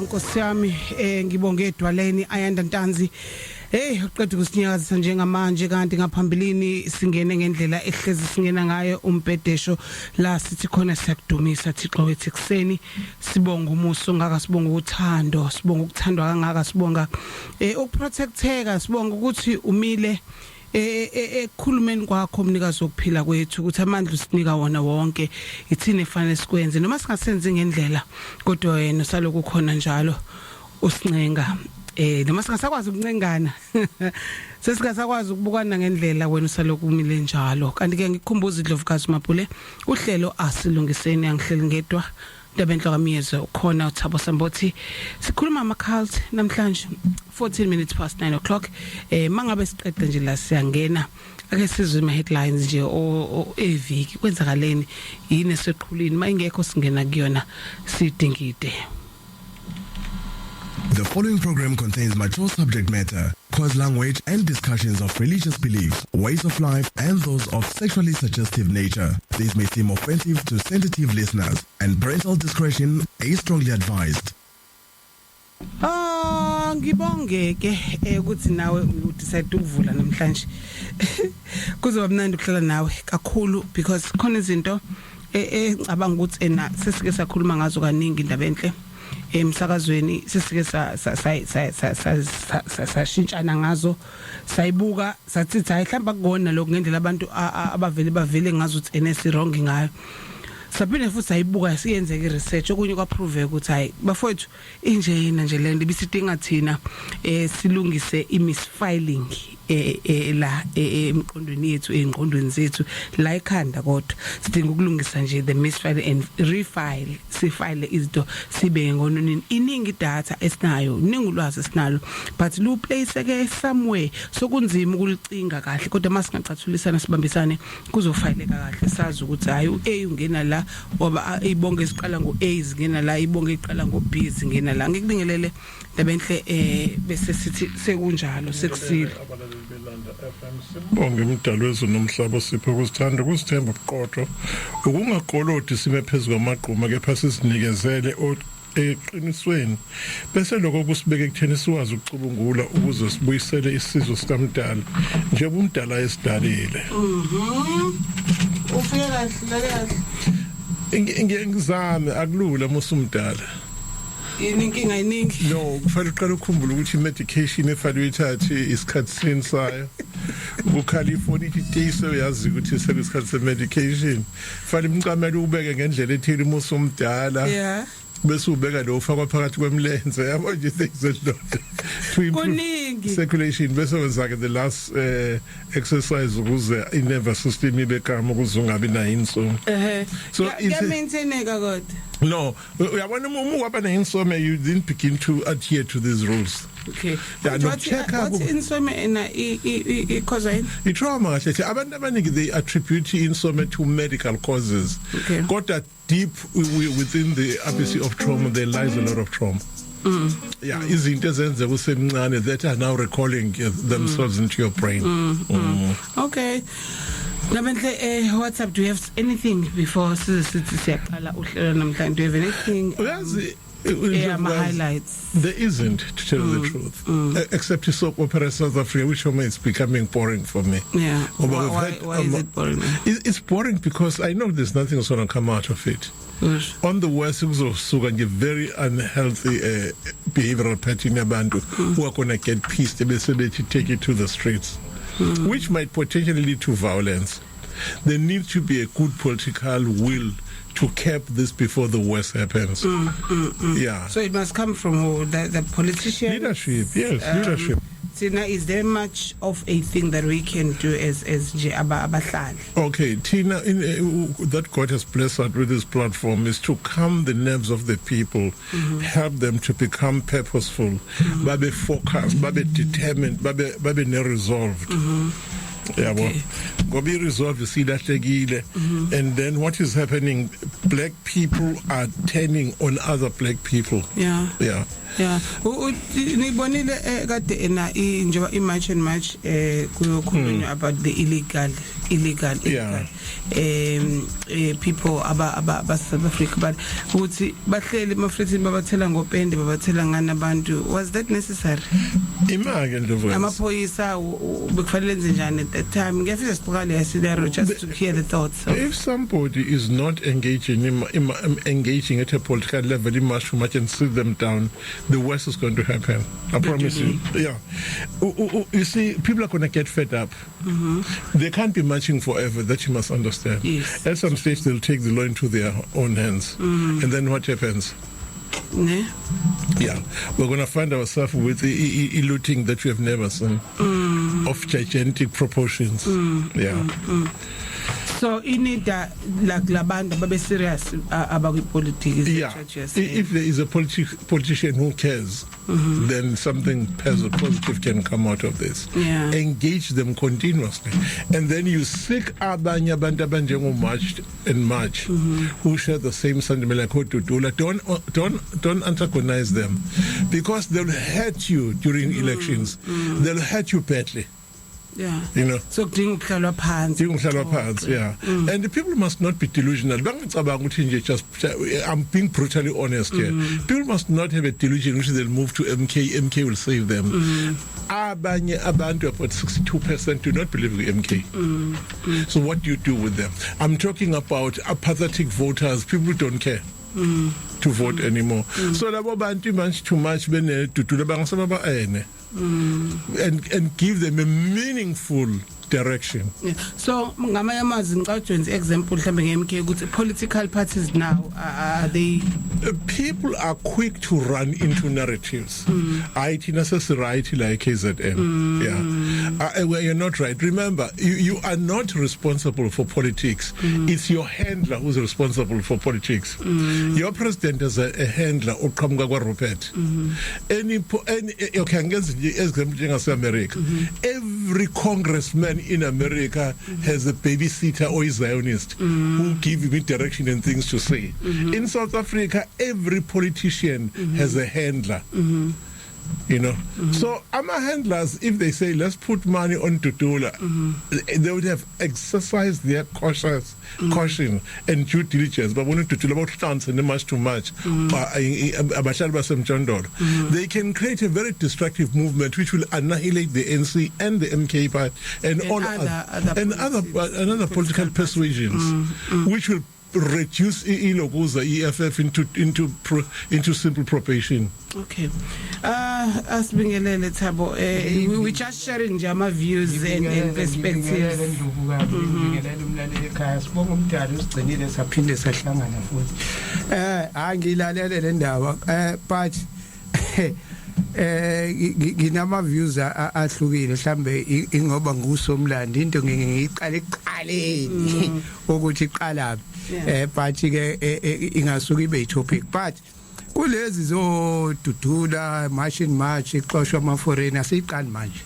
Nkosi yami, ngibonge edwaleni Ayanda Ntanzi. Hey, uqeda ukusinyakazisa njengamanje, kanti ngaphambilini singene ngendlela ehlezi singena ngayo umbhedesho la sithi khona siyakudumisa Thixo wethu ekseni, sibonga umusa ongaka, sibonga uthando, sibonga ukuthandwa kangaka, sibonga ukuprotecteka, sibonga ukuthi umile ekukhulumeni kwakho, umnikazi wokuphila kwethu, ukuthi amandla usinika wona wonke. Ithini efanele sikwenze noma singasenzi ngendlela, kodwa wena usaloku khona njalo usincenga, noma singasakwazi ukuncengana, sesingasakwazi ukubukana ngendlela, wena usaloku umile njalo. Kanti ke ngikukhumbuza, iDlovukazi Mabhule, uhlelo Asilungiseni, angihleli ngedwa. Ndabenhle kaMiyezwe, ukhona uThabo Sambothi. Sikhuluma ama cult namhlanje, 14 minutes past 9 o'clock. Mangabe siqeda nje la siyangena, ake sizwe ama headlines nje o eviki, kwenzakaleni, yini eseqhulini. Mayingekho singena kuyona sidingide. The following program contains mature subject matter, coarse language, and discussions of religious beliefs, ways of life, and those of sexually suggestive nature. These may seem offensive to sensitive listeners, and parental discretion is strongly advised. Ah, ngibonge ke ukuthi nawe udecide ukuvula namhlanje. Kuzoba mnandi ukuhlala nawe kakhulu because khona izinto engicabanga ukuthi ena sesike sakhuluma ngazo kaningi, indaba enhle, emsakazweni sesike sa sa sashintshana ngazo, sayibuka, sathi hayi, mhlawumbe akukona lokho ngendlela abantu abavele bavele ngazo ukuthi ene si wrong ngayo. Saphinde futhi sayibuka, siyenzeka i-research, okunye kwaprove ukuthi hayi bafowethu, injena nje lento ibisidinga thina silungise i-misfiling la emqondweni yethu, engqondweni zethu la ekhanda, kodwa sidinga ukulungisa nje the misfile and refile, sifile izinto sibe ngononini. Iningi data esinayo, iningi ulwazi esinalo, but lu place ke somewhere sokunzima ukulicinga kahle, kodwa masingacathulisana sibambisane kuzofayileka kahle, sazi ukuthi hayi, u-A ungena la ngoba ibonke isiqala ngo-A zingena la, ibonke iqala ngo-B zingena la. Ngikubingelele, Ndabenhle, bese sithi sekunjalo, sekusile. Abalaleli beLanda FM, sibonge umdalo wezulu nomhlaba, sipho ukuzithanda, ukuzithemba, ubuqotho, ukungaqolodi, sime phezu kwamagquma, kepha sizinikezele eqinisweni, bese lokho kusibeke ekutheni siwazi ukucubungula ukuze sibuyisele isizwe sikamdala njengoba umdala esidalile. Ufike kahle, lale kahle? Ngiye ngizame, akulula musumdala. Yini inkinga, iningi? No, kufanele uqale ukukhumbula ukuthi i-medication efanele uyithathe isikhathi sini sayo. Kukhala ifoni ithi tise, uyazi ukuthi sekuyisikhathi se-medication. Fanele umcamelo ubeke ngendlela ethile uma usumdala. Bese ubeka lo ufakwa phakathi kwemlenze, yabo nje, things a lot to improve Kuningi. circulation, bese wenza ke the last exercise ukuze i-nervous system ibe calm, ukuze ungabi nayo insomnia. So Kuya-maintaineka kodwa? No, uyabona, uma waba ne-insomnia, you then begin to adhere to these rules. Yeah, no, check up. What insomnia ena i cause yini? I-trauma kahle hle. Abantu abaningi, they attribute insomnia to medical causes, kodwa deep within the abyss of trauma there lies a lot of trauma. Yeah, izinto ezenzeka usemncane that are now recalling themselves into your brain. Okay. Nabenhle, WhatsApp, do you have anything before size sithi siyaqala uhlelo namhlanje? Do you have anything? Uyazi, Yeah, my highlights. There isn't, to tell you the truth, except the soap opera South Africa, which for me is becoming boring for me. Ngoba we've had Why is it boring? It's boring because I know there's nothing that's going to come out of it. On the worst, kuzosuka nje very unhealthy behavioral pattern yabantu who are going to get pissed bese bethi take it to the streets, which might potentially lead to violence. There needs to be a good political will to cap this before the worst happens. Yeah. So it must come from who? The politician? Leadership, yes, leadership. Thina, is there much of a thing that we can do as nje abahlali? Okay, thina that God has blessed us with this platform is to calm the nerves of the people, help them to become purposeful, babe focused, babe determined, babe ne-resolved. Yabo. Ngoba i-resolve silahlekile, and then what is happening, black people are turning on other black people. Yeah. Yeah. Nibonile kade ena njengoba i-March and March kuyokhulunywa about the illegal illegal illegal people aba South Africa, but ukuthi bahleli emafletini, babathela ngopende, babathela ngani abantu. Was that necessary? Imake, Ndlovukazi. Amaphoyisa bekufanele enze njani at that time? Ngiyafisa siqale ya scenario just to hear the thoughts of If somebody is not engaging at a political level in much too much and sit them down, the worst is going to happen. I promise you. Yeah. You see, people are going to get fed up. They can't be marching forever. That you must understand. At some stage, they'll take the law into their own hands. And then what happens? Ne. Yeah. We're going to find ourselves with the looting that we have never seen of gigantic proportions. Yeah. So inida like labantu babe serious abakwipolitiki is what you're saying. If there is a politician who cares, then something positive can come out of this. Engage them continuously. And then you seek abanye abantu abanjengo March and March who share the same sentiment like Dudula. Don't antagonize them because they'll hurt you during elections. They'll hurt you badly. So kudinga ukuhlalwa phansi. Dinga ukuhlalwa phansi, yeah. And the people must not be delusional. Bangicabanga ukuthi nje, just, I'm being brutally honest here, people must not have a delusion which they'll move to MK, MK will save them. Abanye abantu, about 62%, do not believe in MK. So what do you do with them? I'm talking about apathetic voters, people who don't care to vote anymore. So labo bantu much too much bene Dudula bangasaba ba ene and give them a meaningful direction. Yeah. So ngamanye amazwi, ngicela wenze example mhlambe nge-MK ukuthi political parties now are they People are quick to run into narratives. Hayi, thina sesi-right la e-KZN. Yeah, well, you're not right. Remember, you are not responsible for politics. It's your handler who's responsible for politics. Your president is a handler oqhamuka kwa-Rupert. Any okay, angenza nje example njengase-America. Every congressman in America has a babysitter or a Zionist who give him direction and things to say. In South Africa, every politician has a handler. So ama handlers, if they say, "Let's put money on Dudula," they would have exercised their cautious caution and due diligence. Babona Dudula bawuhlanze ne much too much abahlali basemjondolo, they can create a very destructive movement which will annihilate the ANC and the MK party and and all other and other politics, and other political persuasions which will reduce ilokuza EFF into simple probation. Okay. Asibingelele Thabo. We just sharing nje ama views and perspectives. Ndlovukazi, ngibingelele umlaleli ekhaya. Sibonga umdali usigcinile saphinde sahlangana futhi. Hayi, ngilalele le ndaba, but nginama views ahlukile mhlambe ingoba ngusomlando, into ngiyiqala ekuqaleni ukuthi iqala. But ke ingasuka ibe topic, but kulezi zoDudula, March and March, ixoshwa ama foreigner, asiqali manje.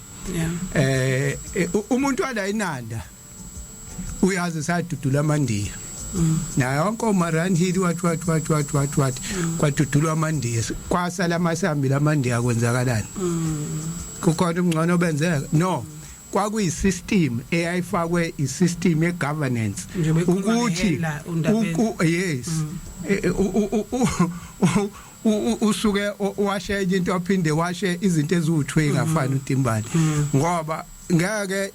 Umuntu wala inanda uyazi sadudula amandiya naye wonke oMariannhill, what what what what what what, kwadudulwa amandiya, kwasala amasambili amandiya. Kwenzakalani? Kukhona umngcono benzeka? No, kwakuyisystem eyayifakwe, isystem ye-governance. Njengoba ikhuluma ukuthi nge-handler uNdabeni. Yes. Usuke washe enye into, aphinde washe izinto eziwu2 engafani uTimbane, ngoba ngeke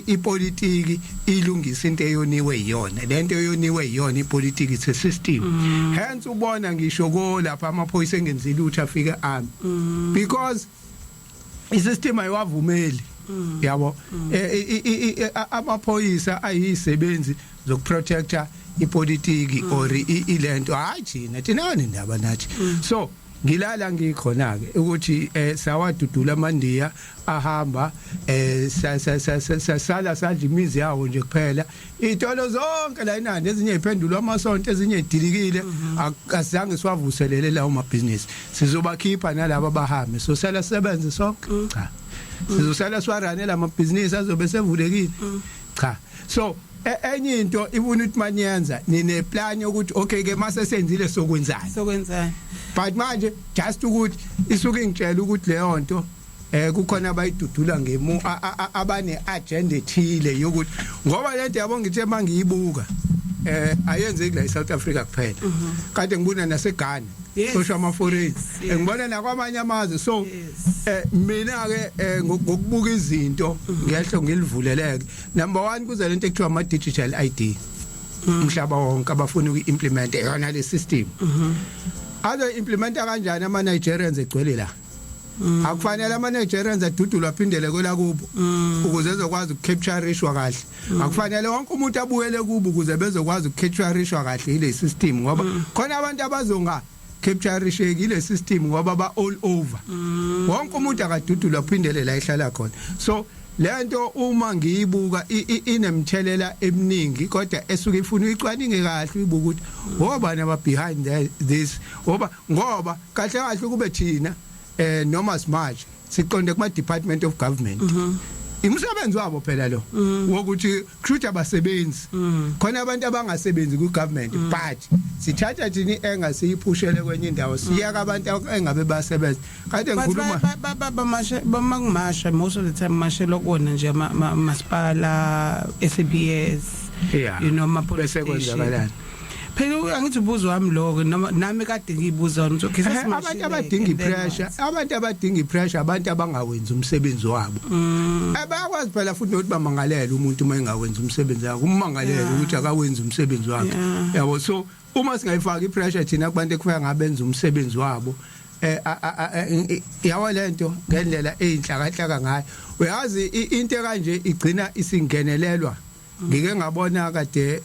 ipolitiki ilungise into eyoniwe yiyona lento eyoniwe yiyona ipolitiki. It's a system. Hence ubona ngisho ko lapha amaphoyisa engenzile lutho, afike army, because isystem ayiwavumeli, yabo. Amaphoyisa ayisebenzi zokuprotecta ipolitiki or ilento, hayi thina indaba nathi. So ngilala ngikhona ke ukuthi sawadudula amandiya, ahamba, sala sadla imizi yawo nje kuphela. Itolo zonke la inandi, ezinye iphendulwa amasonto, ezinye idilikile. Asizange siwavuselele lawo mabhizinisi. Sizobakhipha nalabo abahambe, so sala sebenze sonke? Cha, sizosala siwarunela amabhizinisi azobe sevulekile? Cha. So enye into ibona ukuthi maniyenza nine plan yokuthi okay ke, mase senzile sokwenzani? Sokwenzani? But manje just ukuthi isuke ingitshela ukuthi leyo nto Kukhona abayidudula ngemu abane agenda ethile yokuthi ngoba lento yabo ngithe mangiyibuka ayenzeki la eSouth Africa kuphela, kade ngibona naseGhana xosha ama foreign, ngibona nakwamanye amazwe. So mina ke ngokubuka izinto ngehlo ngilivuleleke, number 1 kuze lento ekuthiwa ama digital ID, umhlaba wonke abafuna ukuimplement yona le system. Azo implementa kanjani ama Nigerians egcwele la? Akufanele ama Nigerians adudulwa aphindele kwelakubo ukuze ezokwazi ukucaptureishwa kahle. Akufanele wonke umuntu abuyele kubo ukuze bezokwazi ukucaptureishwa kahle ile system, ngoba khona abantu abazonga captureisheki ile system ngoba ba all over. Wonke umuntu akadudulwa aphindele la ehlala khona. So lento uma ngiyibuka inemthelela eminingi, kodwa esuke ifuna uyicwaninge kahle, uyibuka ukuthi obani aba behind this, oba ngoba kahle kahle kube thina noma smart siqonde kuma department of government, imsebenzi wabo phela lo wokuthi kushuthi abasebenzi, khona abantu abangasebenzi ku government, but sithatha thina enga siyiphushele kwenye indawo, siyaka abantu engabe basebenza kade. But ngikhuluma bamashe, bamakumasha most of the time mashelwa kuwona nje masipala, SAPS, ama police Bese station. Kwenzakalani? Phela angithi ubuzo wami lokho, noma nami kade ngiyibuza wona ukuthi okay, Abantu abadinga ipressure, abantu abadinga ipressure, abantu abangawenzi umsebenzi wabo. Bayakwazi phela futhi nokuthi bamangalele umuntu uma engawenzi umsebenzi wakhe, ummangalele ukuthi akawenzi umsebenzi wakhe. Yabo, so uma singayifaki ipressure thina kubantu ekufika ngabenza umsebenzi wabo, yawo lento ngendlela eyinhlakahlaka ngayo, uyazi into kanje igcina isingenelelwa. Ngike ngabona kade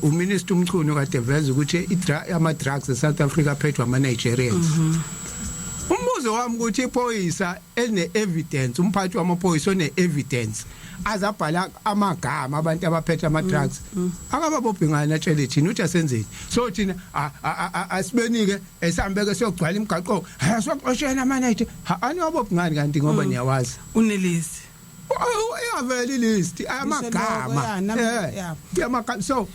uminister uMchunu kade veza ukuthi ama drugs eSouth Africa aphethwe ama Nigerians. Umbuzo wami ukuthi iphoyisa eline evidence, umphathi wamaphoyisa one evidence azabhala amagama abantu abaphethe ama drugs, akababophi ngani, atshele thina uthi asenzeni? So thina asibenike esihambeke siyogcwala imigaqo, soxoshena ama-Nigeria, aniwabophi ngani kanti ngoba niyawazi? Unelisi. Iyavela ilist amagama. Yamagama. So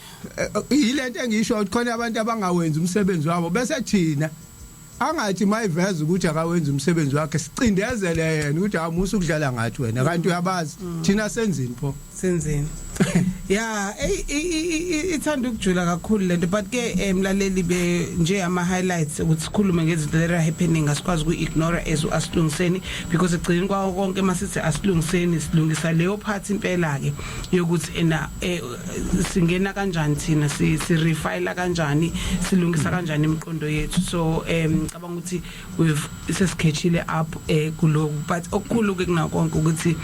yilento engisho ukuthi khona abantu abangawenzi umsebenzi wabo, bese thina angathi mayiveza ukuthi akawenzi umsebenzi wakhe sicindezele yena ukuthi amusa ukudlala ngathi wena, kanti uyabazi. Thina senzini pho? Senzeni? Yeah, ithanda ukujula kakhulu lento, but ke mlaleli, be nje ama highlights ukuthi sikhulume ngezinto that are happening, asikwazi uku-ignore as asilungiseni, because egcineni kwawo konke masithi asilungiseni, silungisa leyo part impela ke yokuthi ena singena kanjani thina, si refile kanjani, silungisa kanjani imiqondo yethu. So ngicabanga ukuthi we've sesikhethile up kuloku, but okukhulu ke kunako konke ukuthi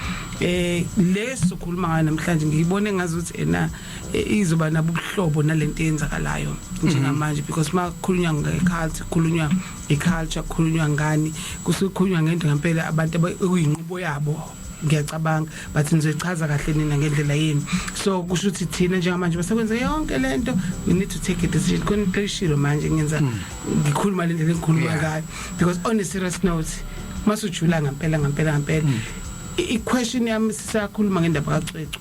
lesokhuluma ngayo namhlanje ngiyibone ngazuthi ena izoba nabo ubuhlobo nalento eyenzakalayo njengamanje, because makukhulunywa ngecult, kukhulunywa iculture, kukhulunywa ngani, kusukhulunywa ngento ngempela abantu ekuyinqubo yabo, ngiyacabanga, but nizoyichaza kahle nina ngendlela yenu. So kusho ukuthi thina njengamanje basekwenze yonke lento, we need to take a decision. Khona into eshilo manje ngenza ngikhuluma le ndlela engikhuluma ngayo, because on a serious note, masujula ngempela ngempela ngempela, i-question yami, sisakhuluma ngendaba kaCwecwe,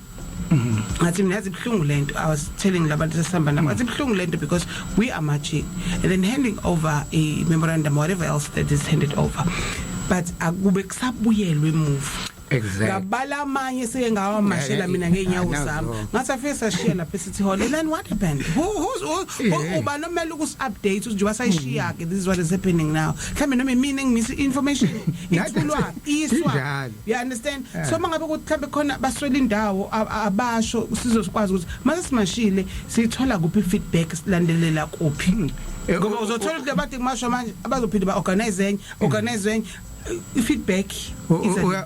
ngathi mina yazi ibhlungu lento. I was telling labantu sesihamba nabo, ngathi ibhlungu lento because we are marching and then handing over a memorandum, whatever else that is handed over, but akube kusabuyelwe emuva. Ngabala amanye seke ngawamashela mina ngeenyawo zami, ngathi afike sashiya lapha eCity Hall, and then what happened? Who ubani omele ukusi update ukuthi njengoba sayishiya ke, this is what is happening now? Mhlambe noma mina engimisa information ithulwa iswa. Injalo. You understand? So mangabe ukuthi mhlambe khona baswela indawo abasho, sizokwazi ukuthi mase simashile sithola kuphi feedback, silandelela kuphi? Ngoba uzothola ukuthi abantu kumasho manje abazophinde ba organize enye, organize enye i-feedback.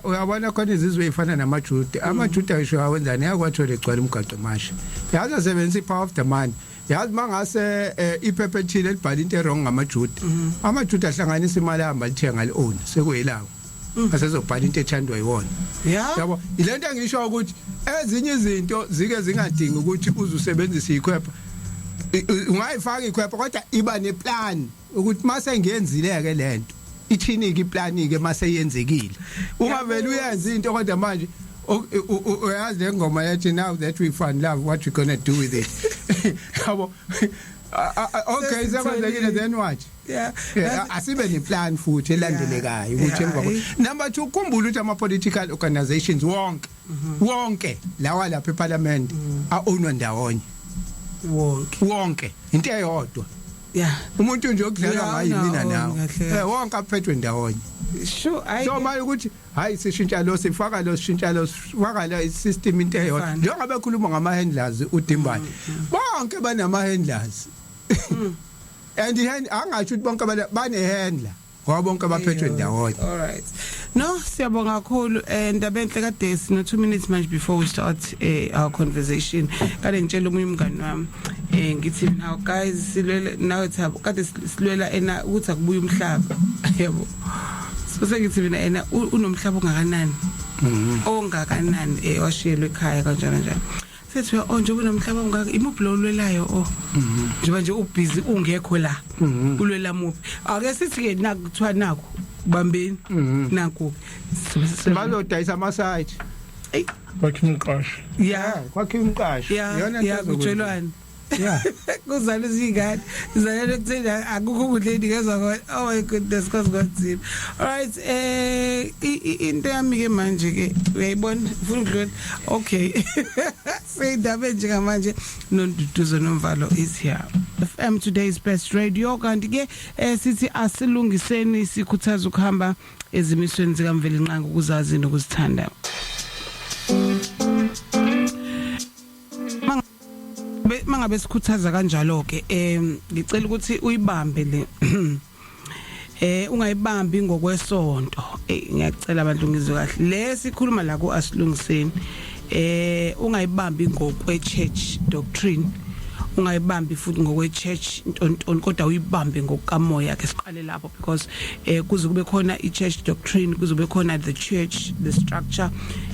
Uyabona khona izizwe ezifana namaJuda, amaJuda ngisho awenzani, yakwathola egcwala umgaqo masha, yazi asebenzisa i-power of the money. Yazi mangase iphepha ethile elibhala into ewrong ngamaJuda, amaJuda ahlanganisa imali, ahamba lithenga li-own, sekuyilawo asezobhala into ethandwa yiwona. Yabo, ilento engisho ukuthi ezinye izinto zike zingadingi ukuthi uzusebenzise ikhwepha. Ungayifaka ikhwepha, kodwa iba neplan ukuthi mase ngiyenzile ke lento ithini ke iplan ke mase yenzekile. Ungavele uyenza into, kodwa manje uyazi le ngoma yathi, "Now that we found love, what we going to do with it?" Yabo. Okay, sekwenzekile, then what? Yeah. Asibe neplan futhi elandelekayo ukuthi emva number 2, khumbula ukuthi ama political organizations wonke, wonke lawa lapha eParliament, a-ownwa ndawonye. Wonke. Wonke, into eyodwa. Umuntu nje okudlalwa ngayo mina nawe. Kahle. Wonke aphethwe ndawonye. Sure, I So manje ukuthi hayi, sishintsha lo, sifaka lo, sishintsha lo, sifaka lo, system into eyodwa. Ifana. Njengoba bekhuluma ngama handlers uDimbane, bonke banama handlers and angasho ukuthi bonke bane handler ngoba bonke baphethwe ndawonye. All right. No, siyabonga kakhulu, ndaba enhle. Kade sino 2 minutes manje before we start our conversation. Kade ngitshela omunye umngani wami, ngithi, "Now guys, silwele nawe Thabo, kade silwela ena ukuthi akubuye umhlaba." Yebo. So sengithi mina ena unomhlaba ongakanani? Ongakanani washiyelwe ekhaya kanjalo njalo. Sethi, "Oh, njengoba unomhlaba ongaka, imuphi lo olwelayo? Oh, njengoba nje ubusy ungekho la, ulwela muphi?" Ake sithi ke naku kuthiwa naku bambeni naku. Bazodayisa ama site. Ey. Kwakhe umqasho. Kwakhe umqasho. Iyona into kutshelwana. Kuzalwa izingane, zalelwe kutheni, akukho ukudla enikezwa khona. Oh my goodness, cause kwanzima. All right, into yami ke manje ke uyayibona, ufuna ukudlula. Okay, seyindaba njengamanje, Nonduduzo Nomvalo is here, FM, today's best radio. Kanti ke sithi asilungiseni, sikhuthaza ukuhamba ezimisweni zikaMvelinqangi, ukuzazi nokuzithanda. Mangabe sikhuthaza kanjalo ke, ngicela ukuthi uyibambe le, ungayibambi ngokwesonto. Ngiyacela abantu, ngizwe kahle le sikhuluma la ku asilungiseni. Ungayibambi ngokwe church doctrine, ungayibambi futhi ngokwe church ntontoni, kodwa uyibambe ngokukamoya. Ke siqale lapho because kuze kube khona i church doctrine, kuze kube khona the church, the structure,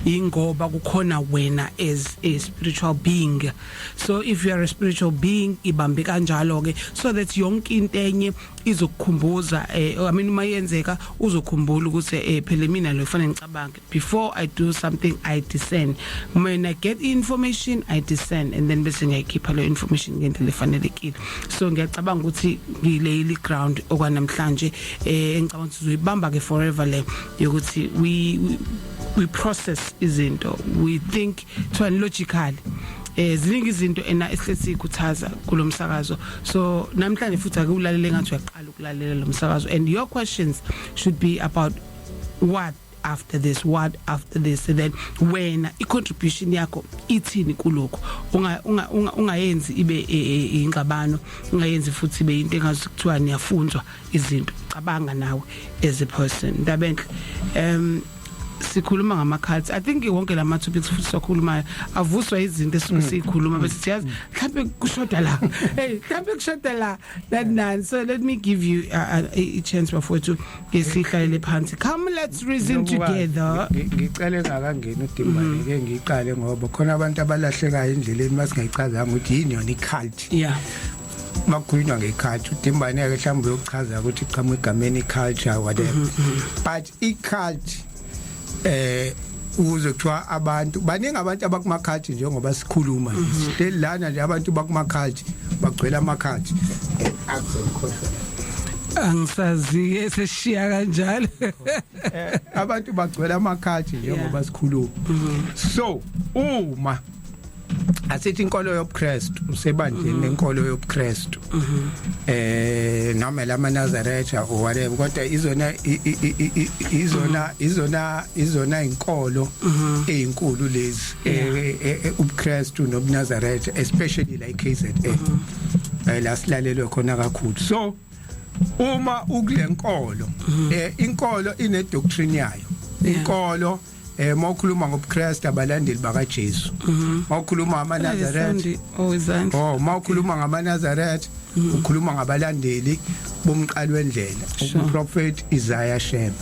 ingoba kukhona wena as a spiritual being. So if you are a spiritual being, ibambe kanjalo ke so that yonke into enye izokukhumbuza, I mean, uma yenzeka uzokhumbula ukuthi phela mina lo kufanele ngicabange before I do something. I discern when I get information, I discern and then bese ngiyayikhipha le information ngendlela efanelekile. So ngiyacabanga ukuthi ngilay ground okwanamhlanje, engicabanga ukuthi uzoyibamba ke forever le yokuthi we process izinto, we think to logically. Ziningi izinto ena esihle sikhuthaza kulomsakazo. So namhlanje futhi ake ulalele ngathi uyaqala ukulalela lo msakazo, and your questions should be about what after this, what after this, and then wena i-contribution yakho ithini kulokho. Ungayenzi ibe ingxabano, ungayenzi futhi ibe into engazi kuthiwa niyafunzwa izinto. Cabanga nawe as a person. Ndabenhle, sikhuluma ngama cults. I think wonke lama topics futhi sikhulumayo avuswa izinto esuke sikhuluma bese siyazi mhlawumbe kushoda la, hey, mhlawumbe kushoda la, that none. So let me give you a chance, bafowethu, ke sihlalele phansi. Come, let's reason together. Ngicela engakangeni uDimbane ke ngiqale ngoba khona abantu abalahlekayo endleleni masingayichazanga ukuthi yini yona i-cult. Makukhulunywa nge-cult, uDimbane ke mhlawumbe uyochaza ukuthi iqhamuka egameni culture, whatever, but i-cult, uze kuthiwa abantu baningi, abantu abakuma-cult njengoba sikhuluma nje sihleli lana nje, abantu bakuma-cult bagcwele ama-cult, akuzokhohlwa. Angisazi ke, seshiya kanjalo. Abantu bagcwele ama-cult njengoba sikhuluma. So uma asithi inkolo yobuKristu, usebandleni lenkolo yobuKristu, noma lama Nazaretha or whatever, kodwa izona izona inkolo ezinkulu lezi, ubuKristu nobuNazaretha, especially la iKZN, la silalelwe khona kakhulu. So uma ukulenkolo, inkolo ine doctrine yayo. Inkolo, mawukhuluma ngobuKristu, abalandeli bakaJesu, mawukhuluma ngamaNazaretha, Oh, izandla. Oh, mawukhuluma ngamaNazaretha, ukhuluma ngabalandeli bomqali wendlela, uProphet Isaiah Shem.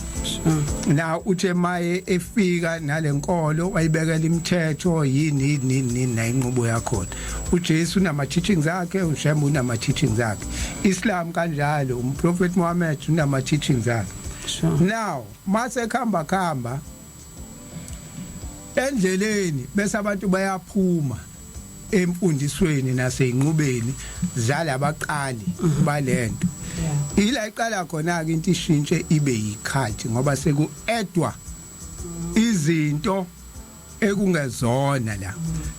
Now uthe maye efika nalenkolo wayibekela imithetho, yini yini yini nayinqubo yakhona. uJesu unama teachings akhe, uShem unama teachings akhe, Islam kanjalo, uMprophet Muhammad unama teachings akhe. Now mase khamba khamba endleleni bese abantu bayaphuma. Emfundisweni naseyinqubeni zalabaqali balento, ila iqala khona ke into ishintshe ibe yicult, ngoba seku addwa izinto ekungezona la.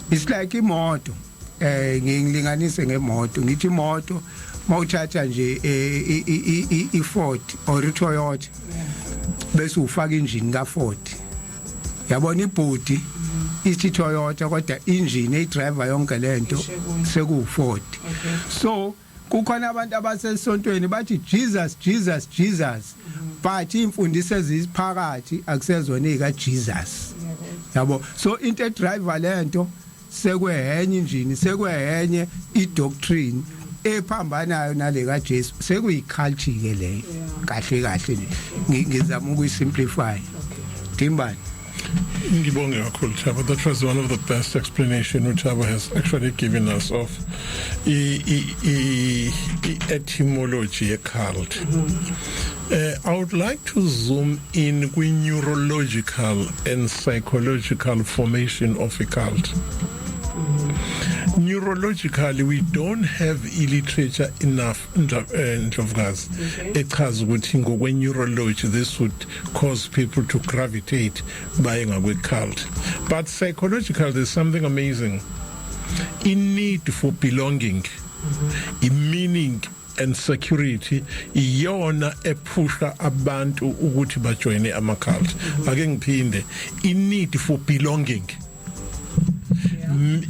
It's like imoto, ngilinganise ngemoto, ngithi imoto mawuthatha nje i-Ford or i-Toyota bese ufaka injini kaFord, yabona, ibhodi ithi Toyota kodwa injini eyidriver yonke lento seku Ford. So kukhona abantu abasesontweni bathi Jesus, Jesus, Jesus, but imfundiso eziphakathi akusezona ezika Jesus, yabo. So into edriver lento sekwehenye injini, sekwehenye idoctrine ephambanayo nale kaJesu, sekuyiculture ke leyo. Kahle kahle nje ngizama ukuyisimplify, Timbani. Ngibonge kakhulu, Thabo. That was one of the best explanation uThabo has actually given us of I etymology ye cult. I would like to zoom in kwi neurological and psychological formation of a cult. Neurologically, we don't have literature enough, Ndlovukazi, echaza ukuthi ngokwe neurology this would cause people to gravitate baye ngakwe cult, but psychological there's something amazing in need for belonging, in meaning and security, iyona ephusha abantu ukuthi bajoine ama cult. Ake ngiphinde: in need for belonging,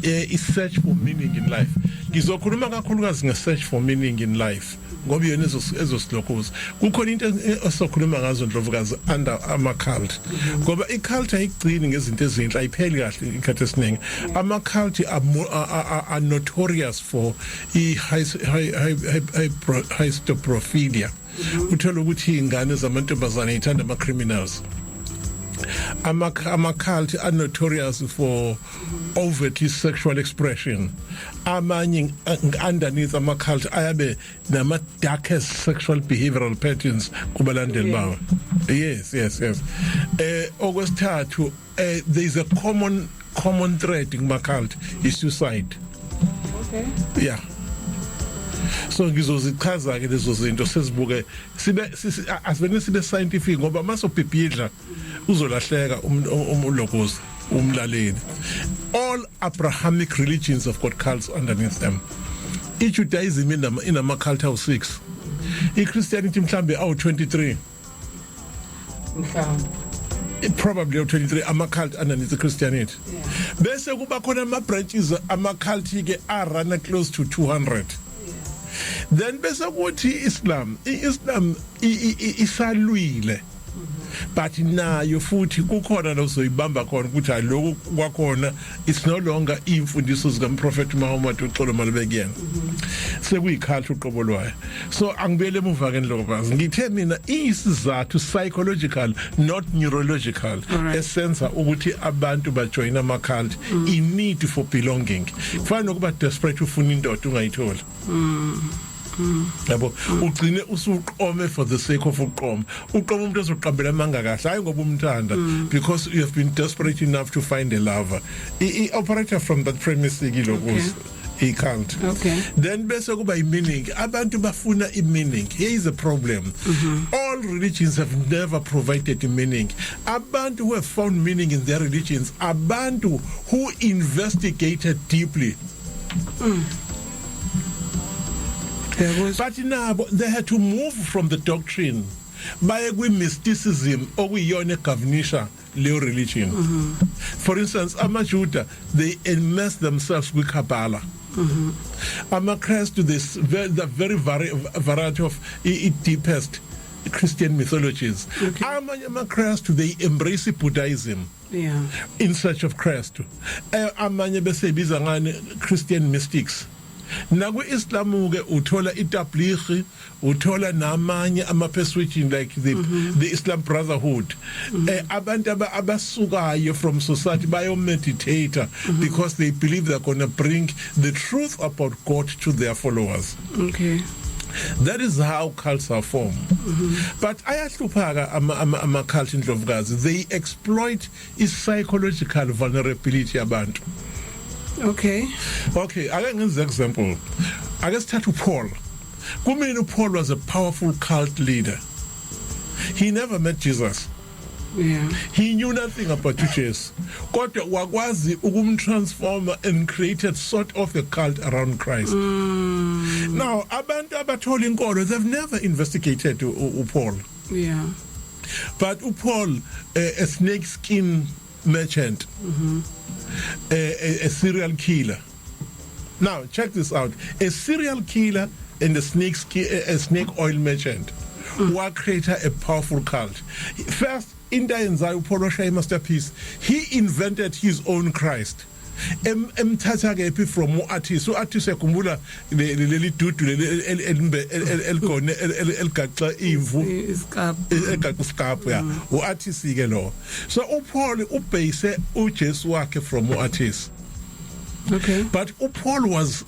i search for meaning in life. Ngizokhuluma kakhulukazi nge search for meaning in life ngoba iyona ezosilokhuza. Kukhona into osokhuluma ngazo, Ndlovukazi, under ama cult, ngoba i cult ayigcini ngezinto ezinhle, ayipheli kahle. Ikhathi esiningi ama cult are notorious for i high high high high hysterophilia. Uthola ukuthi ingane zamantombazane ithanda ama criminals. Ama cult are notorious for overtly sexual expression. Amanye underneath ama cult ayabe nama darkest sexual behavioral patterns kubalandeli bawo. Yes, okwesithathu, there is a common thread kuma cult, is suicide. Yeah, so ngizozichaza ke lezo zinto, sesibuke sibe asibene sibe scientific, ngoba masobhibhidla uzolahleka umlokozi umlaleli. All Abrahamic religions have got cults underneath them. iJudaism inama cult awu6, iChristianity mhlambe awu23. Mhlawumbe. Probably awu23 ama cult underneath Christianity. Bese kuba khona ama branches ama cult ke arun close to 200. Then bese kuthi Islam, iIslam isalwile, but nayo futhi kukhona lozoyibamba khona ukuthi hayi, lokhu kwakhona it's no longer imfundiso zika Prophet Muhammad, uxolo malube kuyena, sekuyicult uqobo lwayo. So angibuyele emuva ke, Ndlovukazi. Ngithe mina isizathu psychological, not neurological, esenza ukuthi abantu bajoin ama cult, i need for belonging. Kufana nokuba desperate ufuna indoda ungayitholi, yabo, ugcine usuqome for the sake of uqoma, uqoma umuntu ozoqambela amanga kahle, hayi ngoba umthanda, because you have been desperate enough to find a lover. I operate from that premise kilokuzi i cult. Then bese kuba i meaning, abantu bafuna i meaning. Here is a problem: All religions have never provided a meaning. Abantu who have found meaning in their religions, abantu who investigated deeply. Ngiyakuzwa. But nabo they had to move from the doctrine baye kwi mysticism okuyiyona egovernisha leyo religion. For instance, amaJuda, they immerse themselves with Kabbalah. AmaKristu, this the very variety of i deepest Christian mythologies. Amanye amaKristu, they embrace Buddhism in search of Christ. Amanye bese ibiza ngani, Christian mystics. Naku-Islam ke uthola itablighi, uthola namanye ama persuasion like the the Islam Brotherhood, abantu abasukayo from society bayo meditate because they believe they're going to bring the truth about God to their followers. That is how cults are formed. But ayahluphaka ama cult, Indlovukazi. They exploit is psychological vulnerability yabantu. Okay. Okay, ake ngenze example. Ake sithathe uPaul. Kumina uPaul was a powerful cult leader. He never met Jesus. He knew nothing about uJesu. Kodwa wakwazi ukumtransform and created sort of a cult around Christ. Now, abantu abathola inkolo, they've never investigated uPaul. But uPaul, a snake skin merchant, a serial killer. Now, check this out. A serial killer and a snake oil merchant who created a powerful cult. First, into ayenzayo uPaul, washaya masterpiece. He invented his own Christ. Emthatha kephi? From uAttis. uAttis, yakhumbula leli dudu leli elimbe eligone eligaxa imvu? Isikaphu. Egaxa isikaphu, ya, uAttis ke lo. So uPaul ubase uJesu wakhe from uAttis. But uPaul was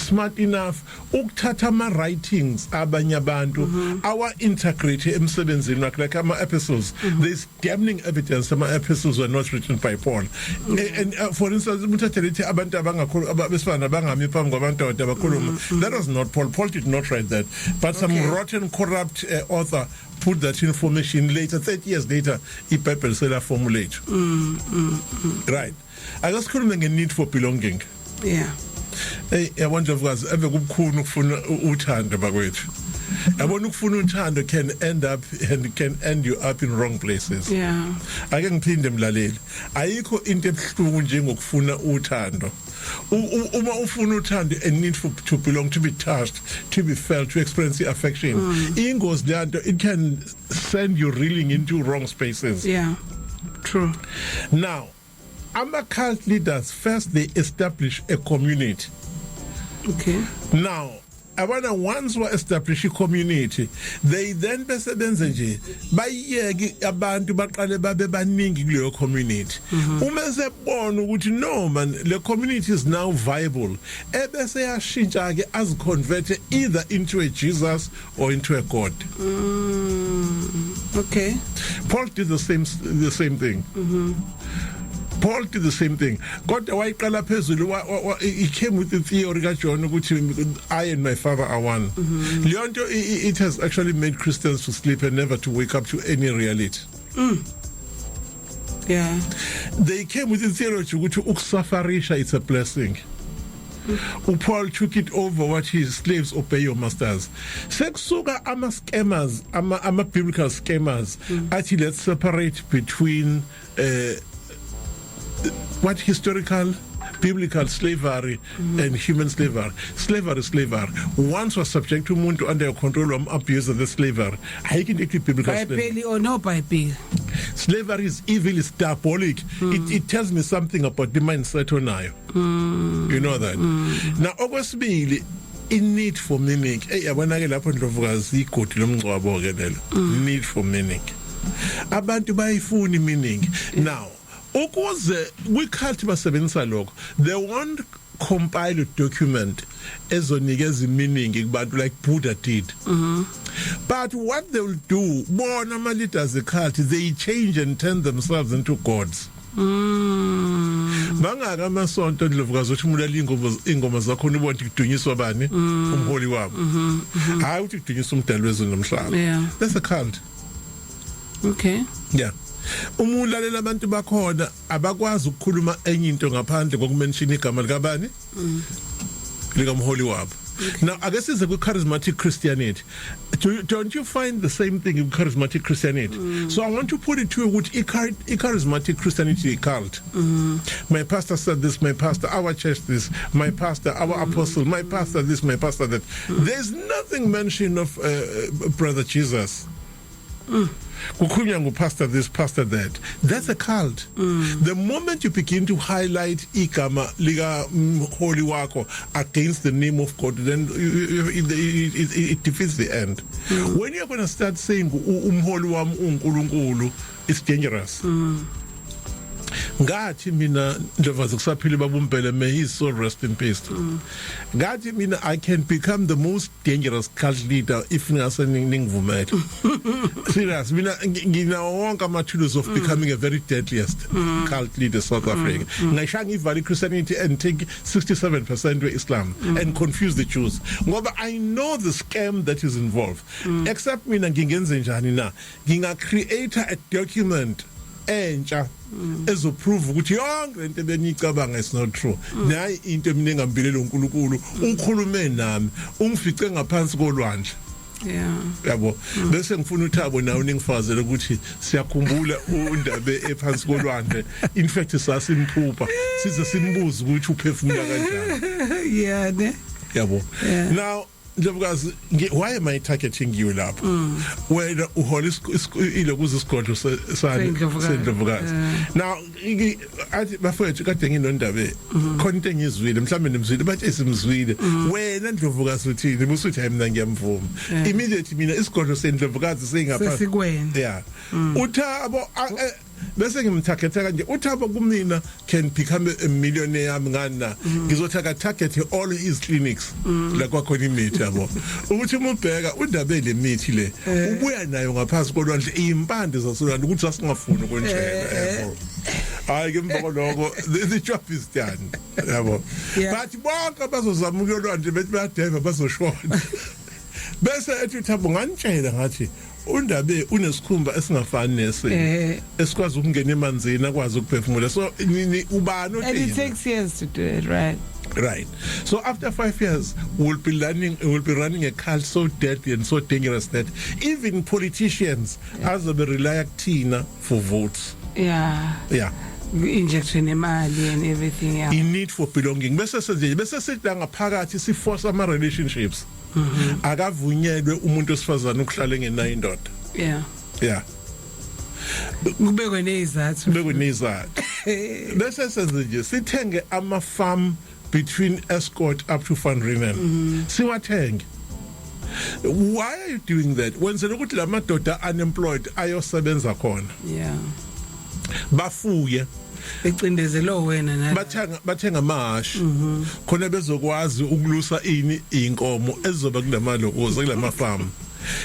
smart enough ukuthatha ama writings abanye abantu, awa integrate emsebenzini wakhe, like ama epistles. There's damning evidence ama epistles were not written by Paul. And for instance, umthathe lethi abantu abangakhulu abesifana bangami phambi kwabantu abakhuluma, that was not Paul. Paul did not write that, but some rotten, corrupt author put that information later, 30 years later, iBhayibheli sela formulate. Right, ake sikhulume nge need for belonging. Hey, yabona Ndlovukazi, eve kubukhulu ukufuna uthando bakwethu. Yabona, ukufuna uthando can end up and can end you up in wrong places. Ake ngiphinde, mlaleli, ayikho into ebuhlungu njengokufuna uthando. Uma ufuna uthando and need for to belong, to be touched, to be felt, to experience the affection, ingozi leyanto, it can send you reeling into wrong spaces. Yeah. True. Now, ama cult leaders, first they establish a community. Now, abana once wa establish a community, they then bese benze nje bayiyeke abantu baqale babe baningi kuleyo community. Uma sebona ukuthi no man, le community is now viable, ebese yashintsha ke, aziconvert either into a Jesus or into a god. Paul did the same thing. Paul did the same thing. Kodwa wayiqala phezulu, he came with the theory kaJohn ukuthi "I and my Father are one." Leyo nto, it has actually made Christians to sleep and never to wake up to any reality. They came with the theory ukuthi ukusufferisha, it's a blessing. uPaul took it over what his slaves, obey your masters. Sekusuka ama scammers, ama biblical scammers athi let's separate between what historical biblical slavery and human slavery. Slavery is slavery. Once was subject to umuntu under your control, abuse of the slavery. Ayikho into ethi biblical slavery. Bible or no Bible. Slavery is evil, is diabolic. It tells me something about the mindset onayo. You know that. Now, okwesibili, in need for meaning. Hey, yabona ke lapho, Ndlovukazi, igodi lomngcwabo ke lelo. Need for meaning. Abantu bayifuna meaning. Now, ukuze kwi-cult basebenzisa lokho, they won't compile a document ezonikeza meaning kubantu like Buddha did. But what they will do, bona ama leaders cult, they change and turn themselves into gods. Bangaka amasonto, Ndlovukazi, uthi umulala ingoma zakho ubona ukuthi kudunyiswa bani? Umholi wabo. Hayi ukuthi kudunyiswa umdali wezulu nomhlaba. That's a cult. Yeah. Uma ulalela abantu bakhona, abakwazi ukukhuluma enye into ngaphandle kokumention igama likabani? Likamholi wabo. Now, ake size ku charismatic Christianity. Don't you find the same thing in charismatic Christianity? So I want to put it to you ukuthi i charismatic Christianity cult. My pastor said this, my pastor, our church this, my pastor, our apostle, my pastor this, my pastor that. There's nothing mention of brother Jesus. Kukhulunywa ngupastor this, pastor that. That's a cult. The moment you begin to highlight igama lika mholi wakho against the name of God, then it defeats the end. When you're going to start saying umholi wami uNkulunkulu, it's dangerous. Ngathi mina, njengoba kusaphila babumbele, may his soul rest in peace, ngathi mina I can become the most dangerous cult leader if ngase ningivumele. Serious, mina nginawo wonke ama tools of becoming a very deadliest cult leader South Africa. Ngayishaya ngivale Christianity and take 67% we-Islam and confuse the Jews, ngoba I know the scam that is involved. Except mina ngingenze njani na? Nginga create a document entsha ezoprove ukuthi yonke lento ebeniyicabanga is not true. Nayi into mina engambilele uNkulunkulu, ukhulume nami, ungifice ngaphansi kolwandle. Yabo, bese ngifuna uThabo nawe ningifazele ukuthi siyakhumbula uNdabe ephansi kolwandle. In fact, sasimphupha size simbuze ukuthi uphefumula kanjani. Yeah, ne. Yabo. Now, Ndlovukazi, why am I targeting you lapho? Wena uhola ilokuza isigodlo sani? Sendlovukazi. Sendlovukazi. Now athi bafowethu, kade nginondabe, khona into engizwile, mhlawumbe nimzwile, bathi esimzwile. Wena Ndlovukazi uthini? Busuthi hayi, mina ngiyamvuma. Immediately mina isigodlo sendlovukazi singapha Sesikwena. Yeah, uThabo bese ngimtargetha kanje. uThabo kumina can become a millionaire yami ngana ngizothi aka target all his clinics la kwakhona imithi, yabo, ukuthi uma ubheka uNdabe, le mithi le ubuya nayo ngaphansi kolwandle, impande zasolwandle, ukuthi sasingafuni ukunitshela, yabo. Hayi ke, emva kwaloko the job is done, yabo. But bonke abazozama ukuyolwandle bethi bayadeva bazoshona. Bese ethi uThabo, nganitshela ngathi uNdabe unesikhumba esingafani nesini esikwazi ukungena emanzini, akwazi ukuphefumula. So ubani And it othini? takes years to do it, right? Right, so after 5 years we'll be running a cult so deadly and so dangerous that even politicians azobe rely kuthina for votes. Yeah. Injection imali and everything, yeah. In need for belonging, bese senje bese sithi la ngaphakathi si force ama relationships. Akavunyelwe umuntu osifazana ukuhlala engenayo indoda. Yeah. Kubekwe nezizathu. Bekunezathu. Bese senze nje sithenge ama farm between Estcourt up to Van Reenen. Siwathenge. Why are you doing that? Wenzela ukuthi lamadoda unemployed ayosebenza khona, bafuye. Becindezelo wena nala. Bathenga amahashi khona bezokwazi ukulusa ini, inkomo ezizoba kulamalokoza kulama farm.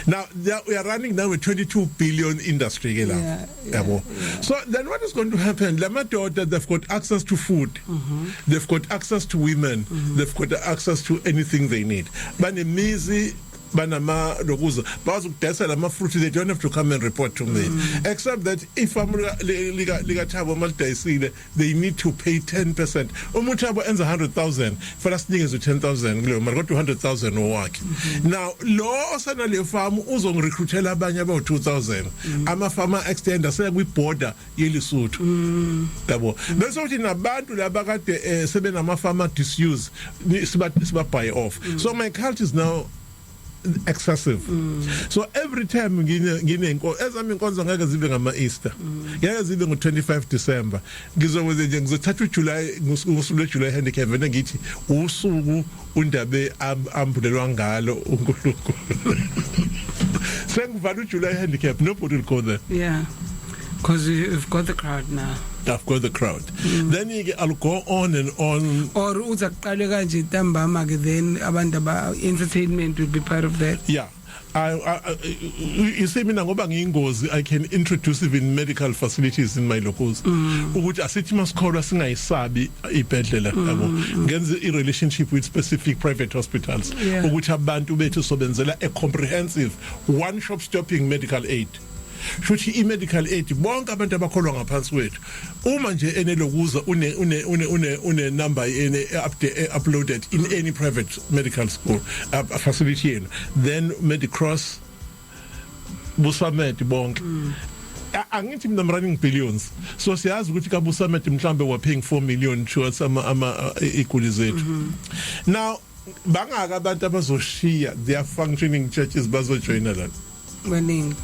Now we are running now a 22 billion industry ke la, yabo. So then what is going to happen? Lamadoda, they've got access to food, they've got access to women, they've got access to anything they need. Banemizi, banama lokuza, bazi ukudayisa lama fruit. They don't have to come and report to me, except that if lika Thabo malidayisile, they need to pay 10%. Uma uThabo enza 100,000, fanele sinikeze u100,000 kuleyo mali, kodwa u100,000 owakhe. Now lo osana le farm uzongirecruitela abanye abawu 2000, ama farmer extender seya kwi border yeLesotho, yabo. Bese uthi nabantu laba kade sebenama farmer disuse, siba buy off. So my cult is now excessive. So every time ngine ezami inkonzo, ngeke zibe ngama Easter, ngeke zibe ngo25 December. Ngizokwenza nje, ngizothatha uJuly, ngosuku lweJuly handicap, vele ngithi usuku uNdabe ambulelwa ngalo uNkulunkulu. Sengivala uJuly handicap, nobody will go there. Yeah, because you've got the crowd now. I've got the crowd. Then I'll go on and on. Or uza kuqale kanje ntambama ke, then abantu aba entertainment will be part of that. Yeah. I you see, mina ngoba ngiyingozi, I can introduce even medical facilities in my locals, ukuthi asithi masikholwa singayisabi ibhedlela, yabo. Ngenze i relationship with specific private hospitals ukuthi abantu bethu sobenzela a comprehensive one shop stopping medical aid. Shuthi i-medical aid, bonke abantu abakholwa ngaphansi kwethu, uma nje enelokuza une number ene update uploaded in any private medical school facility yenu, then Medicross, Busamed, bonke. Angithi mina I'm running billions, so siyazi ukuthi kaBusamed mhlambe we paying 4 million towards ama iguli zethu. Now bangaka abantu abazoshiya their functioning churches bazojoina la? Baningi.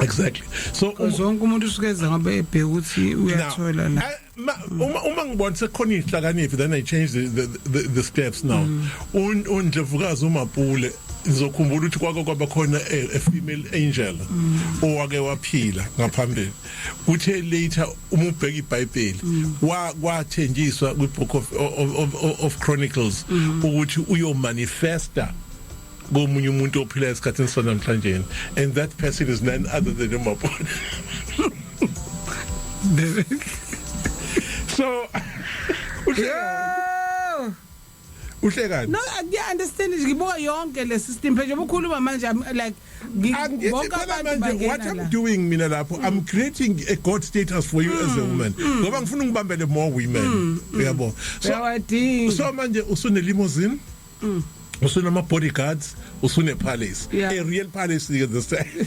Exactly, so because wonke umuntu usuke eza ngabe ebheka ukuthi uyathola la. Uma ngibona sekukhona ihlakaniphi, then I change the steps now. Undlovukazi uMapule. Ngizokhumbula ukuthi kwake kwaba khona a female angel owake waphila ngaphambili. Kuthe later uma ubheka iBhayibheli, kwathenjiswa kwi book of Chronicles ukuthi uyomanifesta komunye umuntu ophila esikhathini sanamhlanje, and that person is none other than uMabona. So Yeah. uhlekani? No, I understand, ngibuka yonke le system phela njengoba ukhuluma manje, I'm like Angithi bonke phela abantu manje what bangena I'm la. doing mina lapho, I'm creating a god status for you as a woman, ngoba ngifuna ngibambele more women, uyabo? So Uyawadinga. So manje usune limousine, usunama bodyguards, usune palace, a real palace this time.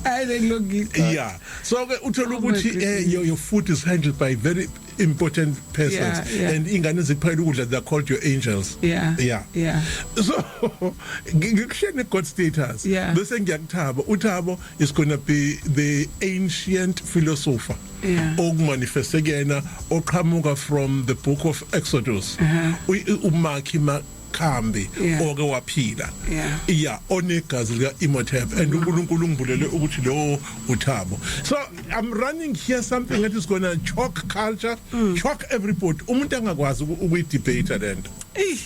Hayi, lekulungisa. Yeah, so ke uthola Oh my ukuthi goodness. your food is handled by very important persons Yeah. and ingane zikuphela ukudla, they're called your angels. Yeah. So ngikushare god status bese ngiyakuthaba, uThabo is going to be the ancient philosopher okumanifeste kuyena, oqhamuka from the book of Exodus, umakhi makhambi oke waphila, yeah, onegazi lika Imhotep, and uNkulunkulu ungibulele ukuthi lo uThabo. So I'm running here something that is going to choke culture, choke everybody, umuntu angakwazi ukuyidebate lento. Eh,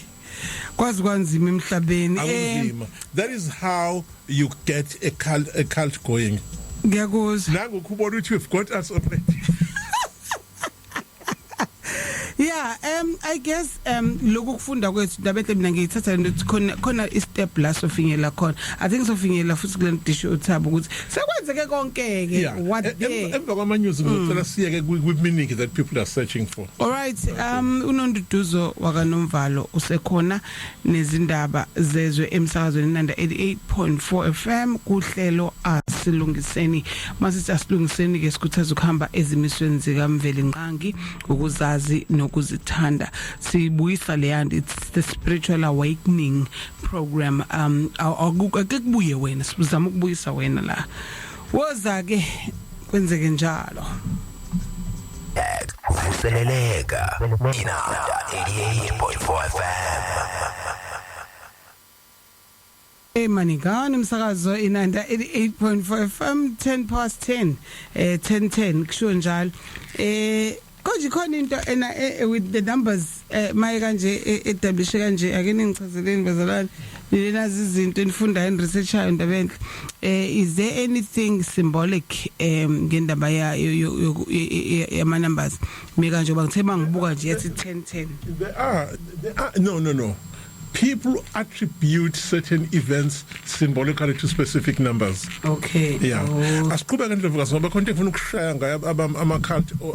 kwazi kwanzima emhlabeni. Akunzima. That is how you get a cult going. Ngiyakuzwa. Nangu kubona ukuthi you've got us already. Yeah, I guess lokhu kufunda kwethu, Ndabenhle, mina ngiyithatha lento ukuthi khona i step la sofinyela khona. I think sofinyela futhi kule disho uThabo ukuthi sekwenzeke konke ke what there. Emva kwama news ngizocela siyeke kwi meaning that people are searching for. All right, uNonduduzo wakaNomvalo usekhona nezindaba zezwe emsakazweni Nanda 88.4 FM kuhlelo Asilungiseni. Masithi asilungiseni ke, sikhuthaza ukuhamba ezimisweni zikaMveli Nqangi, ukuzazi nokuzithanda. Sibuyisa leyanto, it's the spiritual awakening program. Ake kubuye wena, sizama ukubuyisa wena la. Woza ke kwenzeke njalo. Vuseleleka Inanda 88.4 FM. Hey maningani, umsakazo Inanda 88.4 FM, 10 past 10, 10:10 kusho njalo. Konje khona into ena with the numbers, maye kanje establish kanje, ake ningichazeleni bazalwane, nilenazi izinto enifundayo, researchayo, Ndabenhle. Is there anything symbolic ngendaba ya yama numbers meka nje, ngoba ngithe mangibuka nje yathi 10 10? There are, no, people attribute certain events symbolically to specific numbers. Okay. Yeah. Oh. Asiqhubeke, Ndlovukazi, ngoba khona into engifuna ukushaya ngayo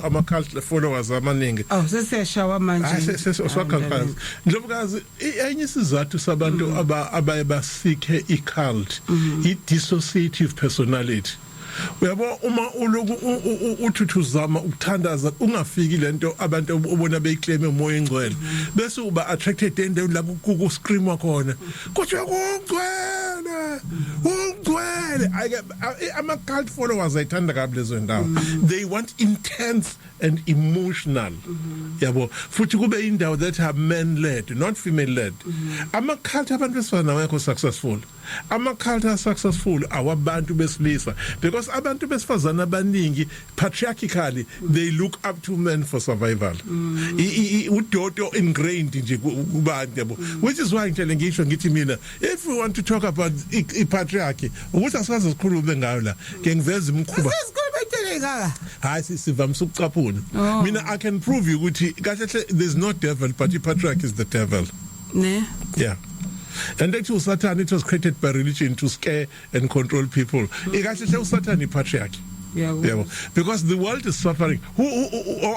ama cult followers amaningi. Oh, sesiyashawa manje. Hayi, seswakhankazi, Ndlovukazi. Enye isizathu sabantu abaye basikhe i-cult, i-dissociative personality, uyabo? Uma uloku uthuthuzama ukuthandaza, ungafiki lento abantu obona beyiclaim umoya engcwele, bese uba attracted endaweni lapho ku screamwa khona, kuthiwa kugcwele, ugcwele. Ama cult followers ayithanda kabi lezo ndawo. They want intense and emotional, yabo, futhi kube indawo that are men led, not female led. Ama cult abantu besifazane awekho successful. Ama cult are successful awabantu besilisa, because abantu besifazane abaningi patriarchically they look up to men for survival. Udoto ingrained nje kubantu, yabo, which is why ngitshele, ngisho ngithi mina, if we want to talk about i-patriarchy, ukuthi asikaze sikhulume ngayo la, ke ngiveza imikhuba. Sesikhuluma into engaka. Hayi, sivamise ukucaphuna. Oh. Mina I can prove you ukuthi kahle hle there's no devil, but i-patriarchy is the devil. Ne. Yeah, and actually Satan, it was created by religion to scare and control people. Ikahle hle uSatan i-patriarchy. Yabo, because the world is suffering. Who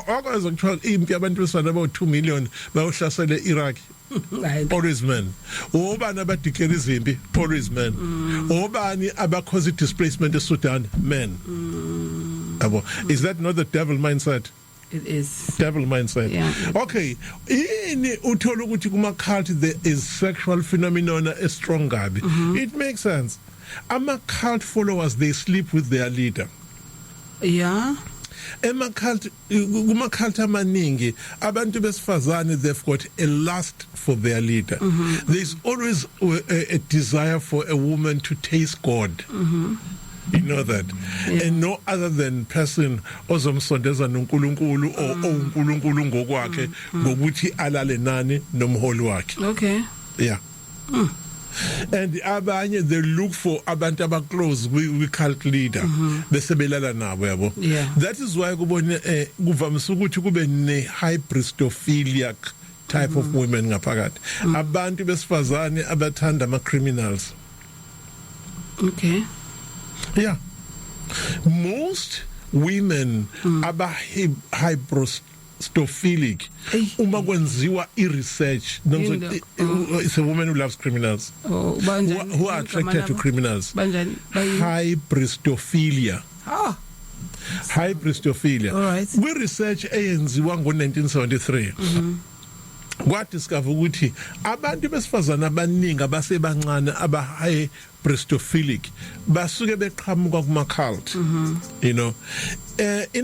akwazi kuthiwa impi abantu besifana about 2 million bayohlasela Iraq? Hayi. Always men. Obani abadeclare izimpi? Always men. Obani abacause displacement eSudan? Men, yabo. Is that not the devil mindset? It is. Devil mindset. Yeah. Okay, yini uthola ukuthi kuma cult there is sexual phenomenon a strong kabi? It makes sense. Ama cult followers, they sleep with their leader. Ema cult, kuma cult amaningi, abantu besifazane, they've got a lust for their leader. There's always a desire for a woman to taste God. You know that. And no other than person ozomsondeza noNkulunkulu or oNkulunkulu ngokwakhe ngokuthi alale nani nomholi wakhe. Yeah. And abanye, they look for abantu aba close kwi cult leader bese belala nabo, yabo. That is why kubone kuvamise ukuthi kube ne hybristophiliac type of women ngaphakathi, abantu besifazane abathanda ama criminals. Yeah, most women aba hybristophilic, Ey. uma kwenziwa i research, Yini? it's a woman who loves criminals, Oh, banjani? who are attracted to criminals. Banjani? Bayi? Hybristophilia. Ah. Hybristophilia. All right. Kwi research eyenziwa ngo1973 kwadiscover ukuthi abantu besifazana abaningi abasebancane aba hybristophilic basuke beqhamuka kuma cult. In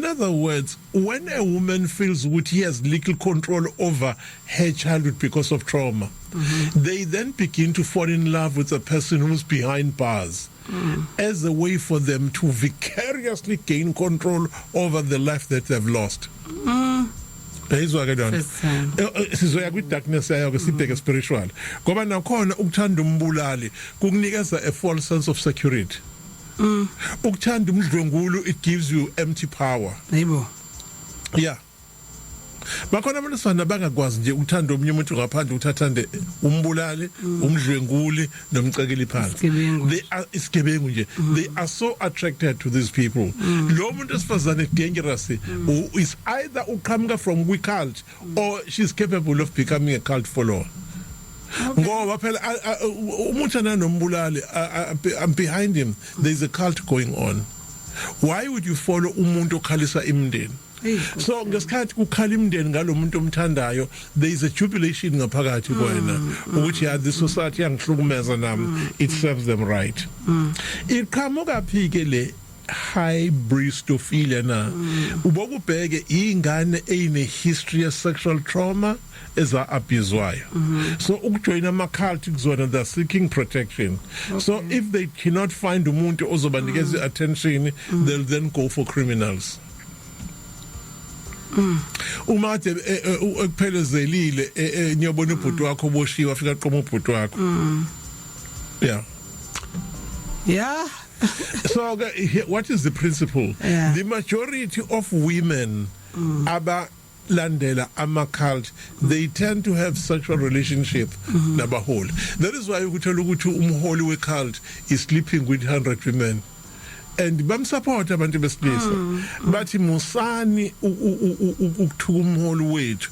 other words, when a woman feels ukuthi he has little control over her childhood because of trauma, they then begin to fall in love with a person who's behind bars as a way for them to vicariously gain control over the life that they've lost. Yayizwa ke lona? First time. Sizoya kwi darkness yayo ke, sibheke spiritual, ngoba nakhona ukuthanda umbulali kukunikeza a false sense of security. Ukuthanda umdlwengulu, it gives you empty power. Hayibo. Yeah, bakhona abantu besifana bangakwazi nje ukuthanda omunye umuntu ngaphandle ukuthi athande umbulali, umdlwenguli nomcekeli phansi. Isigebengu. They are isigebengu nje. They are so attracted to these people. Lo muntu esifazane dangerous is either uqhamuka from kwi cult or she's capable of becoming a cult follower, ngoba phela umuntu ananombulali, I'm behind him, there's a cult going on. Why would you follow umuntu okhalisa imindeni? Hey. So ngesikhathi kukhala imindeni ngalomuntu omthandayo, there is a jubilation ngaphakathi kuwena ukuthi ya, this society yangihlukumeza nami, it serves them right. Iqhamuka phi ke le hybristophilia na? Ubokubheke ingane eyine history of sexual trauma eza abuswayo. So ukujoin ama cult kuzona, they're seeking protection. So if they cannot find umuntu ozobanikeza attention, they'll then go for criminals. Uma kade ekuphelezelile, niyobona ubhuti wakho oboshiwe, afika qoma ubhuti wakho, yeah. So ke what is the principle? The majority of women aba landela ama cult, they tend to have sexual relationship nabaholi. That is why ukuthola ukuthi umholi we cult is sleeping with 100 women and bamsupport abantu besilisa, bathi musani ukuthuka umholi wethu,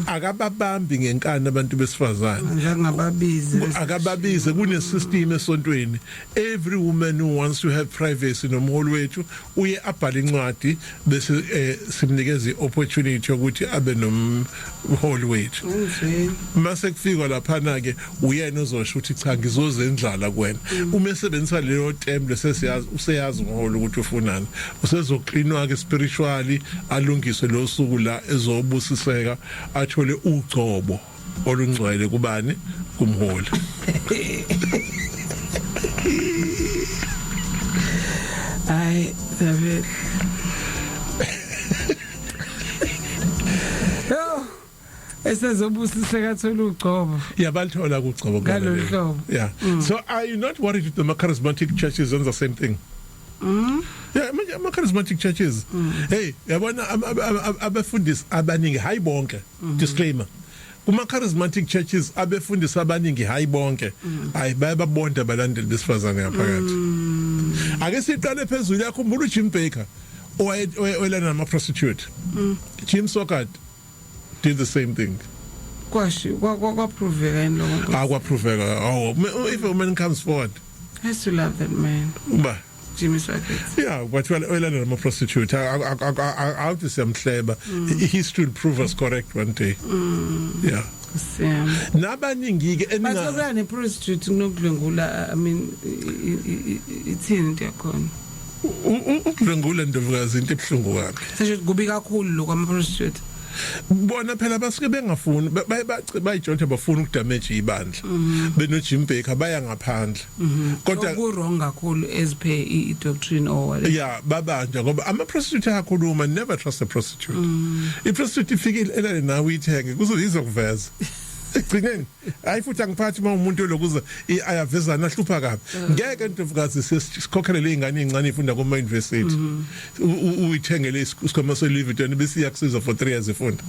akababambi ngenkani abantu besifazane. Njengababizi. Akababize. Kune system esontweni, every woman who wants to have privacy nomholi wethu uye abhale incwadi bese simnikeza iopportunity yokuthi abe nomholi wethu. Ngizwe. Mase kufika laphana ke, uyena ozosho ukuthi cha, ngizozendlala kuwena. Uma esebenzisa leyo term, lesesiyazi, useyazi umholi ukuthi ufunani. Usezoklinwa ke spiritually, alungiswe lo suku la ezobusiseka, athole ugcobo olungcwele kubani? Kumholi. Hayi, David. Yo. Esezobusiseka, thola ugcobo. Yeah, balithola kugcobo. Ngalolu hlobo. Yeah. So are you not worried if the charismatic churches done the same thing? Yeah, manje ama charismatic churches, hey, yabona, abefundisi abaningi, hayi bonke, disclaimer, kuma charismatic churches abefundisi abaningi, hayi bonke, hayi, bayababonda abalandeli besifazane ngaphakathi. Ake siqale phezulu. Yakhumbula uJim Bakker owayelana nama prostitute? Jim Swaggart did the same thing. Kwashi kwaproveka yini lokho? Akwaproveka. Oh, if a woman comes forward. I used to love that man. Uba? Jimmy Swaggart. Yeah, but welana nama prostitute, awuthi siyamhleba, history will prove us correct one day. Yeah. Siyam. Nabaningi ke But okulana ne prostitute kunokudlwengula, I mean, ithini into yakhona? Ukudlwengula, Ndlovukazi, into ebuhlungu kabi. Sesho kubi kakhulu lokho ama prostitute. Bona phela basuke bengafuni, bayijotha, bafuna ukudamage ibandla beno Jim Baker, baya ngaphandle, kodwa ku wrong kakhulu as per i doctrine or whatever. Yeah, babanja ngoba ama prostitute ayakhuluma. Never trust a prostitute. I prostitute ifikile elale nawe, uyithenge, kuzo izokuveza egcineni. Hayi, futhi angiphathi uma umuntu lokuza ayavezana, ahlupha kabi. Ngeke, Ntovukazi, sikhokhelele izingane ezincane ifunda kuma university, uyithengele isikhwama se Louis Vuitton, bese iyakusiza for 3 years ifunda,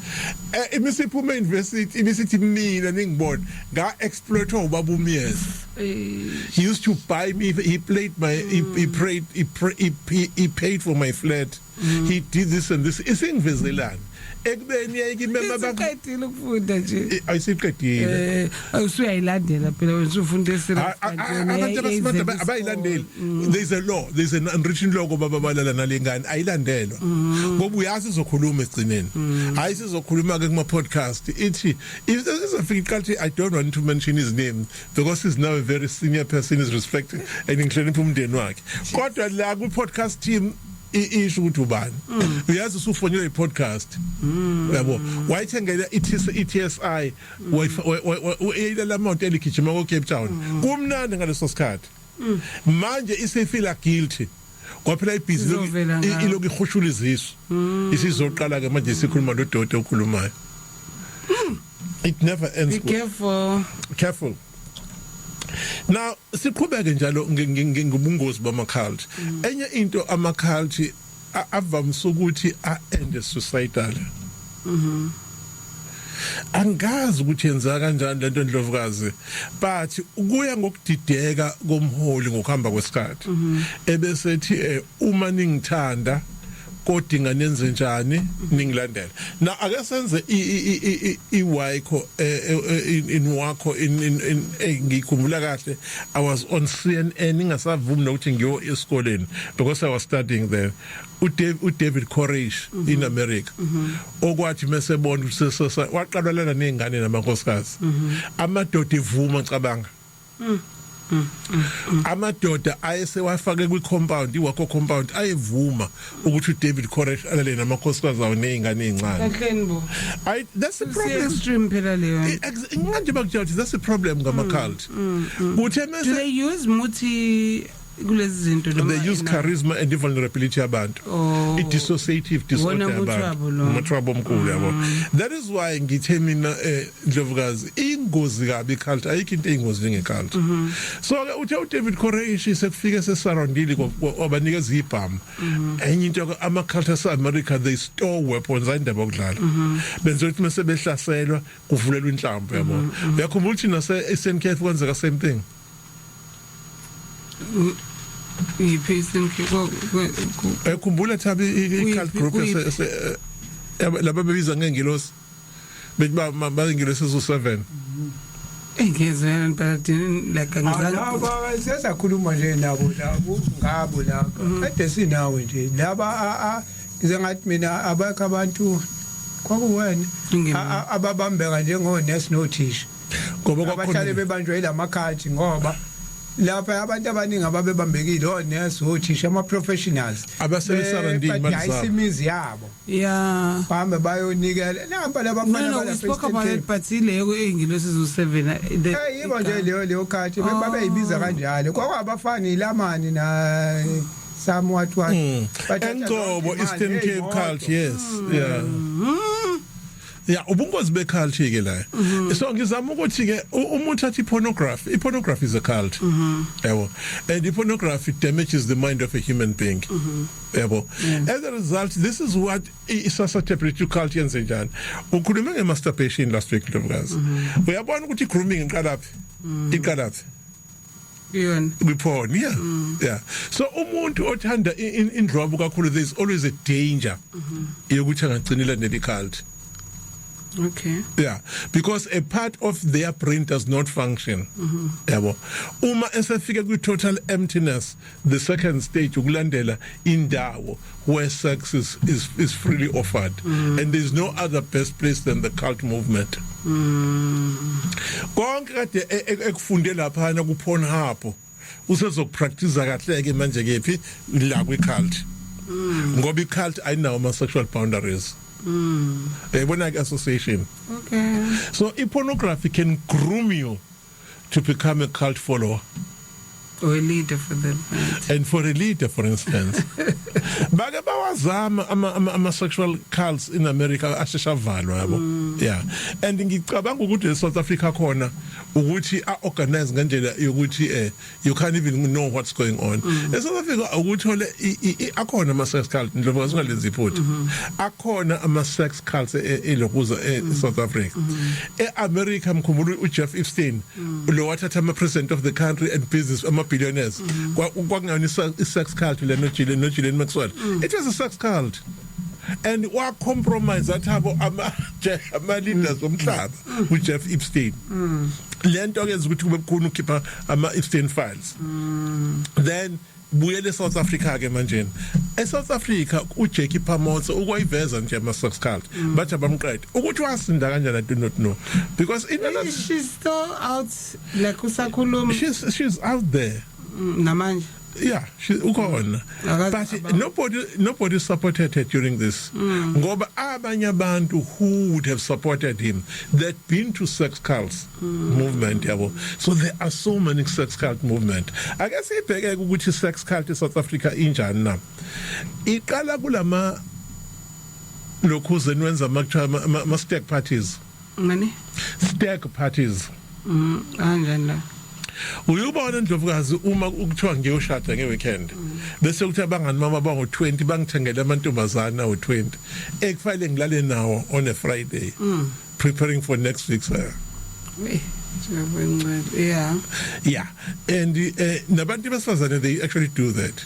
imisiphume university, ibisithi mina ningibona nga exploit ubaba uMyeza. He used to buy me, he played my he prayed, he paid for my flat. He did this and this. Isingivezelana ekubeni yayikimema. Isiqedile ukufunda nje. Ayisiqedile. Usuyayilandela phela wena, usufunda eserious. Abantu abasimanje abayilandeli. There's a law, there's an unwritten law kuba babalala nalengane, ayilandelwa ngoba uyazi izokhuluma egcineni. Hayi, sizokhuluma ke kuma podcast, ithi izofika iqathi. I don't want to mention his name because he's now a very senior person, is respected and ngihlonipha umndeni wakhe, kodwa la ku podcast team isho ukuthi ubani, uyazi usufonelwe i-podcast, uyabo, wayithengela i-TSI, eyila amount eligijima ko Cape Town, kumnandi ngaleso sikhathi. Manje isefila guilty kwaphela, ibhizi Izovela ngawo. Iloku ihushula izisu, isizoqala ke manje sikhuluma nodoti okhulumayo. It never ends Be good. careful. Careful. Now siqhubeke njalo ngobungozi bama cult. Enye into, ama cult avamise ukuthi a end suicidal. Angazi ukuthi yenza kanjani lento, Ndlovukazi, but kuya ngokudideka komholi ngokuhamba kwesikhathi, ebesethi uma ningithanda kodinga nenze njani, ningilandela. Na ake senze iWaco, in Waco in ngikhumbula kahle, I was on CNN, ngingasavumi nokuthi ngiyo esikoleni because I was studying there. uDavid Koresh in America, okwathi mesebona ukuthi sesesa, waqalwa nezingane namankosikazi, amadoda ivuma. Cabanga, amadoda ayesewafake kwi-compound, iWaco compound, ayevuma ukuthi uDavid Koresh alale namakhosikazi awo nezingane ezincane. Kahleni bo. I that's the problem. Extreme phela leyo. Manje bakutshela ukuthi that's the problem ngama cult, kuthe Do mase they use muthi kulezi zinto noma? They use charisma and vulnerability yabantu. Oh. I-dissociative disorder Wona muthi yabantu. wabo lo. Umuthi wabo omkhulu, yabo. That is why ngithe mina, Ndlovukazi, ingozi kabi cult, ayikho into eyingozi njenge cult. So ke uthe uDavid Koresh sekufike sesurroundile, wabanikeza ibhamu. Enye into ke, ama cult ase America, they store weapons, ayindaba okudlala, benza ukuthi mase behlaselwa kuvulelwa inhlamvu, yabo. Uyakhumbula ukuthi nase Eastern Cape kwenzeka same thing? Yiphi Eastern Cape? Ekhumbula, Thabi, i-cult group laba bebiza ngengilosi, bethi ba bayingilosi ezu7? Engezwe but like angizange. Laba sesakhuluma nje nabo labo, ngabo la kade sinawe nje laba, ngize ngathi mina abakho abantu kwakuwena Ngimi. ababambeka njengonesi nothisha Ngoba abahlale kwakhona bebanjwe yilama-cult, ngoba lapha abantu abaningi ababebambekile onesi, othisha, ama-professionals. Abasebesarandile imali Badayisa zabo. imizi yabo, bahambe bayonikela nampa No, labafana no, we balapha spoke e-Eastern about Cape. it, but ileyo eyingilosi zu7. Yibo nje leyo khathi babeyibiza kanjalo, kwakwabafana ilamani na some what what. Bathatha Engcobo, zonke imali, Eastern Cape ey'moto. cult, yes, yeah, ubungozi becult ke la. So ngizama ukuthi ke umuntu athi pornography, i-pornography is a cult, yabo, and i-pornography damages the mind of a human being, yabo. As a result, this is what i-susceptibility to cult yenze njani. Ukhulume nge-masturbation last week, Ndlovukazi. Uyabona ukuthi i-grooming iqalaphi? Iqalaphi? Yona. Kwi-porn, yeah. So umuntu othanda indlwabu kakhulu, there is always a danger yokuthi angagcinela neli cult. Yeah, because a part of their brain does not function, yabo. Uma esefika kwi total emptiness, the second stage ukulandela indawo where sex is freely offered, and there's no other best place than the cult movement. Konke kade ekufunde laphana ku Pornhub. Usezokupractice kahle ke manje kephi la kwi cult, ngoba i cult ayinawo ama sexual boundaries. Yayibona ke association. So i pornography can groom you to become a cult follower Or a leader for them, right? And for a leader, for instance. Bake bawazama ama sexual cults in America, ashesha valwa, yabo. Yeah, and ngicabanga ukuthi eSouth Africa khona ukuthi a organize ngendlela yokuthi you can't even know what's going on. ESouth Africa ukuthole akhona ama sex cult, ndlovu, singalenzi iphutha. Akhona ama sex cults elokuza eSouth Africa. EAmerica, mkhumbula uJeff Epstein lo wathatha ama president of the country and business, ama billionaires. Kwakungayona i sex cult le no Ghislaine Maxwell? It was a sex cult and wa compromise athabo ama leaders omhlaba uJeff Epstein. Lento ke ukuthi kube bukhona ukukhipha ama Epstein files. Then buyele eSouth Africa ke manje. ESouth Africa uJackie Phamotse ukwayiveza nje ama sex cult, bathi abamqede. Ukuthi wasinda kanjani, I do not know, because in another She's still out, like usakhuluma? She's out there. Namanje? Yeah, she ukhona. Akazi. But nobody supported her during this, ngoba abanye abantu who would have supported him that been to sex cults movement, yabo. So there are so many sex cult movement. Ake sibheke ukuthi sex cult eSouth Africa injani na. Iqala kulama lokhuze wenza ama ama stag parties. Ngani? Stag parties. Kanjani la? Uyubona, Ndlovukazi, uma ukuthiwa ngiyoshada ngeweekend, bese kuthi abangani mama bango20 bangithengele amantombazana awu20 ekufanele ngilale nawo on a Friday, preparing for next week's Hey, siyabona, yeah. Yeah, and nabantu besifazane, they actually do that.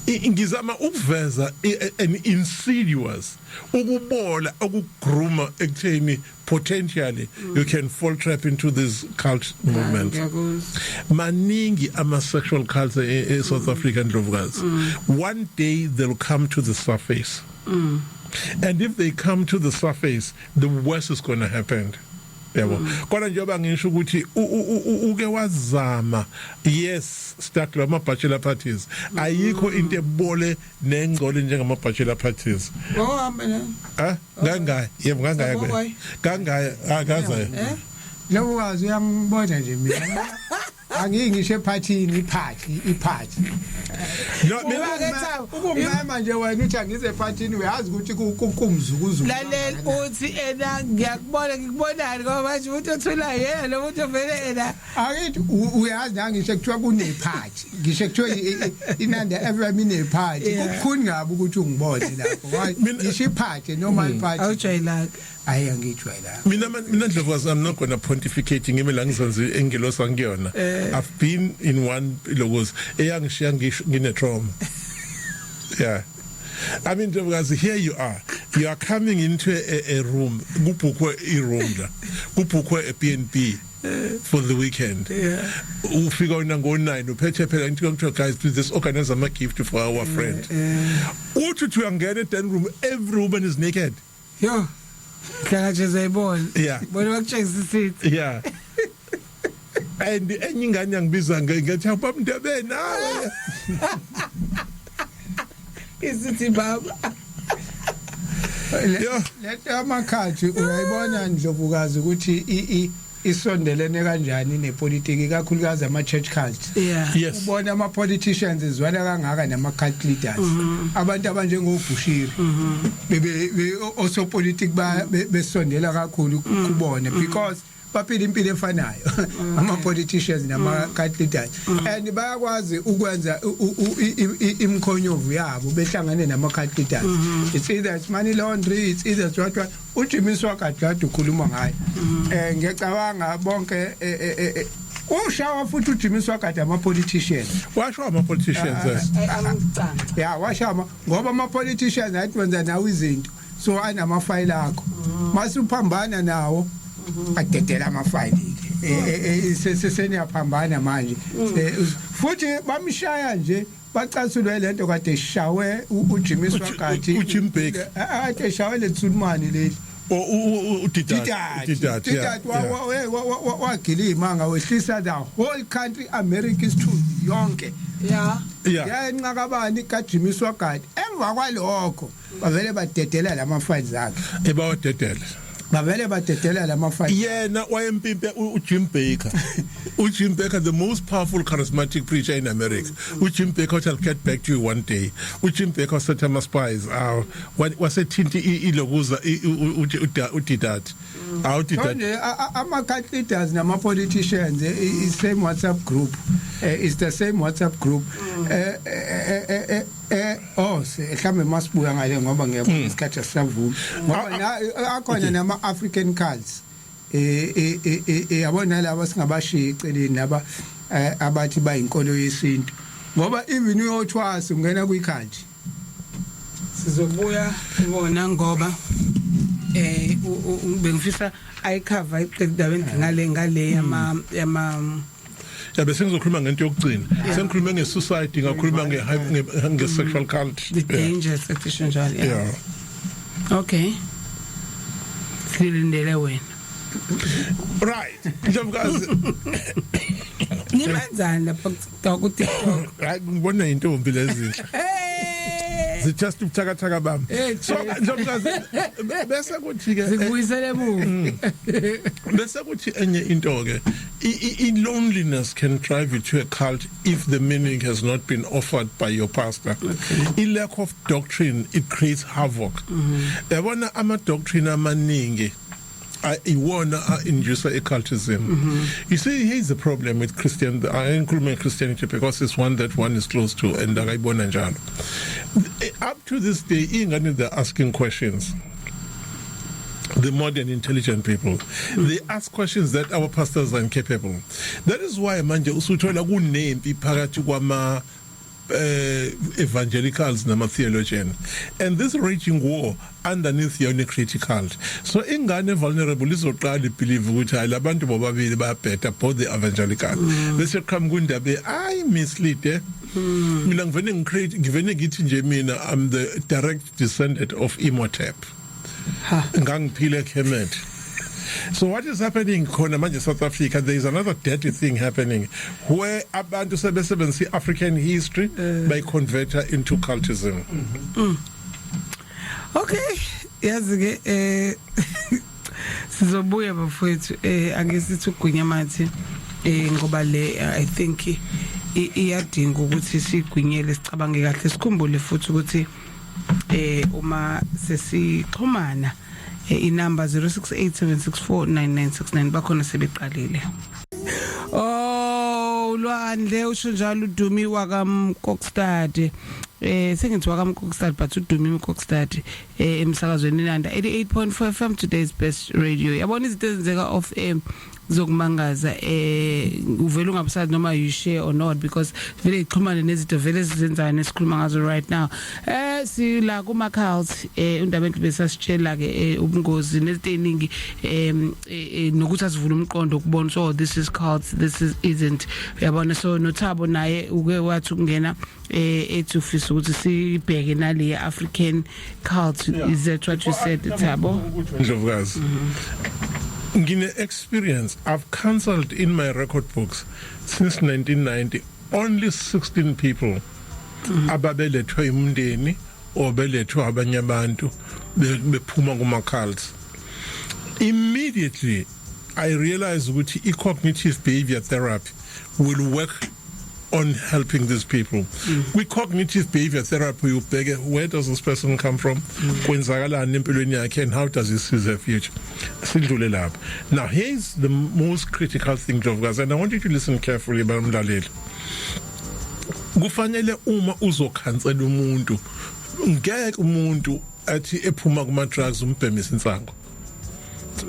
Ngizama ukuveza an insidious ukubola okugrooma ekutheni potentially you can fall trap into this cult movement. Ngiyakuzwa. Maningi ama sexual cults e South Africa, Ndlovukazi. One day they'll come to the surface, and if they come to the surface, the worst is going to happen, yabo. Kodwa njengoba ngisho ukuthi uke wazama, yes, start lama bachelor parties. Ayikho into ebole nengcole njengama bachelor parties. Wawuhamba na? Ah, ngangaya, yebo, ngangaya. Why? Ngangaya, akaza. Eh. Lobukazi uyangibona nje, mina angingisho ephathini, iphathi iphathi. No, mina Ke Thabo, Ukungema nje wena uthi angize ephathini, uyazi ukuthi kumzukuzuku. Lalela, uthi ena ngiyakubona, ngikubonani, ngoba manje umuntu othula yena lo muntu vele ena. Akithi uyazi nangisho kuthiwa kunephathi, ngisho kuthiwa iNanda FM inephathi, kubukhuni ngabe ukuthi ungibone lapho. Why? Ngisho iphathi, normal party. Awujwayelanga. Hayi, angijwayelanga. Mina, Ndlovukazi, I'm not going to pontificate, ngime la ngizenze engelosa ngiyona. I've been in one logos eyangishiya ngisho ngine trauma. Yeah, I mean, Ndlovukazi, here you are, you are coming into a room, kubhukwe i room la, kubhukwe a B&B for the weekend. Ufika wena ngo9, uphethe phela into, kuthiwa, "Guys, please, let's organize ama gift for our friend." Uthi uthi uyangena e dining room, every woman is naked. Yo, hlala nje zayibona. Bona bakutshengisa isithi. Yeah, and enye ingane yangibiza ngathi, "Baba Ndebe, nawe." Isithi, baba. Lento yamakhathi uyayibona, Ndlovukazi, ukuthi isondelene kanjani nepolitiki, kakhulukazi ama church cult. Ubona ama politicians izwana kangaka nama cult leaders, abantu abanjengoBushiri, bebe osopolitiki besondela kakhulu kubona because baphila impilo efanayo, ama politicians nama cult leaders, and bayakwazi ukwenza imikhonyovu yabo behlangane nama cult leaders. It's either it's money laundry, it's either it's what what. UJimmy Swaggart kade ukhuluma ngayo, ngiyacabanga bonke ushawa futhi uJimmy Swaggart ama politicians. Washo ama politicians, yes. Angicanga. Ya, washama ngoba ama politicians athi wenza nawo izinto, so anama file akho, mase uphambana nawo adedela ama file ke, seniyaphambana manje. Futhi bamshaya nje, bacasulwe lento kade shawe uJimmy Swaggart. uJim Baker. Kade shawe letsulumani leli. uDeedat. Deedat. Deedat. Wagila imanga, wehlisa the whole country, America isithunzi yonke. Yayenqakabani kaJimmy Swaggart. Emva kwalokho bavele badedela lama files akhe. Ebawadedele. Bavele badedela lama files. Yena wayempimpe uJim Bakker. uJim Bakker, the most powerful charismatic preacher in America. uJim Bakker uthi, "I'll get back to you one day." uJim Bakker wasetha ama spies aw wasethinti ilokuza uDeedat, awu Deedat. Manje ama cult leaders nama politicians is same WhatsApp group, is the same WhatsApp group. Oh, mhlambe masibuya ngale ngoba ngiyabona isikhathi asisavumi, ngoba akhona nama African cults, yabona, laba singabashiya eceleni laba abathi bayinkolo yesintu, ngoba even uyothwasa ungena kwi-cult. Sizobuya kubona ngoba bengifisa ayicover iqeda ngale yama Ya, bese ngizokhuluma ngento yokugcina. Sengikhulume nge-suicide, ngakhuluma nge-sexual cult. The dangers ecishe njalo, yeah. Okay, silindele wena. Right, Ndlovukazi. Nimenzani lapha ku TikTok? Hayi, ngibona intombi lezinhle. Zi-just ubuthakathaka bami. So Ndlovukazi, bese kuthi ke Zikubuyisele emuva. Bese kuthi enye into ke, i loneliness can drive you to a cult if the meaning has not been offered by your pastor. I lack of doctrine, it creates havoc. Yabona, ama doctrine amaningi iwona induce occultism. You see, here's the problem with Christian, I include Christianity because it's one that one is close to and akayibona njalo. Up to this day, ingane, they're asking questions. The modern intelligent people, they ask questions that our pastors are incapable. That is why manje usuthola kunempi phakathi kwama evangelicals nama theologian, and this raging war underneath yona create cult. So ingane vulnerable izoqala ibelieve ukuthi hayi, labantu bobabili bayabheda, both the evangelical. Bese qhamuka indaba ay mislead. Mina ngivene ngicreate, ngivene ngithi nje mina I'm the direct descendant of Imhotep. Ha. Ngangiphile eKemet. So what is happening khona manje, South Africa, there is another dirty thing happening where abantu sebesebenzisa African history by converter into cultism. Okay, yazi ke, sizobuya bafowethu. Angisithi ugwinya mathi ngoba le, I think, iyadinga ukuthi sigwinyele, sicabange kahle, sikhumbule futhi ukuthi uma sesixhumana, inamba 0687649969, bakhona sebeqalile. Oh, lwandle, usho njalo uDumi wakaMkokstad. Sengithi wakaMkokstad, but uDumi Mkokstad, emsakazweni Inanda 88.4 FM, today's best radio. Yabona izinto ezenzeka off air zokumangaza, uvela ungabusazi noma you share or not, because vele ixhumane nezinto vele esizenzayo nesikhuluma ngazo right now. Sila kuma cult, undaba enhle besasitshela ke ubungozi nezinto eziningi, nokuthi asivule umqondo ukubona, so this is cult, this is isn't, uyabona. So noThabo naye uke wathi ukungena, ethi ufisa ukuthi sibheke nale African cult. Is that what you said, Thabo? Ndlovukazi, ngine experience. I've counseled in my record books since 1990 only 16 people ababelethwe imndeni obelethwe abanye abantu bephuma kuma cults. Immediately I realized ukuthi i-cognitive behavior therapy will work on helping these people. With cognitive behavior therapy, ubheke where does this person come from, kwenzakalani empilweni yakhe, and how does he see the future. Sidlule lapha. Now here's the most critical thing, Ndlovukazi, and I want you to listen carefully, bamlaleli. Kufanele uma uzokhansela umuntu, ngeke umuntu athi ephuma kuma drugs umbhemisa insango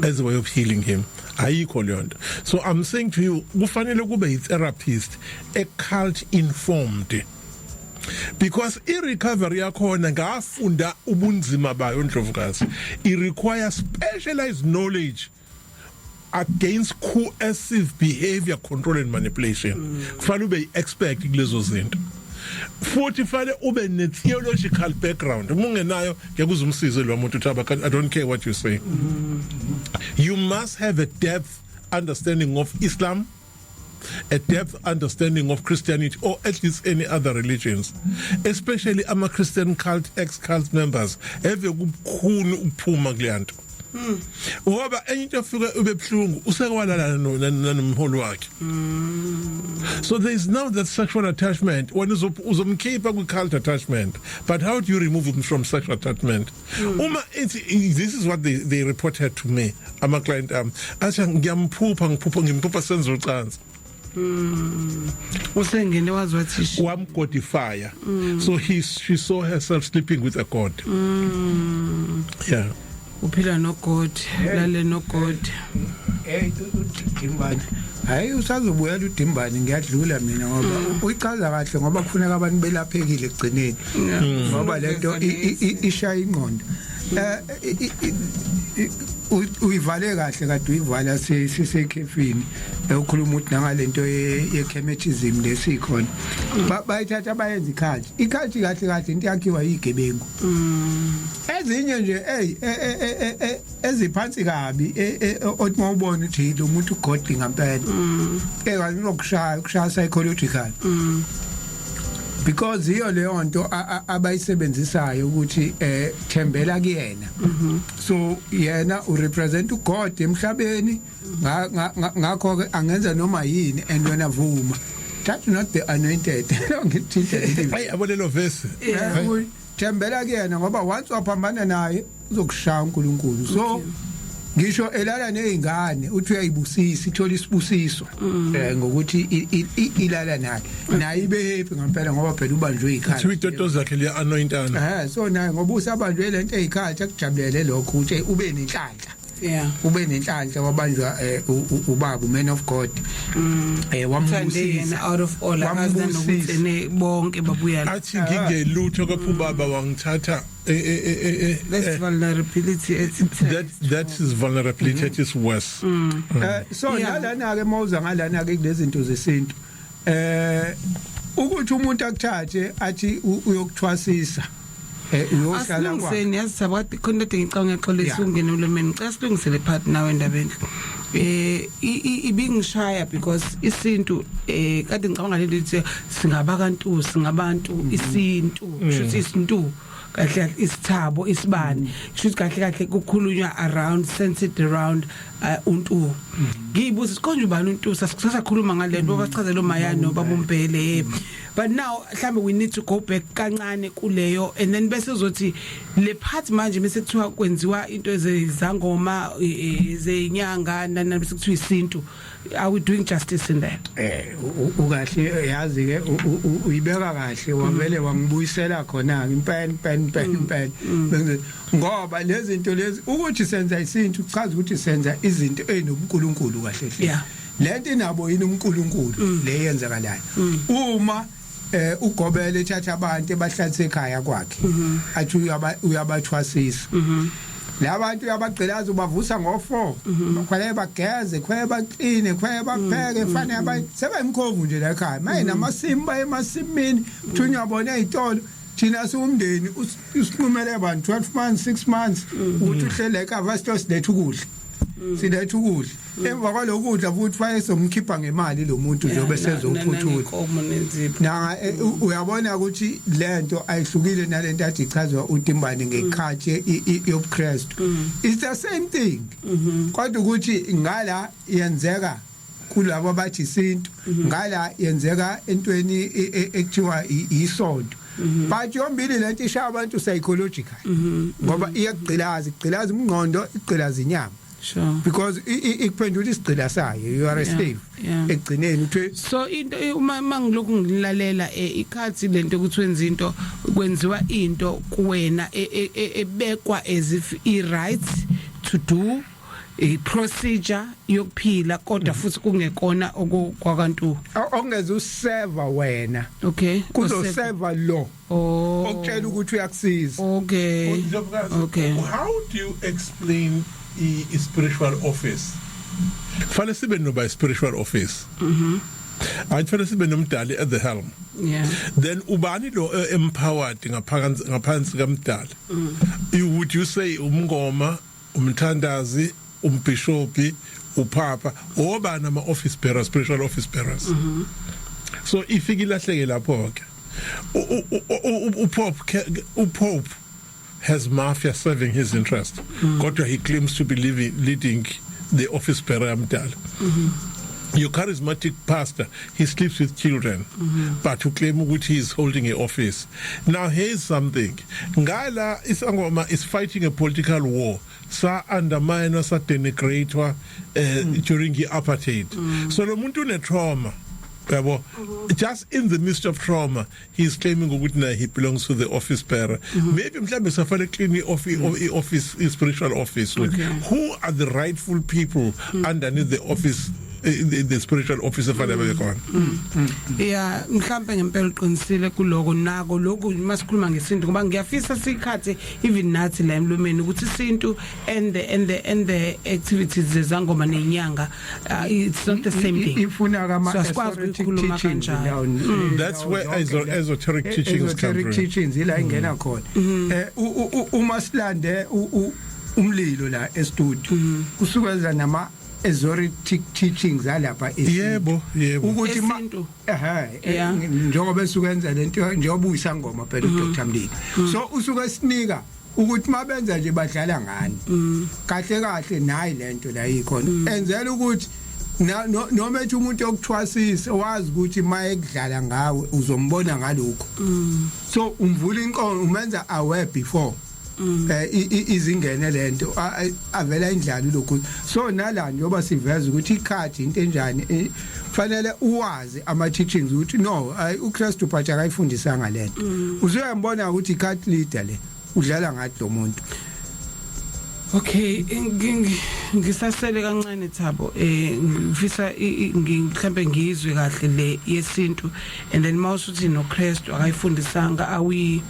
as a way of healing him. Ayikho leyo nto. So I'm saying to you, kufanele kube i-therapist a cult informed, because i-recovery yakhona, ngafunda ubunzima bayo, Ndlovukazi, it requires specialized knowledge against coercive behavior, control and manipulation. Kufanele ube i-expert kulezo zinto. Futhi fanele ube ne theological background. Uma ungenayo, ngeke uzumsize lo muntu uthi, "I don't care what you say." You must have a depth understanding of Islam, a depth understanding of Christianity, or at least any other religions, especially ama Christian cult, ex cult members. Eve kubukhuni ukuphuma kuleyanto, ngoba enye into afika ube buhlungu, usekwalala nomholi wakhe. So there is now that sexual attachment. When uzomkhipha kwi cult attachment, but how do you remove him from sexual attachment? Uma ithi, this is what they reported to me, ama client athi, "Ngiyamphupha, ngiphupha, ngimphupha senza ucansi." Usengene wazi wathi Wamgodify. So he she saw herself sleeping with a god. Yeah. Uphila no God, lale no God. Hey, uDimbane, hayi, usazobuyela uDimbane. Ngiyadlula mina ngoba uyichaza kahle, ngoba kufuneka abantu belaphekile ekugcineni, ngoba lento ishaya ingqondo. Uyivale kahle, kade uyivala sisekhefini, ukhuluma ukuthi nangalento ye-chemetism lesikhona, bayithatha bayenza ikhathi. Ikhathi kahle kahle into yakhiwa yigebengu ezinye nje, hey, eziphansi kabi, othi mawubona ukuthi lo muntu ugodly ngempela, eh uzokushaya, ukushaya psychological, because iyo leyo nto abayisebenzisayo ukuthi thembela kuyena. So yena urepresent uGod emhlabeni, ngakho ke angenza noma yini and wena vuma. Touch not the anointed, ngithinte. Hayi, yabo lelo verse. Thembela kuyena, ngoba once waphambana naye uzokushaya uNkulunkulu. So ngisho elala nezingane, uthi uyayibusisa, ithola isibusiso ngokuthi ilala naye, naye ibe happy ngempela, ngoba phela ubanjwe ikhathi. Kuthiwa itoto zakhe liya anointana. So naye ngoba usabanjwe lento eyikhathi, akujabulele lokho ukuthi ube nenhlanhla. Ube nenhlanhla, wabanjwa ubaba, man of God, Uthande wambusisa. Yena out of all, akazi nanokuthi Wambusisa. ene bonke babuya la. Athi, "Ngingelutho, kepha ubaba wangithatha." That's vulnerability at its That is vulnerability at its worst. So nalana ke, mawuza ngalana ke kulezi zinto zesintu, ukuthi umuntu akuthathe athi uyokuthwasisa, uyohlala kwa Asilungiseni, yazi Thabo, kade khona kade ngicabanga, ngiyaxolisa ungene emlomeni. Ngicela silungisele phakathi nawe endabeni. Ibingishaya because isintu, kade ngicabanga lento lithi singabakantu, singabantu, isintu kusho isintu kahle kahle, isithabo, isibani, kusho kahle kahle kukhulunywa around, centered around untu. Ngiyibuza sikonje ubani untu, sasakhuluma ngalento, bachazela umayano babumbele, but now mhlambe we need to go back kancane kuleyo and then bese uzothi le part manje bese kuthiwa kwenziwa into ezangoma, zenyanga, nana bese kuthiwa isintu. Are we doing justice in that? Ukahle, yazi ke, uyibeka kahle, wavele wangibuyisela khona impela impela impela impela. Ngoba lezi zinto lezi, ukuthi senza isintu kuchaza ukuthi senza izinto ezinobuNkulunkulu kahle hle. Lento inabo yini uNkulunkulu le yenzakalayo? Uma ugobele ethatha abantu ebahlalise ekhaya kwakhe, athi uyabathwasisa labantu, uyabagqilaza, ubavusa ngo4, kufanele bageze, kufanele bakline, kufanele bapheke, kufanele sebayimkhovu nje la ekhaya maye namasimu, baye emasimini, kuthunywa bona ezitolo. Thina siwumndeni, usinqumele abantu 12 months, 6 months ukuthi uhlele ekhaya, sito siletha ukudla, siletha ukudla. Emva kwalokudla futhi fanele somkhipha ngemali lo muntu njengoba sezophuthula. Nenkomo nenzipho. Nanga uyabona ukuthi lento ayihlukile nalento athi ichazwa uTimbane ngekhathi yobuKristu. It's the same thing, kodwa ukuthi ngala yenzeka kulabo abathi isintu, ngala yenzeka entweni ekuthiwa isonto, but yombili lento ishaya abantu psychological, ngoba iyakugqilaza, igqilaza umngqondo, igqilaza inyama, because ikuphendula isigqila sayo. You are a slave ekugcineni uthi. So into uma mangilokhu ngilalela, ikhathi lento ukuthi wenza into, kwenziwa into kuwena ebekwa as if i right to do, i procedure yokuphila, kodwa futhi kungekona okwakantu. Ongeze useva wena, kuzoseva lo okutshela ukuthi uyakusiza. How do you explain i spiritual office? Fanele sibe noba spiritual office. Ayi, fanele sibe nomdali at the helm. Then ubani lo empowered ngaphansi kamdala? You would you say umngoma, umthandazi, umbishopi, upapa, obani ama office bearers, spiritual office bearers? So ifike ilahleke lapho ke. uPope has mafia serving his interest, kodwa he claims to be leading the office bearer mdala. Your charismatic pastor, he sleeps with children, but who claim ukuthi he is holding a office. Now here's something ngala: isangoma is fighting a political war, sa undermine, sa denigrate during the apartheid. So lo muntu une trauma, yabo. Just in the midst of trauma, he is claiming ukuthi na he belongs to the office bearer. Maybe mhlambe safale clean office, office, spiritual office. Who are the rightful people underneath the office, the spiritual office efanele bebe khona? Yeah, mhlambe ngempela uqinisile kuloko nako lokhu masikhuluma ngesintu, ngoba ngiyafisa sikhathi even nathi la emlomeni ukuthi isintu and the activities zezangoma nenyanga, it's not the same thing. Ifuna kama So asikwazi esoteric ukuyikhuluma teachings kanjalo. now. That's where esoteric teachings come Esoteric from. teachings ila ingena khona. Uma silande umlilo la e studio, kusukeza nama esoteric teachings alapha esintu. yebo yebo Ukuthi ma Esintu. Ehe. Njengoba esukenza lento, njengoba uyisangoma phela uDr Mlilo, so usuke sinika ukuthi mabenza nje badlala ngani kahle kahle. Nayi lento la ikhona enzela ukuthi noma ethi umuntu yokuthwasisa wazi ukuthi maye kudlala ngawe uzombona ngalokho. So umvula inkonzo, umenza aware before izingene lento avela indlala lokhu. So nala njengoba siveza ukuthi ikhathi into enjani, fanele uwazi ama teachings ukuthi no, uKristu but akayifundisanga lento. Uzuyambona ukuthi i-cult leader le udlala ngathi lo muntu. Okay, ngisasele kancane, Thabo. Ngifisa mhlambe ngizwe kahle le yesintu and then mawusuthi noKristu akayifundisanga, are we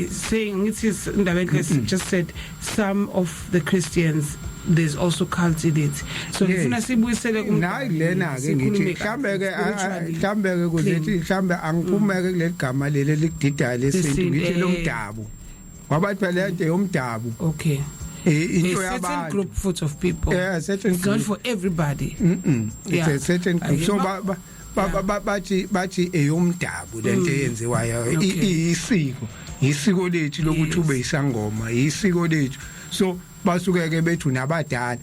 saying, ngithi indaba enhle, just said some of the Christians, there's also cult in it, so ngifuna sibuyisele. Nayi lena ke ngithi mhlambe ke, mhlambe ke kuze mhlambe angiphumeke kuleli gama leli likudidayo lesintu, ngithi lomdabu, ngoba phela lento yomdabu. Into A certain yabantu group futhi of people. Yeah, certain It's not group. for everybody. It's a certain group. So bathi eyomdabu lento eyenziwayo. Iyisiko, isiko lethu lokuthi ube isangoma, isiko lethu. So basuke ke bethu nabadala.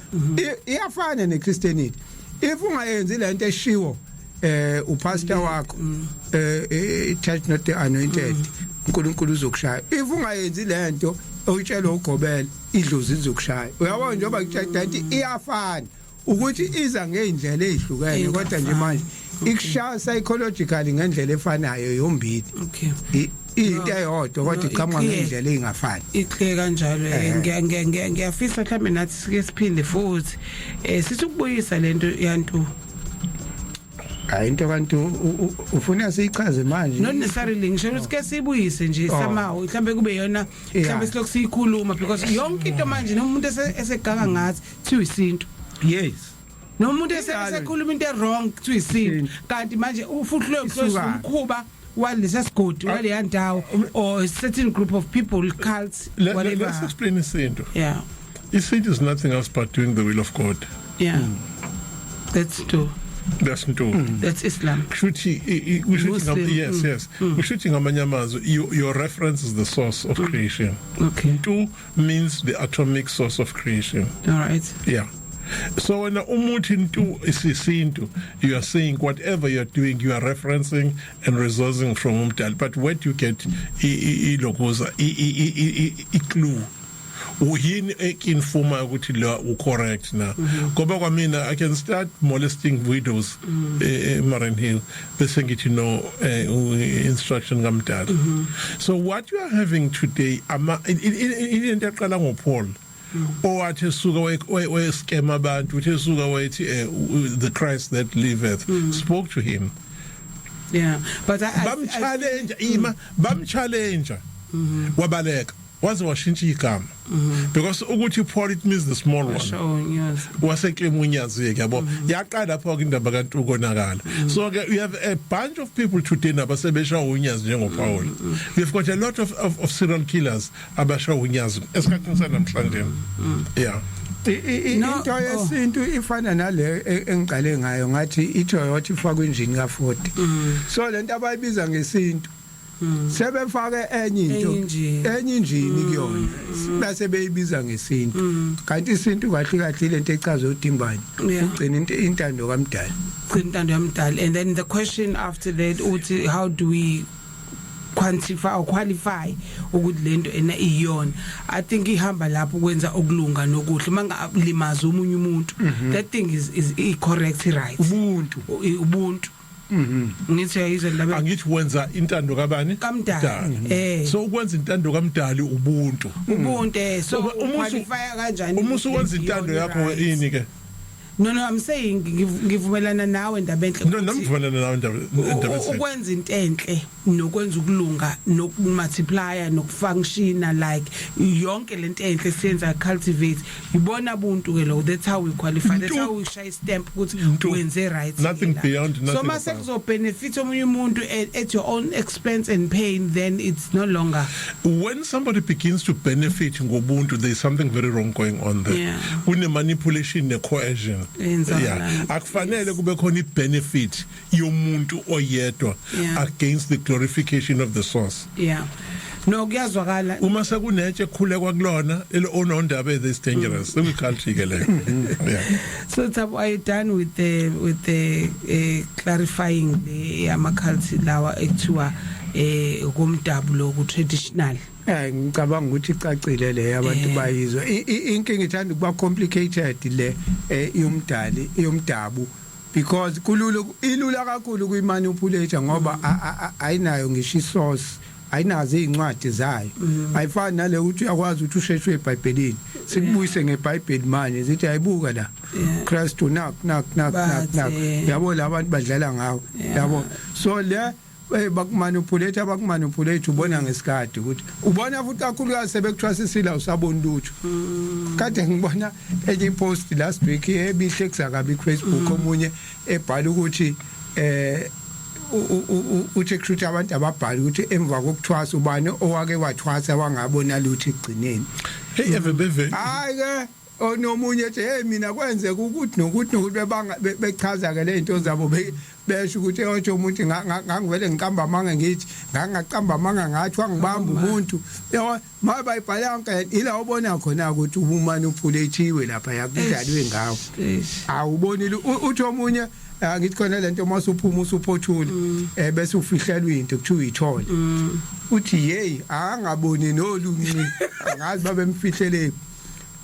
Iyafana neChristianity. If ungayenzi lento eshiwo upastor wakho, touch not the anointed, uNkulunkulu uzokushaya. If ungayenzi lento oyitshelwa ugobela, idlozi lizokushaya. Uyabona njengoba kutshela ukuthi iyafana, ukuthi iza ngeindlela ezihlukene, kodwa nje manje ikushaya psychologically ngendlela efanayo yombili. Into eyodwa, kodwa No, iqhamuka i-clear. ngendlela ezingafani. Iclear kanjalo. Ngiyafisa mhlambe nathi sike siphinde futhi sithi ukubuyisa lento yantu. Hayi, into kanti ufuna siyichaze manje? Not necessarily, ngisho ukuthi ke siyibuyise nje somehow, mhlambe kube yona mhlambe silokhu siyikhuluma, because yonke into manje noma umuntu eseganga ngathi thiwa isintu, noma umuntu Injalo. esekhuluma into wrong kuthiwa isintu. Isintu. Kanti manje ufuhlwe Isuka. umkhuba walesa sigodi, waleya ndawo, or a certain group of people, cults, whatever. Let's explain isintu. Isintu is nothing else but doing the will of God. Yeah, that's true. That's nto. That's Islam. Kushuthi kushuthi Muslim. Yes. Yes, kushuthi ngamanye amazwi your reference is the source of creation. Ntu means the atomic source of creation. All right. Yeah, so wena umuthi ntu isisintu, you are saying whatever you are doing, you are referencing and resourcing from umdali. But where do you get ilokuza i clue? Uyini ekinfuma ukuthi lo u correct na? Ngoba kwamina I can start molesting widows eMariannhill, bese ngithi no, instruction kamdala. So what you are having today, ama into yaqala ngoPaul, owathi esuka wayescam abantu, uthi esuka wayethi the Christ that liveth spoke to him. Yeah, but I Bamchallenge, ima bamchallenge, wabaleka. Waze washintsha igama because ukuthi Paul, it means the small one. Sure, yes. Waseklema unyazi ke, yabo. Yaqala lapho ke indaba kanti ukonakala. So ke you have a bunch of people today nabasebesha unyazi njengoPaul. We've got a lot of serial killers abasha unyazi esikhathini sanamhlanje, yeah. No, Into oh. yesintu ifana nale engiqale ngayo, ngathi iToyota ifakwe injini ka40. So lento abayibiza ngesintu sebefake enye into, Enye injini. Enye injini kuyona, bese beyibiza ngesintu, kanti isintu kahle kahle lento echaza uDimbane, ugcina into intando kaMdali. Intando yamdali. And then the question after that uthi, how do we quantify or qualify ukuthi lento ena iyona? I think ihamba lapho kwenza okulunga nokuhle, mangalimaza omunye umuntu, that thing is correct, right? Ubuntu. Ubuntu. Ngithi uyayizwa laba. Angithi wenza intando kabani? KaMdali. So ukwenza intando kaMdali ubuntu. Ubuntu, so Uma qualify kanjani? Uma usuwenza intando yakho, right? ini ke? No, I'm saying ngivumelana nawe, ndaba enhle. No, nami ngivumelana nawe, indaba enhle. Ukwenza into enhle nokwenza ukulunga nokumultiplya nokufunctiona, like yonke lento enhle siyenza, cultivate, ibona buntu ke lo. That's how we qualify, that's Ntu. how we shy stamp ukuthi Ntu. wenze right Nothing ke la. beyond, So nothing mase above. kuzo benefit omunye umuntu at your own expense and pain, then it's no longer. When somebody begins to benefit ngobuntu, there is something very wrong going on there. Kune manipulation ne coercion. Eyenzakalayo. Akufanele kube khona ibenefit yomuntu oyedwa against the glorification of the source. Yeah, no, kuyazwakala. Uma sekunetshe ekhulekwa kulona onondaba, is dangerous, sekuyiculture ke leyo, yeah. So Thabo, are you done with the clarifying the ama-cult lawa ekuthiwa komdabu lo ku traditional? Ngicabanga ukuthi icacile le, abantu bayizwa. Inkinga ithanda ukuba complicated le yomdali, yomdabu, because kulula, ilula kakhulu kuyimanipulate ngoba ayinayo ngisho isource, ayinazo izincwadi zayo. Ayifani nale ukuthi uyakwazi ukuthi usheshwe eBhayibhelini, sikubuyise ngeBhayibheli manje, sithi ayibuka la, Christ nak nak nak nak nak. Bathe. Yabo, labantu badlala ngawo. Yabo, so le bakumanipulate, abakumanipulate, ubona ngesikade ukuthi ubona futhi kakhulukazi sebekuthwasisile, awusaboni lutho. Kade ngibona enye ipost last week ebihle kusakabi ku Facebook, omunye ebhala ukuthi uthi kushuthi abantu ababhala ukuthi emva kokuthwasa, ubani owake wathwasa wangabona lutho ekugcineni? Hey, eve beve. Hayi ke, onomunye ethi, hey, mina kwenzeka ukuthi nokuthi nokuthi, bebanga bechaza ke le zinto zabo, besho ukuthi othi umuntu ngangivele ngiqamba amanga, ngithi ngangaqamba amanga, ngathi wangibamba umuntu, yabo. Mabayibhala yonke ila ubona khona ukuthi ubumanipulatiwe lapha, yakudlalwe ngawo. Eish. Awubonile, uthi omunye, ngithi khona lento masuphuma usuphothula bese ufihlelwa into kuthiwa uyithole, uthi hey, angaboni nolunci, angazi babemfihlele.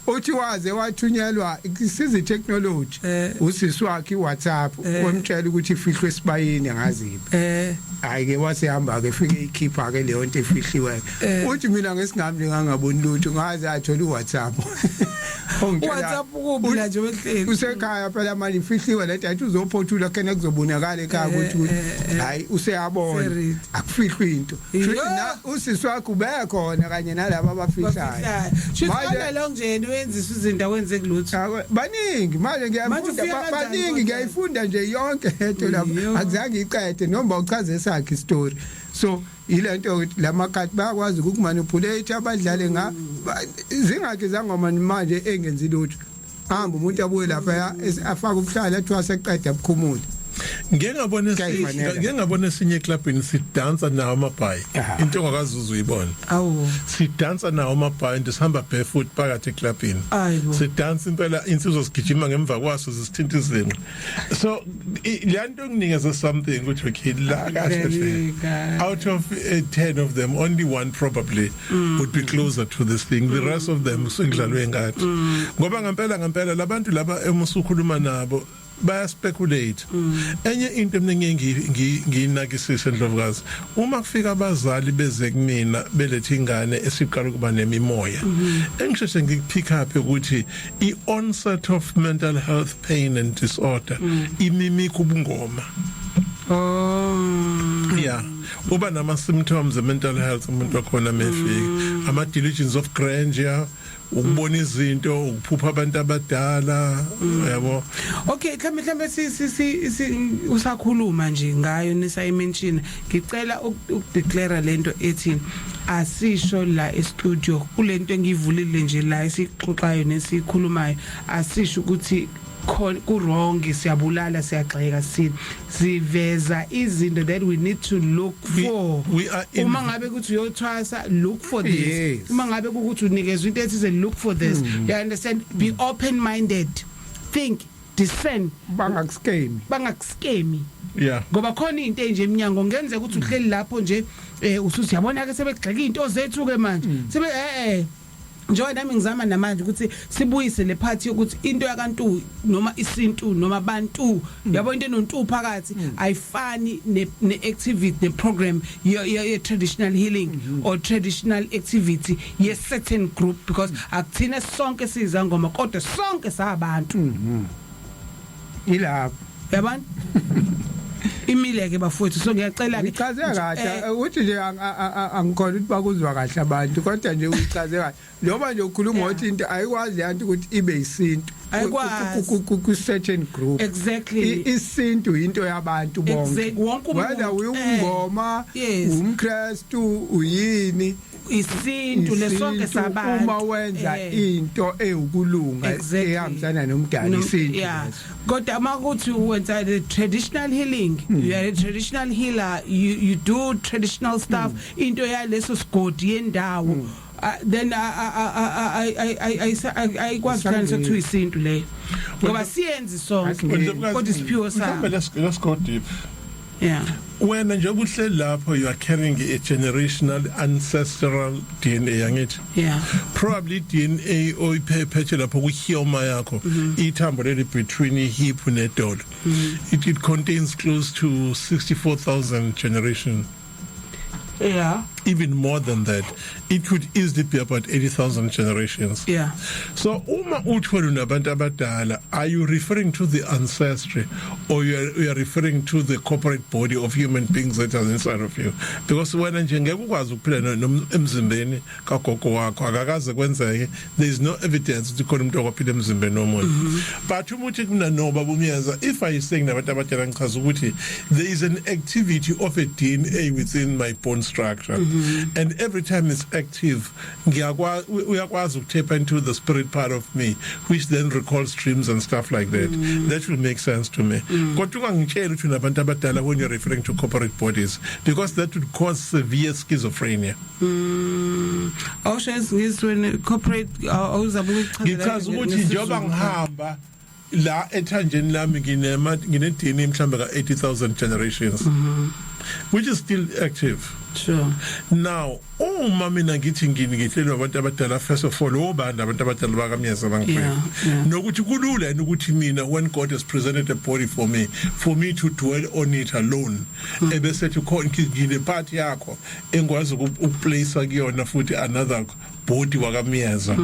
Uthi waze wathunyelwa isiza technology usisi wakhe iWhatsApp, wamtshela ukuthi ifihlwe esibayeni ngaziphi. Hayi ke, wasehamba ke, fike ikhipha ke leyo nto efihliwe. Uthi mina ngesingami ngangaboni lutho, ngaze athola iWhatsApp. Ongitshela WhatsApp kuphi la nje wehleli? Usekhaya phela manje, ifihliwe lento, athi uzophothula kena kuzobonakala ekhaya ukuthi hayi, useyabona. Seready. Akufihlwe into. Yo. Shuthi usisi wakhe ubekhona kanye nalabo abafihlayo. Shuthi Manje- lo nje wenzisa izinto awenze kulutho. Baningi manje Manje ngiyafunda ufika kanjani baningi. kodwa? Ngiyayifunda nje yonke lento lapho. Yo. Akuzange iqede noma uchaze sakhe istory. So ilento ukuthi lamakati bayakwazi ukukumanipulate, abadlale nga zingakhe zangoma manje engenzi lutho, hamba umuntu abuye lapha afake ubuhlalo, athi waseqeda bukhumule. Ngeke ngabona Kuyayifanela. Ngeke ngabona esinye eclubini sidansa nawo amabhayi, into ongakazuza uyibona. Awu. Sidansa nawo amabhayi, sihamba barefoot phakathi eclubini. Ayibo. Sidansa impela, insizwa sigijima ngemva kwaso, zisithinta izinqe. So le nto nginikeza something ukuthi okay, la kahle Very hle, good. out of 10 of them, only one probably would be closer to this thing. The rest of them sengidlalwe ngathi, ngoba ngempela ngempela labantu laba emusukhuluma nabo baya speculate. Enye into mina ngiyinakisise, Ndlovukazi, uma kufika abazali beze kumina belethe ingane esiqala ukuba nemimoya, engisheshe ngikupick up ukuthi i-onset of mental health pain and disorder imimika ubungoma. Oh. Yeah, Uba nama symptoms e mental health umuntu wakhona mefika, ama delusions of grandeur, ukubona izinto, ukuphupha abantu abadala, yabo. Okay, mhlambe si usakhuluma nje ngayo nisayimention, ngicela ukudeclare lento ethi asisho la e-studio kulento engivulile nje la esixoxayo nesikhulumayo, asisho ukuthi ku wrong, siyabulala, siyagxeka, siveza izinto that we need to look for. We are Uma ngabe kuthi uyothwasa, look for this. Uma ngabe kukuthi unikezwe into ethize, look for this, you understand? Be open minded, think, discern. Bangakuskemi. Bangakuskemi, ngoba khona into enje eminyango ngenzeka ukuthi uhleli lapho nje, usuthi yabona ke sebegxeka izinto zethu ke manje, sebe njengoba nami ngizama namanje ukuthi sibuyise le part yokuthi into yakantu noma isintu noma bantu, yabo, into enontu phakathi ayifani ne activity ne program ye traditional healing or traditional activity ye certain group, because akuthina sonke sizangoma kodwa sonke sabantu. Ilapho. Yabona, imile ke bafowethu, so ngiyacela ke. Uyichaze kahle uthi nje angikhona ukuthi bakuzwa kahle abantu, kodwa nje uyichaze kahle noma nje ukhuluma ngokuthi into ayikwazi yanto ukuthi ibe isintu Ayikwazi. Ku certain group. Isintu into yabantu bonke. Wonke umuntu, Whether uyungoma, umKristu, uyini, isintu lesonke isintu, sabantu. Uma wenza into ewukulunga ehambisana nomdali, isintu leso. Kodwa uma kuthi wenza the traditional healing, you are a traditional healer, you do traditional stuff, into yaleso sigodi yendawo, then ayikwazi kuhlanganisa kuthiwa isintu leyo, ngoba siyenzi sonke, kodwa isiphiwo Mhlawumbe sabo. Let's go deep. Wena nje uhleli lapho, you are carrying a generational ancestral DNA, angithi? Yeah. Probably DNA oyiphephethe lapho kuhyoma yakho, ithambo leli between ihip nedolo, it contains close to 64,000 generation. Even more than that, it could easily be about 80,000 generations. So uma uthwele nabantu abadala, are you referring to the ancestry or you are referring to the corporate body of human beings that are inside of you? Because wena nje ngeke ukwazi ukuphila emzimbeni kagogo wakho, akakaze kwenzeke. There is no evidence ukuthi khona umuntu okwaphila emzimbeni womunye. But uma uthi kuna no baba umyenza, if I saying nabantu abadala, ngichaza ukuthi there is an activity of a DNA within my bone structure, and every time it's active, ngiyakwazi, uyakwazi ukutap into the spirit part of me, which then recalls dreams and stuff like that. That will make sense to me. Kodwa ungangitshela ukuthi unabantu abadala when you're referring to corporate bodies, because that would cause severe schizophrenia. Awusho isingisi wena, corporate, awuzabe ukuyichazela. Ngichaza ukuthi njengoba ngihamba la ethanjeni lami, ngine DNA mhlambe ka 80,000 generations, which is still active. Now uma mina ngithi ngini ngihlelwe abantu abadala, first of all, obani abantu abadala bakaMyeza bangifika? Nokuthi kulula yini ukuthi mina, when God has presented a body for me to dwell on it alone, ebese thi khona ngine part yakho engikwazi ukuplace kuyona futhi another body wakaMyeza,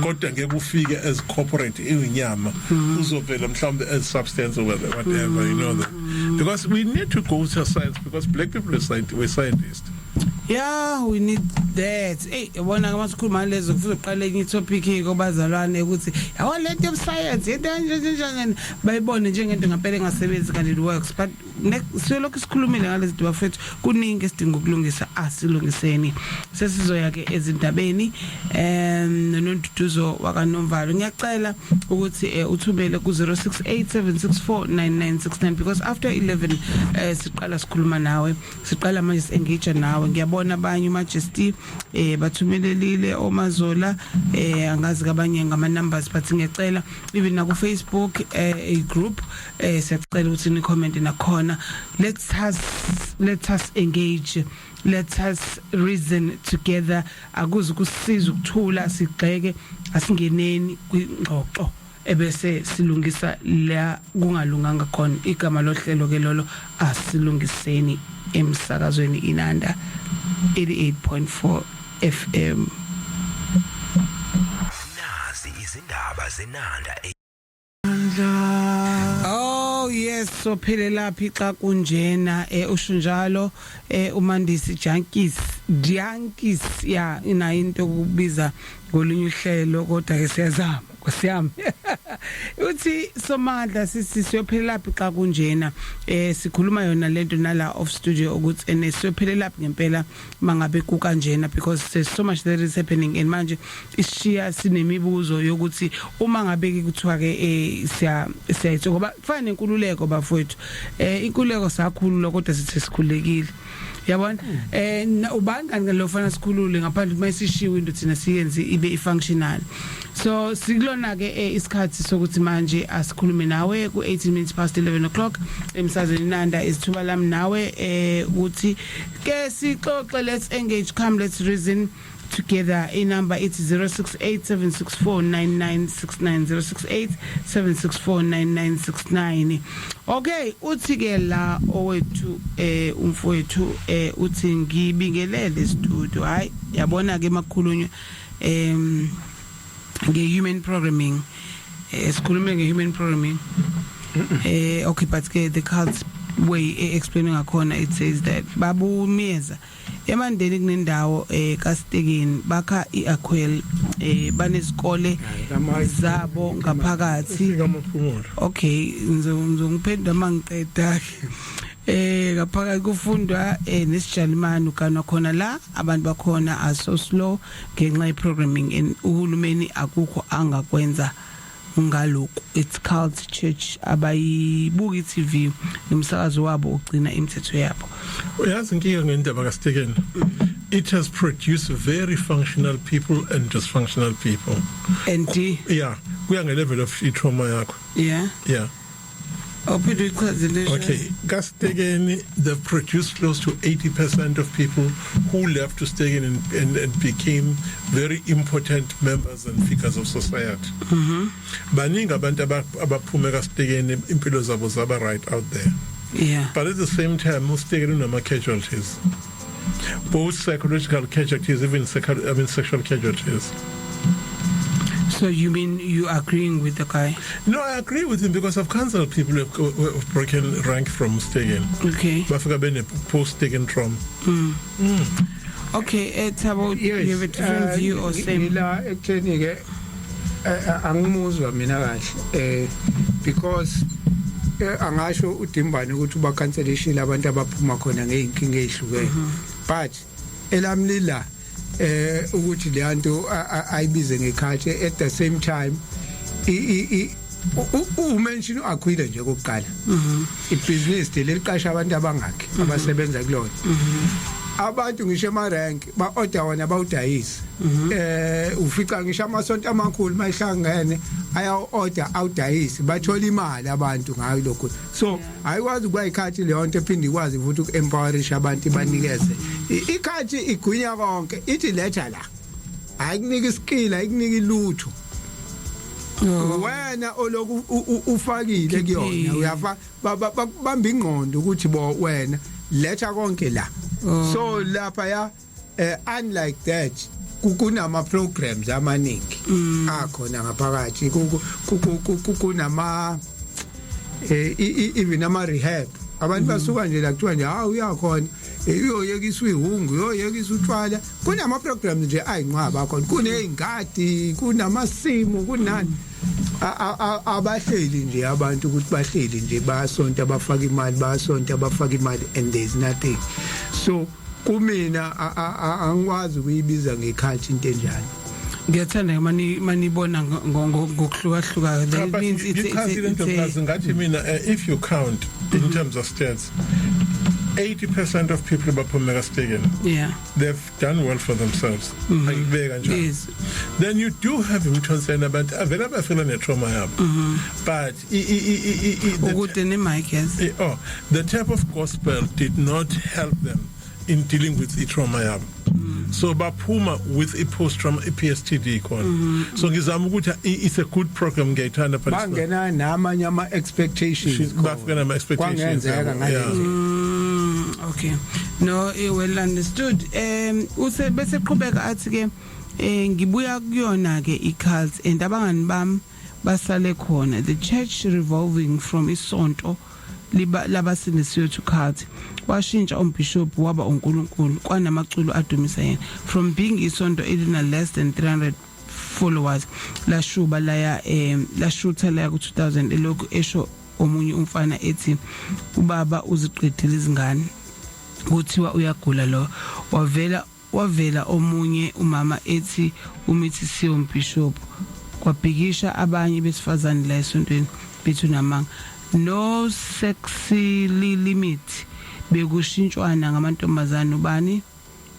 kodwa ngeke ufike as corporate inyama, uzovela mhlawumbe as substance or whatever, you know that? Because we need to go to science, because black people are scientists, we're scientists. Yeah, we need that. Hey, yabona ke masikhuluma lezo kufuze uqale enye topic ke bazalwane ukuthi yabo lento of science into nje nje bayibone njengento ngempela engasebenzi, kanti it works. But silokhu sikhulumile ngalezi zinto bafethu, kuningi esidinga ukulungisa, asilungiseni. Sesizoya ke ezindabeni noNduduzo wakaNomvalo. Ngiyacela ukuthi uthumele ku 0687649969 because after 11 siqala sikhuluma nawe, siqala manje si-engage nawe. Ngiyabona abanye uMajesty bathumelelile omazola, angazi kabanye ngama numbers, but ngiyacela even na ku Facebook a group, siyacela ukuthi ni comment nakhona. Let us engage, let us reason together. Akuze kusiza ukuthula sigxeke, asingeneni kwingxoxo ebese silungisa la kungalunganga khona. Igama lohlelo ke lolo, asilungiseni, emsakazweni Inanda 88.4 FM. Nazi izindaba zeNanda. Oh yes. Sophelelaphi xa kunjena? Usho njalo uMandisi Junkies Junkies, ya, inayo into ukubiza ngolunye uhlelo, kodwa ke siyazama, Nkosi yami. Uthi somandla sisi, siyophelelaphi xa kunjena? Sikhuluma yona lento nala off studio ukuthi ene siyophelelaphi ngempela mangabe kukanjena, because there's so much that is happening and manje ishiya sinemibuzo yokuthi uma ngabe kuthiwa ke siya siyayitho, ngoba kufana nenkululeko, bafowethu. Inkululeko sakhululwa, kodwa sithi sikhululekile, yabona? Ubani kanti lo fana sikhulule ngaphandle uma isishiwe into thina siyenze ibe ifunctional? So sikulona ke isikhathi sokuthi manje asikhulume nawe ku 18 minutes past 11 o'clock emsazweni Nanda. Isithuba lami nawe ukuthi ke sixoxe. Let's engage, come, let's reason together. Inumber ithi 0687649969, 0687649969. Okay, uthi ke la owethu umfowethu uthi ngibingelele studio. Hayi, yabona ke makhulunywa nge-human programming, sikhulume nge-human programming. Okay, but ke the cult way explaining ngakhona, it says that babumiyeza eMandeni kunendawo kaStekeni bakha iaquel, banesikole zabo ngaphakathi. Fika amaphumulo. Okay, ngizongiphendula mangiqeda. Ngaphakathi kufundwa nesijalimani ukana khona la abantu bakhona are so slow ngenxa ye programming and uhulumeni akukho angakwenza ngalokhu. It's cult church, abayibuki iTV nomsakazo wabo ugcina imithetho yabo. Uyazi inkinga ngendaba kaStekeni, it has produced very functional people and dysfunctional people. And yeah, kuya nge-level of i-trauma yakho. Yeah. Awuphinde uyichazele. Okay, kaStekeni they've produced close to 80% of people who left to Stekeni and became very important members and figures of society. Baningi abantu abaphume kaStekeni impilo zabo zaba right out there. But at the same time, uStekeni unama casualties. Both psychological casualties, even I mean sexual casualties. So you mean you agreeing with the guy? No, I agree with him because I've counseled people who have broken rank from Stegen. Bafika bene post Stegen trauma. Okay, Thabo, you have a different view or same? Ngila ekutheni ke angimuzwa mina kahle because angasho uDimbane ukuthi uba cancelation abantu abaphuma khona ngeinkinga ezihlukene, but elami lila ukuthi le nto ayibize ngeculture, at the same time i umention uAquila nje kokuqala, ibhizinisi leliqasha abantu abangakhi abasebenza kulona, abantu ngisho ema-rank ba-order wona bawudayise. Ufica ngisho amasonto amakhulu mayihlangene aya-order awudayise, bathola imali abantu ngayo lokho. So ayikwazi ukuba ikhathi leyo nto ephinde ikwazi futhi uku-empowerisha abantu, ibanikeze ikhathi igwinya konke, ithi letha la, ayikunika iskill, ayikunika ilutho. Wena oloku ufakile kuyona, uyafa bakubamba ingqondo ukuthi bo wena letha konke la. So lapha ya unlike that, kunama programs amaningi akhona ngaphakathi, kunama even ama rehab, abantu basuka nje la kuthiwa nje hawu uyakhona, uyoyekiswa ihungu, uyoyekiswa utshwala. Kunama programs nje ayinqwaba khona, kunezingadi, kunamasimu, kunani. Abahleli nje abantu ukuthi bahleli nje bayasonta bafaka imali, bayasonta bafaka imali, and there is nothing. So kumina angikwazi ukuyibiza ngekhathi into enjalo. Ngiyathanda mani manibona ngokuhlukahluka. That means it's a ngathi mina if you count in terms of stats, 80% of people abaphuma kaStekeni they've done well for themselves, angibeka njalo. Then you do have imthonseni abantu avela bafela ne-trauma yabo, but Ukude ne-mic, yes. Oh, the type of gospel did not help them in dealing with i-trauma yabo, so baphuma with i-post trauma, i-PSTD khona. So ngizama ukuthi it's a good program, ngiyayithanda, but it's not- Bangena namanye ama expectations. Bafika nama expectations. Kwangenzeka yabo, ngale yeah. ndlela. Okay. No, well understood. Use bese qhubeka athi ke ngibuya kuyona ke i-cult and abangani bami basale khona. The church revolving from isonto. Liba labasindisiwe to cult. Washintsha umbishop waba uNkulunkulu, kwanamaculo adumisa yena. From being isonto elina less than 300 followers, lashuba laya, lashutha laya ku 2000. Elokhu esho omunye umfana ethi ubaba uziqedile izingane, kuthiwa uyagula lo. Wavela omunye umama ethi umithisiwe umbishop, kwabhikisha abanye besifazane la esontweni bethu namanga. No sexy limit, bekushintshwana ngamantombazane, ubani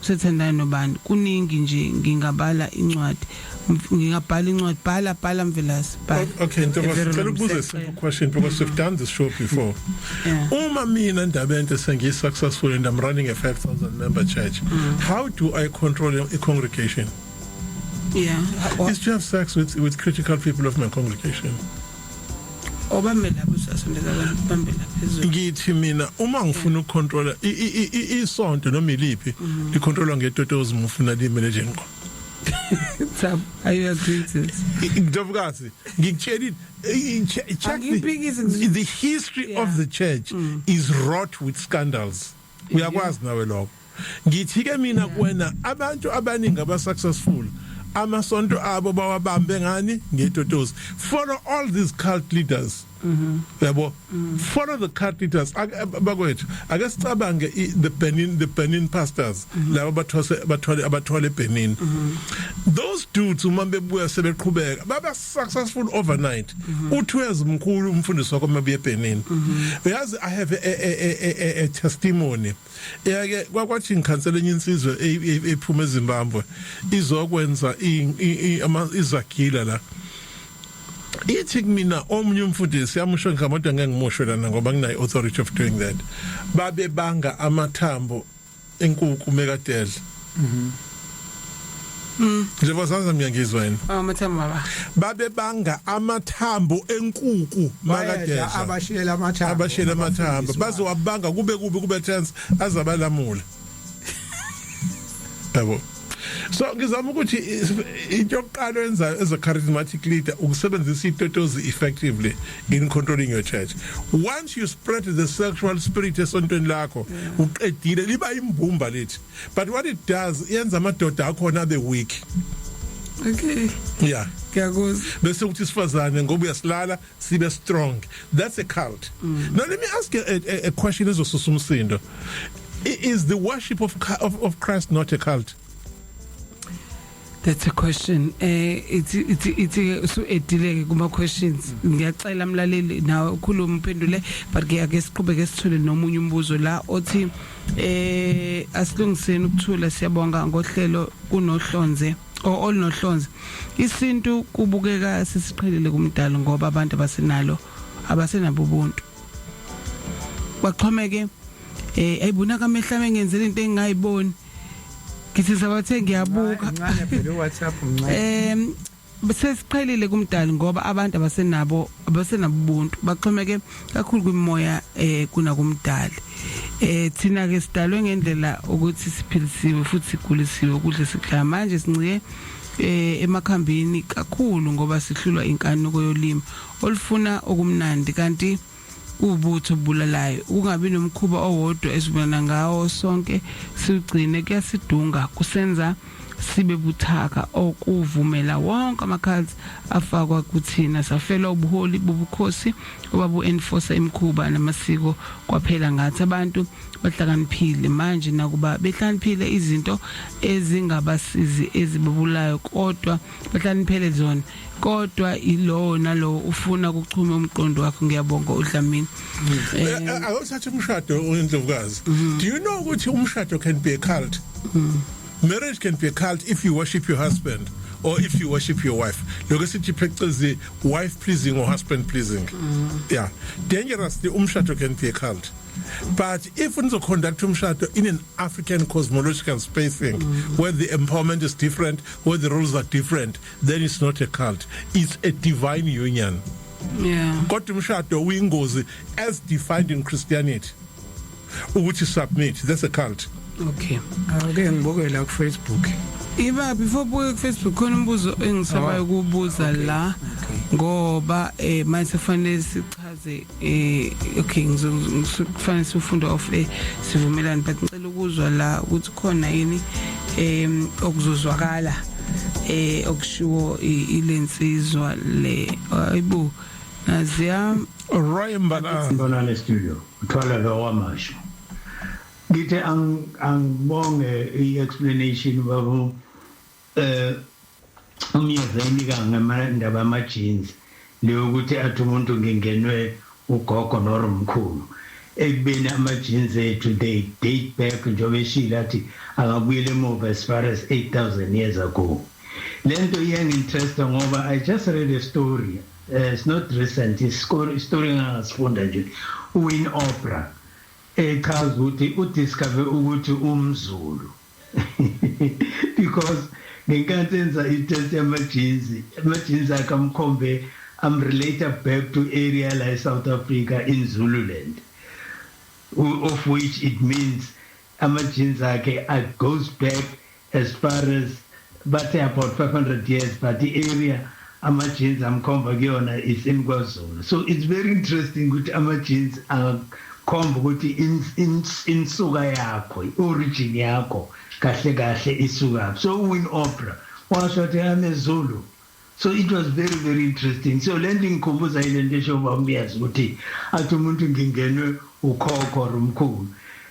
usethandana nobani. Kuningi nje, ngingabala incwadi, ngingabhala incwadi. Bhala, bhala, Mvelase, bhala. Okay, Ntokozo, Very ngicela long. ukubuza a simple question because we've done this show before. Uma mina Ndabente sengiyi successful and I'm running a 5000 member church, how do I control a congregation? Is to have sex with critical people of my congregation. Obambe lapho, sasondeza abantu, bambe lapha phezulu. Ngithi mina uma ngifuna ukucontrola isonto noma iliphi, licontrolwa ngetotozi mufuna li manage ngqo. Thabo, are you agreeing to this? Ndlovukazi, ngikutshelile, check Angiphikisi. the history of the church is wrought with scandals. Uyakwazi nawe lokho. Ngithi ke mina kuwena, abantu abaningi aba successful, amasonto abo bawabambe ngani? Ngetotozi. Follow all these cult leaders, yabo, follow the cult leaders. Bakwethu, ake sicabange the Benin pastors, laba bathwase, bathwale, abathwale eBenin. Those dudes, uma bebuya sebeqhubeka, baba successful overnight. Uthi uyazimkhulu umfundisi wakho mabuye eBenin. Uyazi, I have a testimony eyake kwakwathi ngikhansela enye insizwe ephuma eZimbabwe izokwenza izagila la. Ithi kumina omunye umfundisi, yamusho ngigama kodwa ngeke ngimusho lana ngoba nginayo authority of doing that, babe banga amathambo enkukhu mekadela. Njengoba sanza ngiyangizwa yini? Amathambo baba. Babe banga amathambo enkuku Bayedla. makadela. Abashiyela amathambo. Abashiyela amathambo. Abafundisi wabo. Bazowabanga kube kubi, kube tense, azabalamula, yabo. So ngizama ukuthi into yokuqala oyenzayo as a charismatic leader ukusebenzisa itotozi effectively in controlling your church. Once you spread the sexual spirit esontweni lakho, uqedile, liba imbumba lithi. But what it does, yenza amadoda akhona abe weak. Yeah. Ngiyakuzwa. Bese kuthi isifazane, ngoba uyasilala, sibe strong. That's a cult. Now let me ask a question ezosusa umsindo. Is the worship of Christ not a cult? That's a question. Ithi so edileke kuma questions. Ngiyacela mlaleli nawe ukhuluma uphendule, but ke ake siqhubeke sithole nomunye umbuzo la othi asilungiseni ukuthula. Siyabonga ngohlelo kunohlonze olunohlonze. Isintu kubukeka sisiqhelile kumdalo ngoba abantu abasenalo, abasenabo ubuntu. Baxhomeke ayibona kamehla mengenzela into engingayiboni. Ngithi sabathe ngiyabuka. Ncane phela uWhatsApp, mncane. Sesiqhelile kumdali ngoba abantu abasenabo, abasenabo ubuntu, baxhomeke kakhulu kwimoya kunakumdali. Thina ke sidalwe ngendlela ukuthi siphilisiwe futhi sigulisiwe ukudla sikudla. Manje sincike emakhambini kakhulu ngoba sihlulwa inkanuko yolimi olufuna okumnandi, kanti ubutho obulalayo. Ukungabi nomkhuba owodwa esivumelana ngawo sonke siwugcine kuyasidunga, kusenza sibe buthaka, okuvumela wonke ama-cults afakwa kuthina. Safelwa ubuholi bobukhosi obabu-enforce imikhuba namasiko, kwaphela ngathi. Abantu bahlakaniphile manje, nakuba behlakaniphile izinto ezingabasizi ezibabulayo, kodwa bahlakaniphele zona. Kodwa ilowo nalowo ufuna kuchume umqondo wakhe. Ngiyabonga, uDlamini. Awuthatha umshado, uNdlovukazi. Do you know ukuthi umshado can be a cult? Marriage can be a cult if you worship your husband or if you worship your wife, lokho sithi phecelezi wife pleasing or husband pleasing. Yeah, dangerously, umshado can be a cult. But if nizoconduct umshado in an African cosmological spacing where the empowerment is different, where the rules are different, then it's not a cult, it's a divine union. Kodwa umshado uyingozi as defined in Christianity, ukuthi submit, that's a cult. Okay. Ake ngibuke la ku Facebook. Iba before buke ku Facebook, khona umbuzo engisabayo Oh, ukubuza okay, la okay. ngoba manje kufanele sichaze. Chaze okay, ngizokufanele sifunde off sivumelane, but ngicela ukuzwa la ukuthi khona yini okuzozwakala okushiwo ilensizwa le. Ayibo, naziya. Roy Mbala. Mbonane studio, uthwala lo wamasho. Ngithi angibonge i-explanation babo umyezeni ngamandaba ama-genes leyo, ukuthi athi umuntu ngingenwe ugogo noromkhulu, ekubeni ama-genes ethu they date back, njengoba eshilo athi akabuyele emuva as far as 8000 years ago. Lento iyangi-interesta ngoba I just read a story, it's not recent, story engangasifunda nje, uWin Opera echaza ukuthi udiscover ukuthi umZulu because ngenkathi enza i-test yama-genes, ama-genes akhe amkhombe, am-relate back to area la e-South Africa in Zululand, of which it means ama-genes akhe goes back as far as bathe about 500 years, but the area ama-genes amkhomba kuyona is in KwaZulu. So it's very interesting ukuthi ama-genes angakhomba ukuthi insuka yakho, i-origin yakho kahle kahle isukaphi. So Win Opera washo ukuthi I'm a Zulu. So it was very very interesting. So le nto ingikhumbuza ile nto esho bambiyazi ukuthi athi umuntu ngingenwe ukhokho or umkhulu,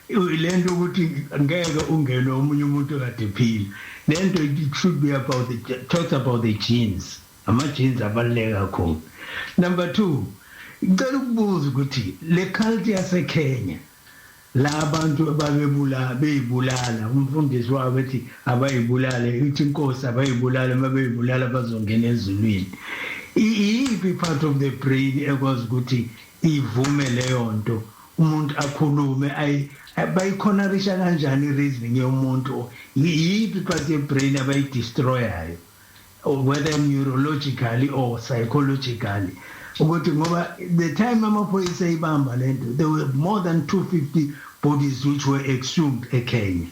le nto ukuthi ngeke ungenwe omunye umuntu kade ephila. Le nto it should be about the talks about the genes, ama-genes abaluleke kakhulu. Number 2, ngicela ukubuza ukuthi le cult yaseKenya la abantu ababebula beyibulala, umfundisi wabo ethi abayibulale, ithi inkosi abayibulale, mabeyibulala bazongena ezulwini, iyiphi part of the brain ekwazi ukuthi ivume leyo nto, umuntu akhulume ayi bayicornerisha kanjani i-reasoning yomuntu? Yiphi part ye-brain abayidestroyayo, or whether neurologically or psychologically, ukuthi ngoba the time amaphoyisa eyibamba lento, there were more than 250 bodies which were exhumed eKenya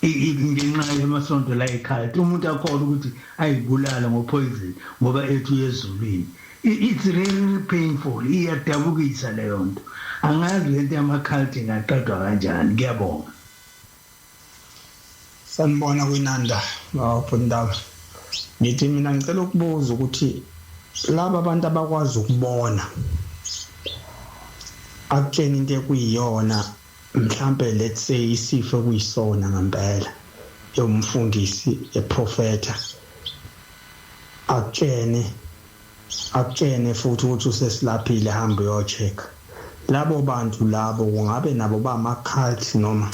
ngenxa yamasonto la ekhaya, umuntu akhona ukuthi ayibulala ngopoison ngoba ethu yezulwini. It's really painful, iyadabukisa leyo nto. Angazi lento yama-cult ingaqedwa kanjani. Ngiyabonga. Sanibona kwinanda ngawapho. Ngithi mina ngicela ukubuza ukuthi laba abantu abakwazi ukubona, akutshena into ekuyiyona, mhlambe let's say isifo kuyisona ngempela, yomfundisi eprofeta akutshene futhi ukuthi usesilaphile, hamba uyocheck, labo bantu labo kungabe nabo bama-cult noma?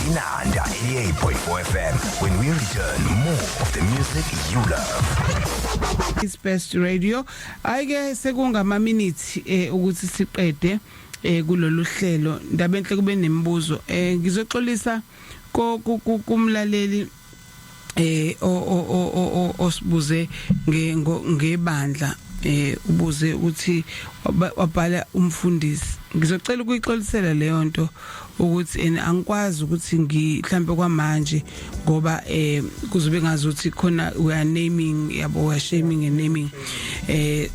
Inanda 88.4 FM. When we return, more of the music you love. It's Best Radio. Ayike, sekungama minutes ukuthi siqede kulolu hlelo. Ndaba enhle kube nemibuzo. Ngizoxolisa kumlaleli eh o o o osibuze ngebandla, ubuze ukuthi wabhala umfundisi. Ngizocela ukuyixolisela leyo nto ukuthi ene angikwazi ukuthi ngihlambe kwamanje ngoba kuzobe ngazi ukuthi khona we are naming, yabo, we are shaming and naming,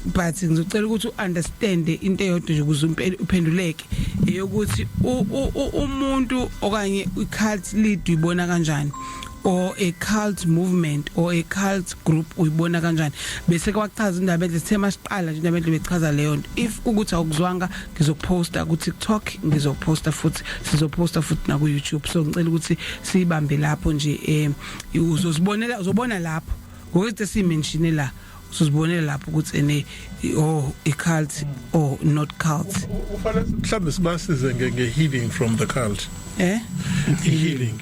but ngizocela ukuthi uunderstand into eyodwa nje ukuze uphenduleke, eyokuthi umuntu okanye i-cult lead uyibona kanjani, or a cult movement or a cult group uyibona kanjani, bese kwachaza indaba enhle. Sithe masiqala nje indaba enhle bechaza leyo nto. If ukuthi awukuzwanga, ngizokuposta ku TikTok, ngizoposta futhi, sizoposta futhi na ku YouTube. So ngicela ukuthi sibambe lapho nje, uzozibonela, uzobona lapho ngokuthi simention la, uzozibonela lapho ukuthi ene oh i cult or not cult. Ufanele mhlambe sibasize nge healing from the cult. Healing,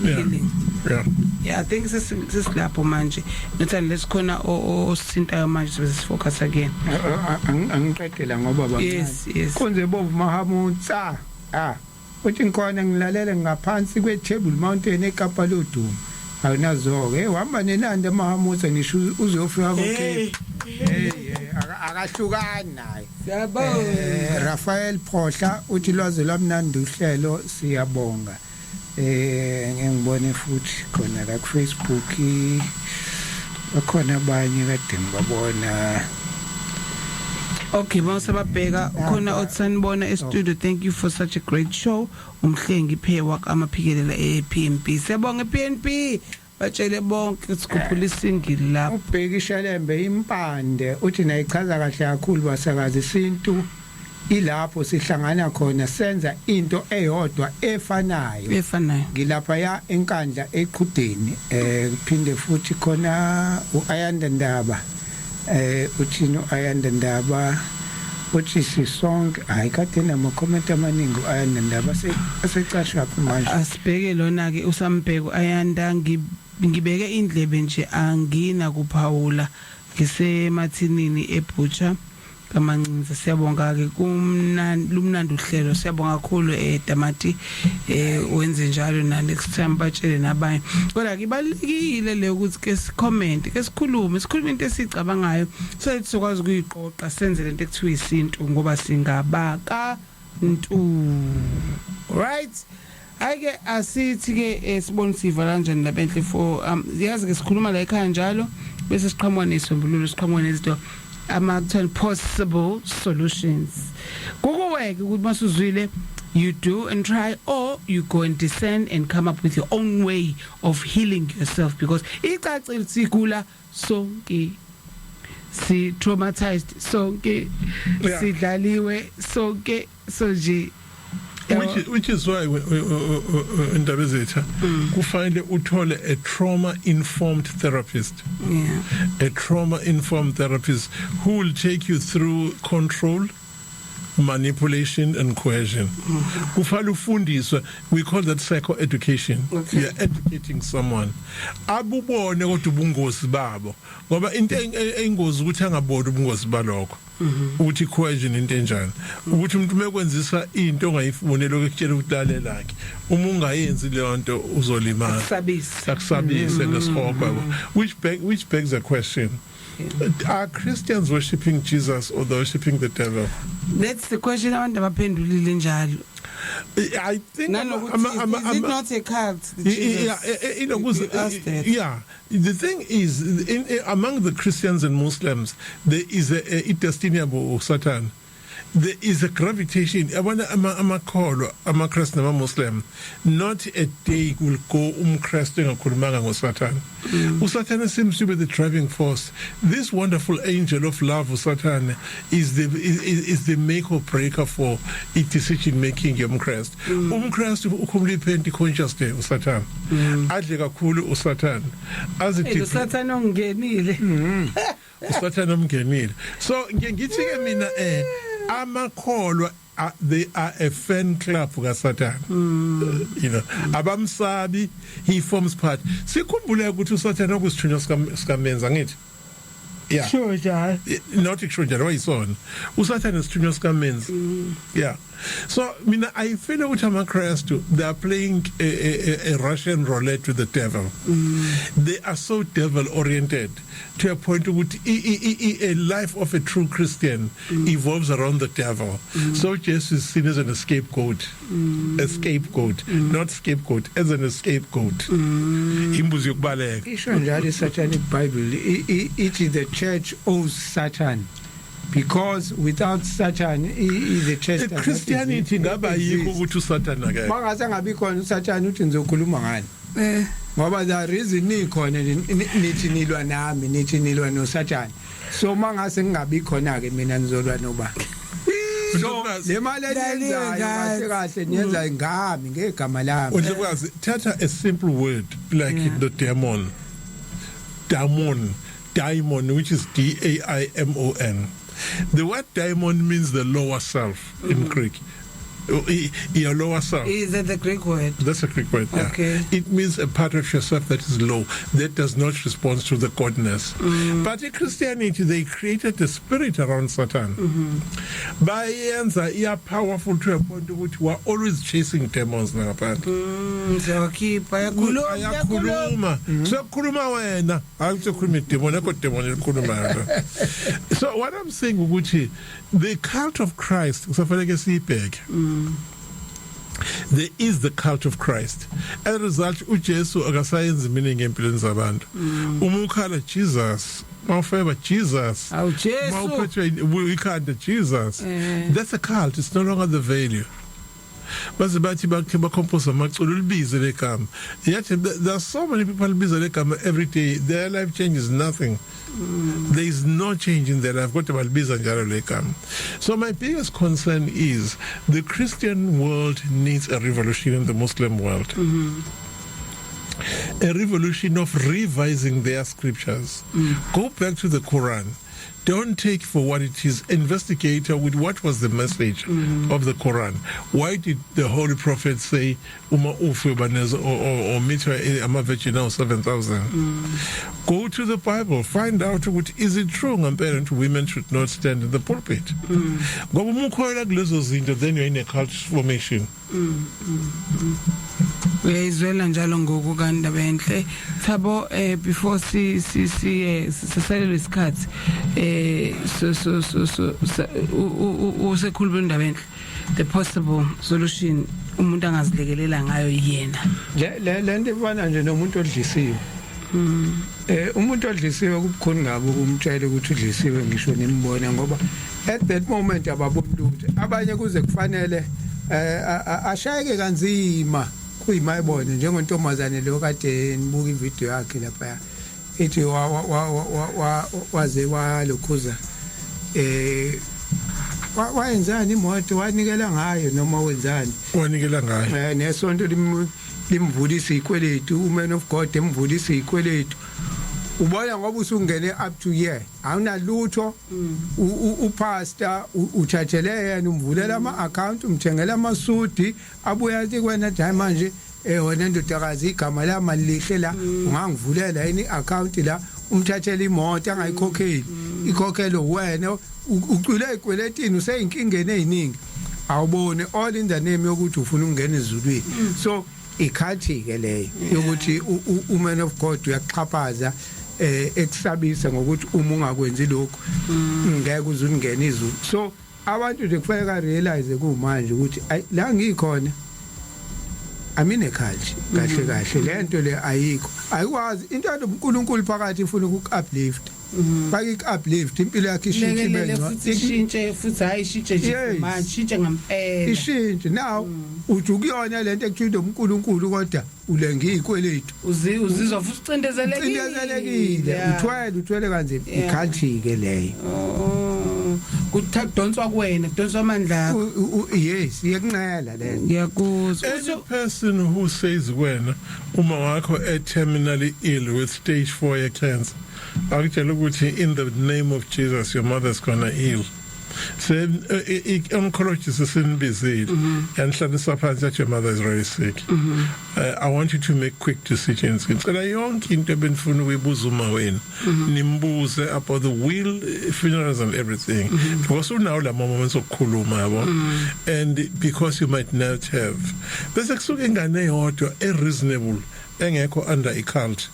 yeah. Healing. Yeah. Yeah, I think sesilapho manje, not unless khona osithintayo manje sibe sifocus again. Angiqedela ngoba bancane. Yes. Konze bovu mahamutsa, ah, uthi ngikhona ngilalela ngaphansi kwe-Table Mountain eKapa lodumo. Awunazo ke, uhamba nenanda mahamutsa, ngisho uzofika ko Cape. Hey, akahlukani naye. Siyabonga. Rafael Phohla uthi lwazi lwamnandi uhlelo, siyabonga. Ngeke ngibone futhi khona la ku Facebook, bakhona abanye kade ngibabona. Okay, bawusababheka khona otsanibona e studio. Thank you for such a great show. Umhlengi Phewa amaphikelela e PNB. Siyabonga PNB. Batshele bonke sikhuphula isingili lapho. Ubheki Shelembe impande uthi nayichaza kahle kakhulu basakazi isintu ilapho sihlangana khona senza into eyodwa efanayo. Efanayo. Ngilapha ya enkandla eqhudeni, kuphinde futhi khona uAyanda Ndaba, uthini uAyanda Ndaba, uthi sisonke. Hayi, kade nama comment amaningi uAyanda Ndaba, asecasha manje. Asibheke lona ke usambheko Ayanda. Ngibeke indlebe nje, angina kuphawula, ngisemathinini ebutcher kaMancinza. Siyabonga ke, kumnandi, lumnandi uhlelo. Siyabonga kakhulu, Tamati, wenze njalo na next time, batshele nabanye. Kodwa ke ibalekile le ukuthi ke sicomment, ke sikhulume, sikhulume into esicabangayo, so that sizokwazi ukuyiqoqa senze lento ekuthiwa isintu, ngoba singabaka ntu, right? Ake asithi ke sibone siva kanjani labenhle for yazi ke sikhuluma la ekhaya njalo bese siqhamuka nesombululo, siqhamuka nezinto ama kuthiwa possible solutions. Kukuweke ukuthi masuzwile, you do and try, or you go and discern and come up with your own way of healing yourself, because icacile sigula sonke, si traumatized sonke, sidlaliwe sonke, so nje. Which is why indaba zethu kufanele uthole a trauma informed therapist, a trauma informed therapist who will take you through control, manipulation and coercion. Kufanele ufundiswe. We call that psychoeducation. You are educating someone abubone kodwa ubungozi babo, ngoba into eyingozi ukuthi angaboni ubungozi balokho, ukuthi coercion into enjani, ukuthi umuntu mekwenzisa into ongayifuni, lokho ekutshela ukuthi lalela ke, uma ungayenzi leyo nto uzolimala. Akusabise. Akusabise ngesihogo, yabo. Which begs a question: are Christians worshiping Jesus or they worshiping the devil? That's the question abantu abaphendulile njalo. I think Nanokuthi is it not a cult, the Jesus? Yeah, You asked that. Yeah, the thing is, among the Christians and Muslims, there is a destiny yabo Satan. There is a gravitation. Yabona amakholwa, amaKristu namaMuslim, not a day will go umKristu engakhulumanga ngoSatan. USatan seems to be the driving force. This wonderful angel of love, uSatan, is the make or breaker for i decision making yomKristu. UmKristu ukhumula iphenti consciously, uSatan. Adle kakhulu uSatan. Azi Lo Sathane ongenile. uSathane omngenile. So ngiye ngithi ke mina, amakholwa, they are a fan club kaSatan. Abamsabi, he forms part. Sikhumbule ukuthi uSathane okusithunywa sikamenza, ngithi, yeah. Sure njalo. Not kusho njalo, wayisona uSathane isithunywa sikamenzi, yeah. So mina I feel ukuthi amaKristu, they are playing a Russian roulette with the devil. They are so devil oriented to a point ukuthi a life of a true Christian evolves around the devil. So Jesus is seen as an scapegoat, a scapegoat, not scapegoat, as an scapegoat, imbuzi yokubaleka. Isho njalo i-Satanic Bible, ithi the church owes Satan, because without Satan the church does not Christianity ngaba yikho exist. Ukuthi uSatan akekho. Mangase ngabi khona uSatan, uthi nizokhuluma ngani? Ngoba the reason nikhona, nithi nilwa nami, nithi nilwa noSatan, so mangase ngingabi khona ke mina, nizolwa noba? So le mali eniyenzayo kahle kahle niyenza ngami, ngegama lami. Undlovukazi, thatha a simple word like the demon, daimon, daimon, which is D A I M O N. The word daimon means the lower self in Greek. Your lower self. Is that the Greek word? That's a Greek word, yeah. It means a part of yourself that is low, that does not respond to the godness. But in Christianity, they created a spirit around Satan. Bayenza iya powerful to a point ukuthi we're always chasing demons ngaphandle. Siyawakhipha, ayakhuluma. Ayakhuluma. Sokukhuluma wena, hayi ukukhuluma idemon, ekho demon elikhulumayo. So what I'm saying ukuthi the cult of Christ kusafanele siyibheke. There is the cult of Christ. As a result, uJesu akasayenzi meaning empilweni zabantu. Uma ukhala, Jesus, mawufeba, Jesus. Awu Jesu. Mawuphethwe ikhanda, Jesus. Eh. That's a cult. It's no longer the value. Baze bathi bakhe bacompose amaculo, libize legama. Yathi there are so many people libiza legama every day, their life changes nothing. There is no change in their life, kodwa balibiza njalo legama. So my biggest concern is the Christian world needs a revolution in the Muslim world, a revolution of revising their scriptures. Go back to the Quran. Don't take for what it is. Investigate with what was the message of the Quran. Why did the Holy Prophet say uma ufe banezo or mithwa ama-virgin 7000? Go to the Bible, find out ukuthi is it true ngempela ukuthi women should not stand in the pulpit. Ngoba uma ukholelwa kulezo zinto, then you're in a cult formation. Uyayizwela njalo ngoku kaNdaba enhle, Thabo. Before si sisalelwe isikhathi, so usekhuluma indaba enhle, the possible solution umuntu angazilekelela ngayo yena. Le lento ifana nje nomuntu odlisiwe. Umuntu odlisiwe kubukhuni ngabo ukumtshela ukuthi udlisiwe, ngisho nimbona, ngoba at that moment ababoni lutho. Abanye kuze kufanele ashayeke kanzima kuyimayibone, njengontombazane lo kade nibuka ivideo yakhe lapha, ithi waze walokhuza wayenzani imoto, wanikela ngayo noma wenzani. Wanikela ngayo. Nesonto limvulisa ikweletu, uman of God emvulisa ikweletu. Ubona ngoba usungene up to here, awunalutho. Upastor uthathele yena, umvulela ama account, umthengela amasudi, abuya athi kwena, hayi manje wena ndodakazi, igama lami lihle la, ungangivulela yini account la? Umthathele imoto angayikhokheli, ikhokhelo wena. Ucwile ekweletini, useyinkingeni eziningi, awubone, all in the name yokuthi ufuna ukungena ezulwini. So icult ke leyo yokuthi uman of God uyaxhaphaza, ekusabisa ngokuthi uma ungakwenzi lokho ngeke uze ungene izulu. So abantu nje kufanele ka realize kumanje ukuthi ay, la ngikhona, I'm in a cult kahle kahle. Lento le ayikho, ayikwazi into yoNkulunkulu phakathi ifuna ukuuplift, bake uplift impilo yakhe ishintshe ibe lekelele ngcono. Futhi ishintshe, futhi hayi ishintshe nje manje, ishintshe ngempela. Ishintshe. Now uthi ukuyona lento ekuthiwa uNkulunkulu, kodwa ulenga izikweletu. Uzizwa futhi ucindezelekile. Ucindezelekile, uthwele kanzima. Icult ke leyo. Oh, kudonswa kuwena, kudonswa amandla akho. Yes, iyakunqela lento. Ngiyakuzwa. Any person who says wena uma wakho e terminally ill with stage 4 ye cancer, akutshela ukuthi in the name of Jesus your mother's gonna heal, se oncologist sinibizile, yanihlalisa phansi, yathi your mother is very sick, I want you to make quick decisions, ngicela yonke into ebenifuna ukuyibuza uma wenu nimbuze about the will, funerals and everything, because unawo la moments okukhuluma, yabo, and because you might not have. Bese kusuka ingane eyodwa e reasonable engekho under i cult,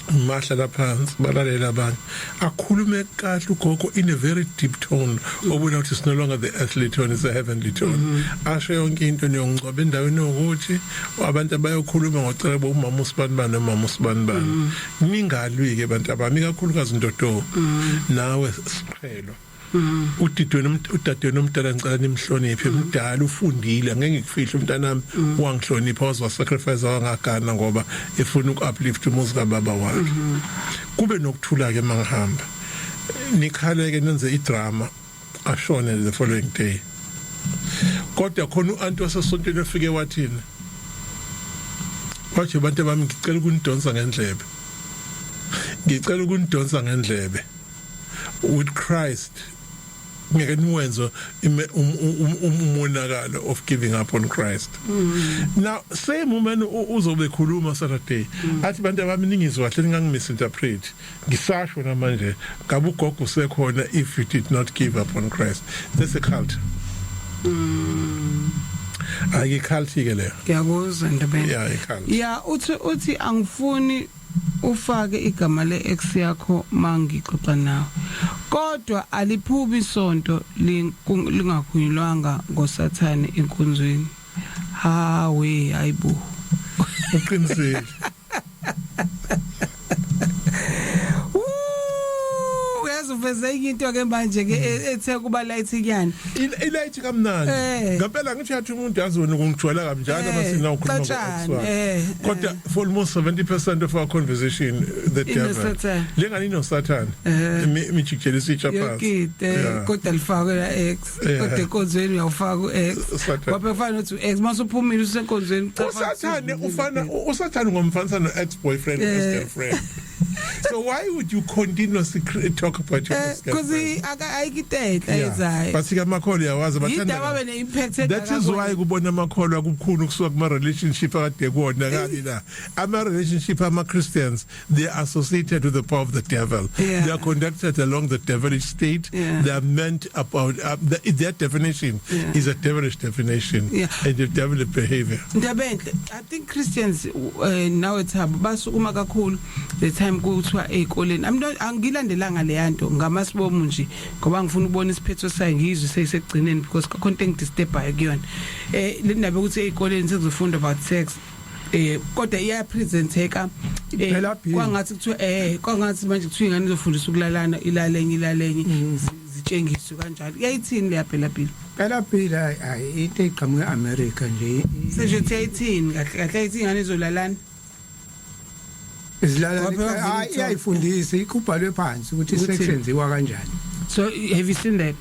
mahlala phansi, balalela abanye, akhulume kahle ugogo in a very deep tone, obona ukuthi it's no longer the earthly tone, it's a heavenly tone. Asho yonke into, niyongcwaba endaweni yokuthi abantu abayokhuluma ngocebo, umama usibani bani nomama usibani bani. Ningalwi ke abantu abami, kakhulukazi ndodo nawe siqhelo, udidweni, udadweni omdala, ngicela nimhloniphe, mdala, ufundile. Ngeke ngikufihle, umntanami wangihlonipha, waze sacrifice, wangagana ngoba efuna ukuuplift umuzi kababa wakhe. Kube nokuthula ke mangihamba, nikhaleke, nenze idrama, ashone the following day. Kodwa khona uanti wasesontweni efike wathini? Wathi, abantu bami, ngicela ukunidonsa ngendlebe, ngicela ukunidonsa ngendlebe. With Christ ngeke niwenze umonakalo of giving up on Christ. Now same woman uzobe khuluma Saturday, athi bantu abami, ningizwa kahle, ningangimisinterpret, ngisasho namanje ngabe ugogo usekhona if you did not give up on Christ. That's a cult. Ayicult ke leyo. Ngiyakuzwa, Ndabeni. Yeah, icult. Ya, uthi angifuni ufake igama le ex yakho mangixoxa nawe, kodwa aliphubi isonto lingakhulunywanga ngosathane enkonzweni. Hawe, hayibo. Uqinisile. Ooh, uyazi uveze enye into ke manje ke ethe kuba light kuyani. Ilight kamnandi. Ngempela ngithi yathi umuntu, yazi wena ukungijwayela kamnjalo masina ukhuluma Xatshani, ngo-ex. Kodwa for almost 70% of our conversation, the devil. Inosathane. Lengane inosathane. Mijikijela isitsha phansi. Yonke into, kodwa lifakwe la ex. Kodwa enkonzweni uyawufaka u-ex. Sathane. Waphe kufana nokuthi u-ex masuphumile usenkonzweni. Usathane ufana, usathane ngomfanisa no ex boyfriend, ex girlfriend. So why would you continuously talk about your ex because girlfriend? Ayikitehla ezayo. But ke amakholwa uyawazi Yindaba bathanda. abe ne-impact. That is why kubona amakholwa kubukhulu kusuka kuma relationship akade kuwona kabi la. Ama relationship ama Christians, they are associated with the power of the devil. They are conducted along the devilish state. They are meant about their definition is a devilish definition and a devilish behavior. Ndabenhle, I think Christians nawe Thabo basukuma kakhulu the time kuthiwa ezikoleni. I'm not, angilandelanga le yanto ngamasibomu nje ngoba ngifuna ukubona isiphetho sayo, ngizwe seyisekugcineni, because akho into engidisturbayo kuyona. Le ndaba ukuthi ezikoleni sekuzofunda about sex, kodwa iyapresenteka Phela phila. Kwangathi kuthiwa kwangathi manje kuthiwa ingane izofundiswa ukulalana, ilalenye ilalenye, zitshengiswe kanjalo. Iyayithini leya phela phila? Phela phila, hayi, into eqhamuka eAmerica nje. Sesho ukuthi yayithini kahle kahle, yayithi ingane izolalana? Izilala. Ngoba phela Hayi, iyayifundisa, ikubhalwe phansi ukuthi Ukuthini? sex yenziwa kanjani. So have you seen that?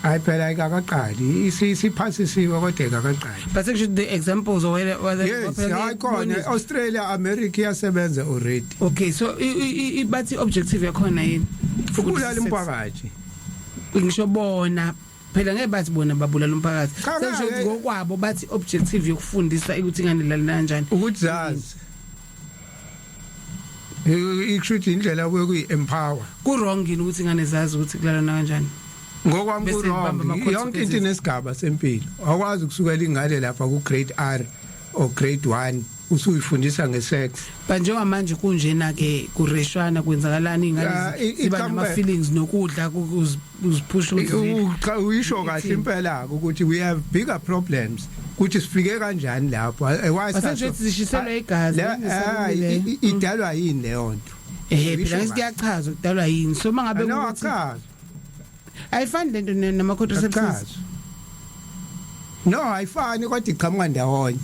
Hayi phela, ayikakaqali, isiphasisiwe kodwa ayikakaqali. But actually the examples or whether Yes, hayi, khona Australia, America iyasebenza already. Okay, so bathi objective yakhona yini? Ukubulala umphakathi. Ngisho bona phela ngeke bathi bona babulala umphakathi. Cha, Sesho cha, ukuthi ngokwabo bathi objective yokufundisa ukuthi ingane ilalana kanjani. Ukuthi zazi, ikusho ukuthi indlela yokuyi-empower. Ku wrong yini ukuthi ingane zazi ukuthi kulalana kanjani? Ngokwami Bese ibamba ku-wrong. ama-consequences. Yonke into inesigaba sempilo. Awukwazi ukusukela ingane lapha ku-grade R or grade 1 usuyifundisa ngesex. But njengamanje kunjena ke, kureshwana, kwenzakalani, ingane Ya, ziba nama feelings nokudla uziphusha ukuthi zidle. Cha, uyisho kahle. Ithini? Impela ukuthi we have bigger problems ukuthi sifike kanjani lapho. Why Basenje ukuthi zishiselwa igazi. Le idalwa yini leyo nto? Phela ngithi kuyachaza ukudalwa yini, so mangabe No, kuthi achazi. Ayifani lento nama contraceptives. Achazi. No, ayifani, kodwa iqhamuka ndawonye.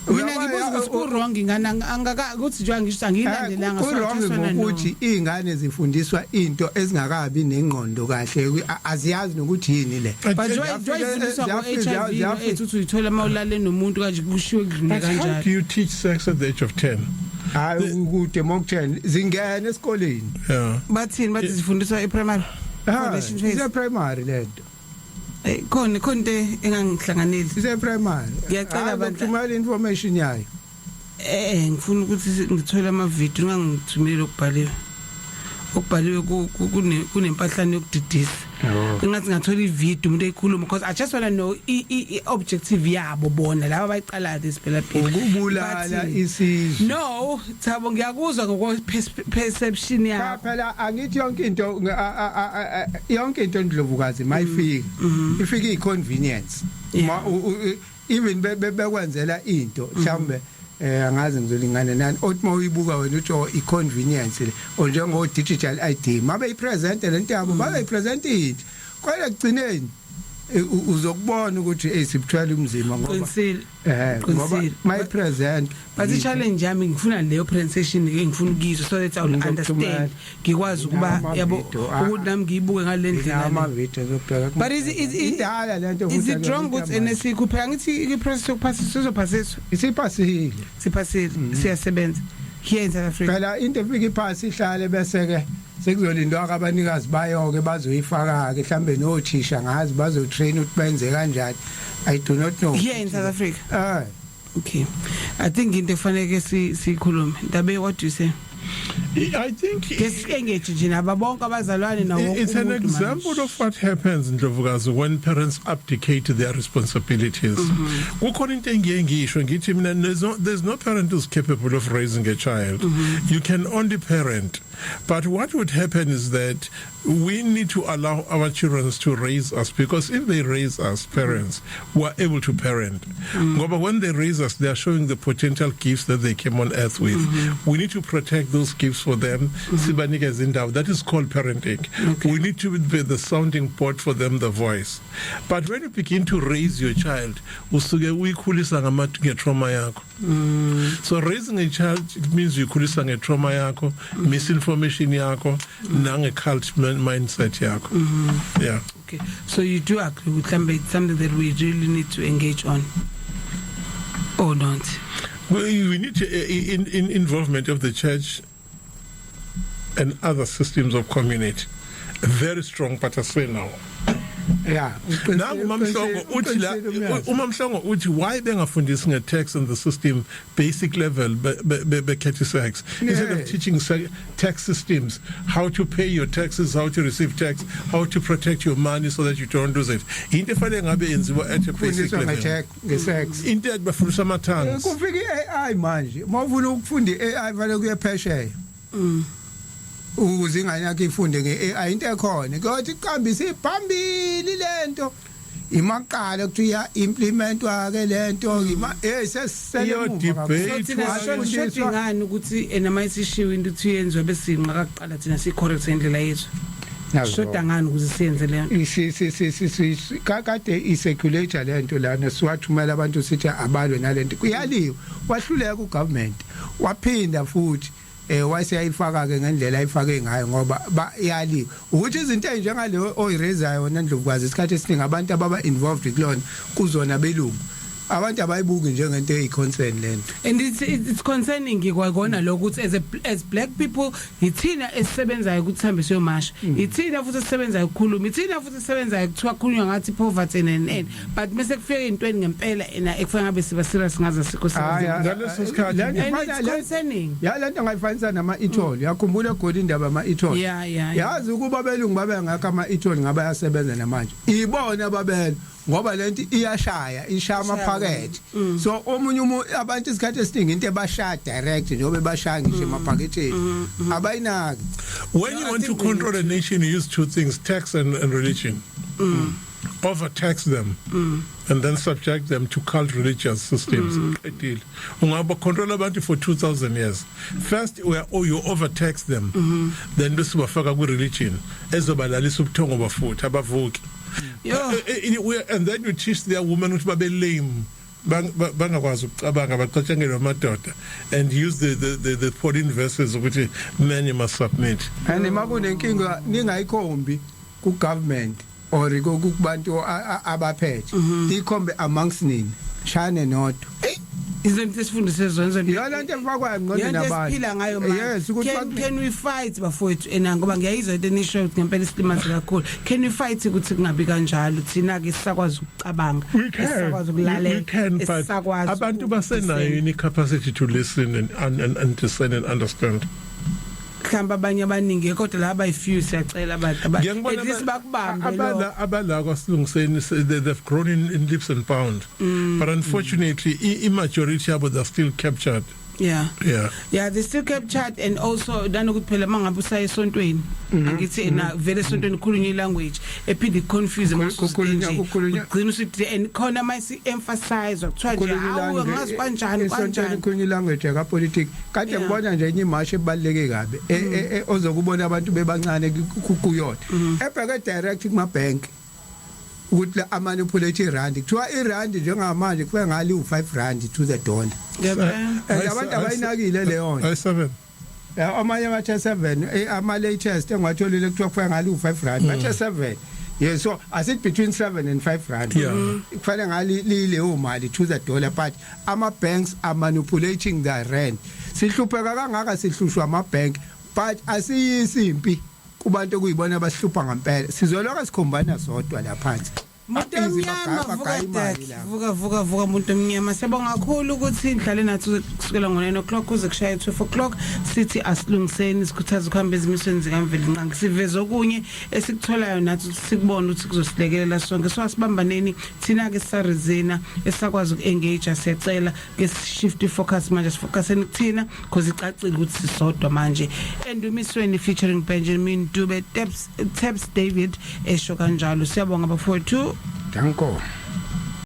Mina ngibuza ukuthi ku wrong ingane angaka ukuthi nje ngisho angiyilandelanga, so I Ku-wrong just wanna know. ngokuthi iy'ngane zifundiswa into ezingakabi nengqondo kahle, aziyazi nokuthi yini le. But njengoba ifundiswa ngo-HIV no-AIDS ukuthi uyithola uma ulale nomuntu kanje, kushiwe kudlule But how do kanjalo. you teach sex at the age of 10? Hayi, ukude mokutheni zingena esikoleni. Bathini? Bathi zifundiswa e-primary foundation phase. Ise-primary lento. Khona into engangihlanganeli. Ise-primary. Ngiyacela Hayi, bandla. ngokuthumela information yayo. Ngifuna ukuthi ngithole ama-video, ungangithumeli okubhaliwe. Okubhaliwe kunempahlane yokudidisa. Engathi ngathola ivideo umuntu eyikhuluma, because I just want to know i-objective yabo bona laba abayiqalayo this phela phela. Ukubulala isizwe. No, Thabo, ngiyakuzwa ngokwe perception Cha, yakho. phela angithi yonke into yonke into, Ndlovukazi, mayifika ifika i-convenience. Ma even bekwenzela into mhlawumbe, angazi ngizolingana nani, othi mawuyibuka wena uthi, oh, i-convenience le, o njengo digital ID, mabe ipresent lento yabo, babe ipresent into, kodwa ekugcineni uzokubona ukuthi hey, sibuthwele umzimba ngoba Qinisile. ngoba Qinisile. mayipresent. But i-challenge yami, ngifuna leyo presentation ke, ngifuna ukuyizwa so that I will understand, ngikwazi ukuba yabo ukuthi nami ngiyibuke ngale ndlela le. Ama-video zokubheka. But is Indala lento. Is it wrong ukuthi enesikhuphe angithi i-process yokuphasisa sizophasiswa? Isiphasile. Siphasile, siyasebenza here in South Africa. Phela into efika iphasi ihlale, bese ke sekuzolindwa abanikazi bayo ke bazoyifaka ke, mhlambe nothisha ngazi bazotrain ukuthi benze kanjani, I do not know. Here in South Africa? Eh. Okay, I think into efanele si sikhulume, Ndabe, what do you say? I think Ke si-engage nje nabo bonke abazalwane nawo wonke It's an umuntu manje. example of what happens, Ndlovukazi, when parents abdicate their responsibilities. Kukhona into engiye ngisho ngithi mina, there's no parent who's capable of raising a child. You can only parent. But what would happen is that we need to allow our children to raise us, because if they raise us, parents, we are able to parent. Ngoba when they raise us, they are showing the potential gifts that they came on earth with. We need to protect those gifts for them. Sibanikeze indawo. That is called parenting. We need to be the sounding board for them, the voice. But when you begin to raise your child, usuke uyikhulisa ngama ngetrauma yakho. So raising a child, it means uyikhulisa ngetrauma yakho, misinformation yakho, nange cult mindset yakho. Yeah. Okay, so you do agree with mhlambe it's something that we really need to engage on or not? We need to, in involvement of the church and other systems of community. Very strong, but I say now. Nangu Mamhlongo uthi la, uMamhlongo uthi why bengafundisi nge-tax and the system basic level bekhetha sex instead of teaching tax systems, how to pay your taxes, how to receive tax, how to protect your money so that you don't lose it. Into efanele ngabe yenziwa at a basic Fundiswa level. Nge-tax, nge-sex. Into ethi bafundisa ama-tongues. Kufika i-AI manje, mawufuna ukufunda i-AI fanele kuye phesheya ukuze ingane yakho ifunde nge-AI. Into ekhona kodwa iqambise iphambili lento imaqala kuthi iya implementwa ke lento ima sesisele Iyo emuva kakhulu. So debate. thina sishodi ngani ukuthi ena mayisishiwe into uthi yenziwe bese sinqa kuqala thina si correct indlela yethu? Nazo. Shoda ngani ukuze siyenze leyo nto? Kade i-circulator lento lana, siwathumela abantu sithi abalwe nalento, kuyaliwa, wahluleka ugovernment, waphinda futhi wayeseyayifaka ke ngendlela ayifake ngayo ngoba yaliwa ukuthi izinto ezinjengaleyo oyiraisayo wena, Ndlovukazi, isikhathi esiningi abantu ababa involved kulona kuzona belungu, abantu abayibuki njengento eyi-concern lento. And it's concerning kwakona lokho ukuthi as black people yithina esisebenzayo ukuthi sihambe siyomasha, ithina futhi esisebenzayo ukukhuluma, ithina futhi esisebenzayo kuthiwa khulunywa ngathi poverty and but mase kufika entweni ngempela ena ekufanele ngabe siba serious ngazo, sikho. Hhayi, Ngaleso sikhathi- And it's concerning. Ya, lento ngayifanisa nama-e-toll. Yakhumbula eGoli indaba ama-e-toll? Yeah. Yazi ukuba belungu babengakho ama-e-toll ngabe ayasebenza namanje. Ibona babelo ngoba lento iyashaya, ishaya amaphakethe, so omunye abantu isikhathi esiningi into ebashaya direct njengoba ebashaya ngisho emaphaketheni abayinaki. When No, you I want to think we control need a nation, you use two things, tax and religion. Overtax them and then subject them to cult religious systems. Deal. Ungaba control abantu for 2000 years. First we are, oh, you overtax them. Then bese bafaka ku religion ezobalalisa ubuthongo bafuthi abavuki. Yo. And then you teach their women ukuthi babe lame, bangakwazi ukucabanga, bacatshangelwe amadoda, and use the Pauline verses ukuthi men, you must submit. And makunenkinga ningayikhombi ku government or kubantu abaphethe, ikhombe amongst nini, shane nodwa. Izinto esifundise zona izinto Iyona into efakwayo engqondweni Yonto nabantu. esiphila ngayo manje. Yes, ukuthi Can we fight, bafowethu, ena ngoba ngiyayizwa into enisho ukuthi ngempela isilimaze kakhulu. Can we fight ukuthi kungabi kanjalo, thina ke sisakwazi ukucabanga, We can. esisakwazi We ukulalela, can, but esisakwazi abantu basenayo ini capacity to listen and discern and understand. Mhlawumbe abanye abaningi, kodwa laba abayi-few, siyacela abantu Ngiyangibona at least bakubambe lo. Abala kwasilungiseni, they've grown in leaps and bounds, but unfortunately i majority yabo, they're still captured. Yeah. Yeah, they still captured, and also nanokuthi phela mangabe usaya esontweni, angithi ena vele esontweni khulunywa ilanguage ephinde confuse. Kukhulunywa- Ugcina usithi and khona mase emphasize kuthiwa nje hawu, ngazi kanjani esontweni kanjani. Khulunywa ilanguage yakapolitiki kade. Ngibona nje enye imashi ebaluleke kabi ozokubona abantu bebancane kuyona, ebheke direct kuma bank ukuthi la amanipulate irand. Kuthiwa irand njengamanje kufika ngali u5 rand to the dollar. Ngiyabona. And abantu abayinakile leyo nto. Ayi 7. Amanye bathe 7, ama latest engiwatholile kuthiwa kufika ngali u5 rand, bathe 7. Yes, so asithi between 7 and 5 rand. Kufanele ngali lileyo mali to the dollar, but ama banks are manipulating the rand. Sihlupheka kangaka, sihlushwa ama bank, but asiyisi impi kubantu okuyibona abasihlupha ngempela. Sizoloka sikhombana sodwa la phansi. Muntu Babhizi omnyama bagaya- vuka bagaya imali dad lapho. vuka vuka vuka muntu omnyama. Siyabonga kakhulu ukuthi nidlale nathi kusukela ngo-9 o'clock kuze kushaye 12 o'clock. Sithi asilungiseni, sikhuthaze ukuhamba ezimisweni zikaMvelinqangi, siveze okunye esikutholayo nathi ukuthi sikubone ukuthi kuzosilekelela sonke. So asibambaneni thina ke sisarizina esakwazi uku-engage. Siyacela ke shift focus manje, sifocuseni kuthina because icacile ukuthi sisodwa manje. Endumisweni featuring Benjamin Dube, Taps Taps David esho kanjalo. Siyabonga bafowethu. Danko.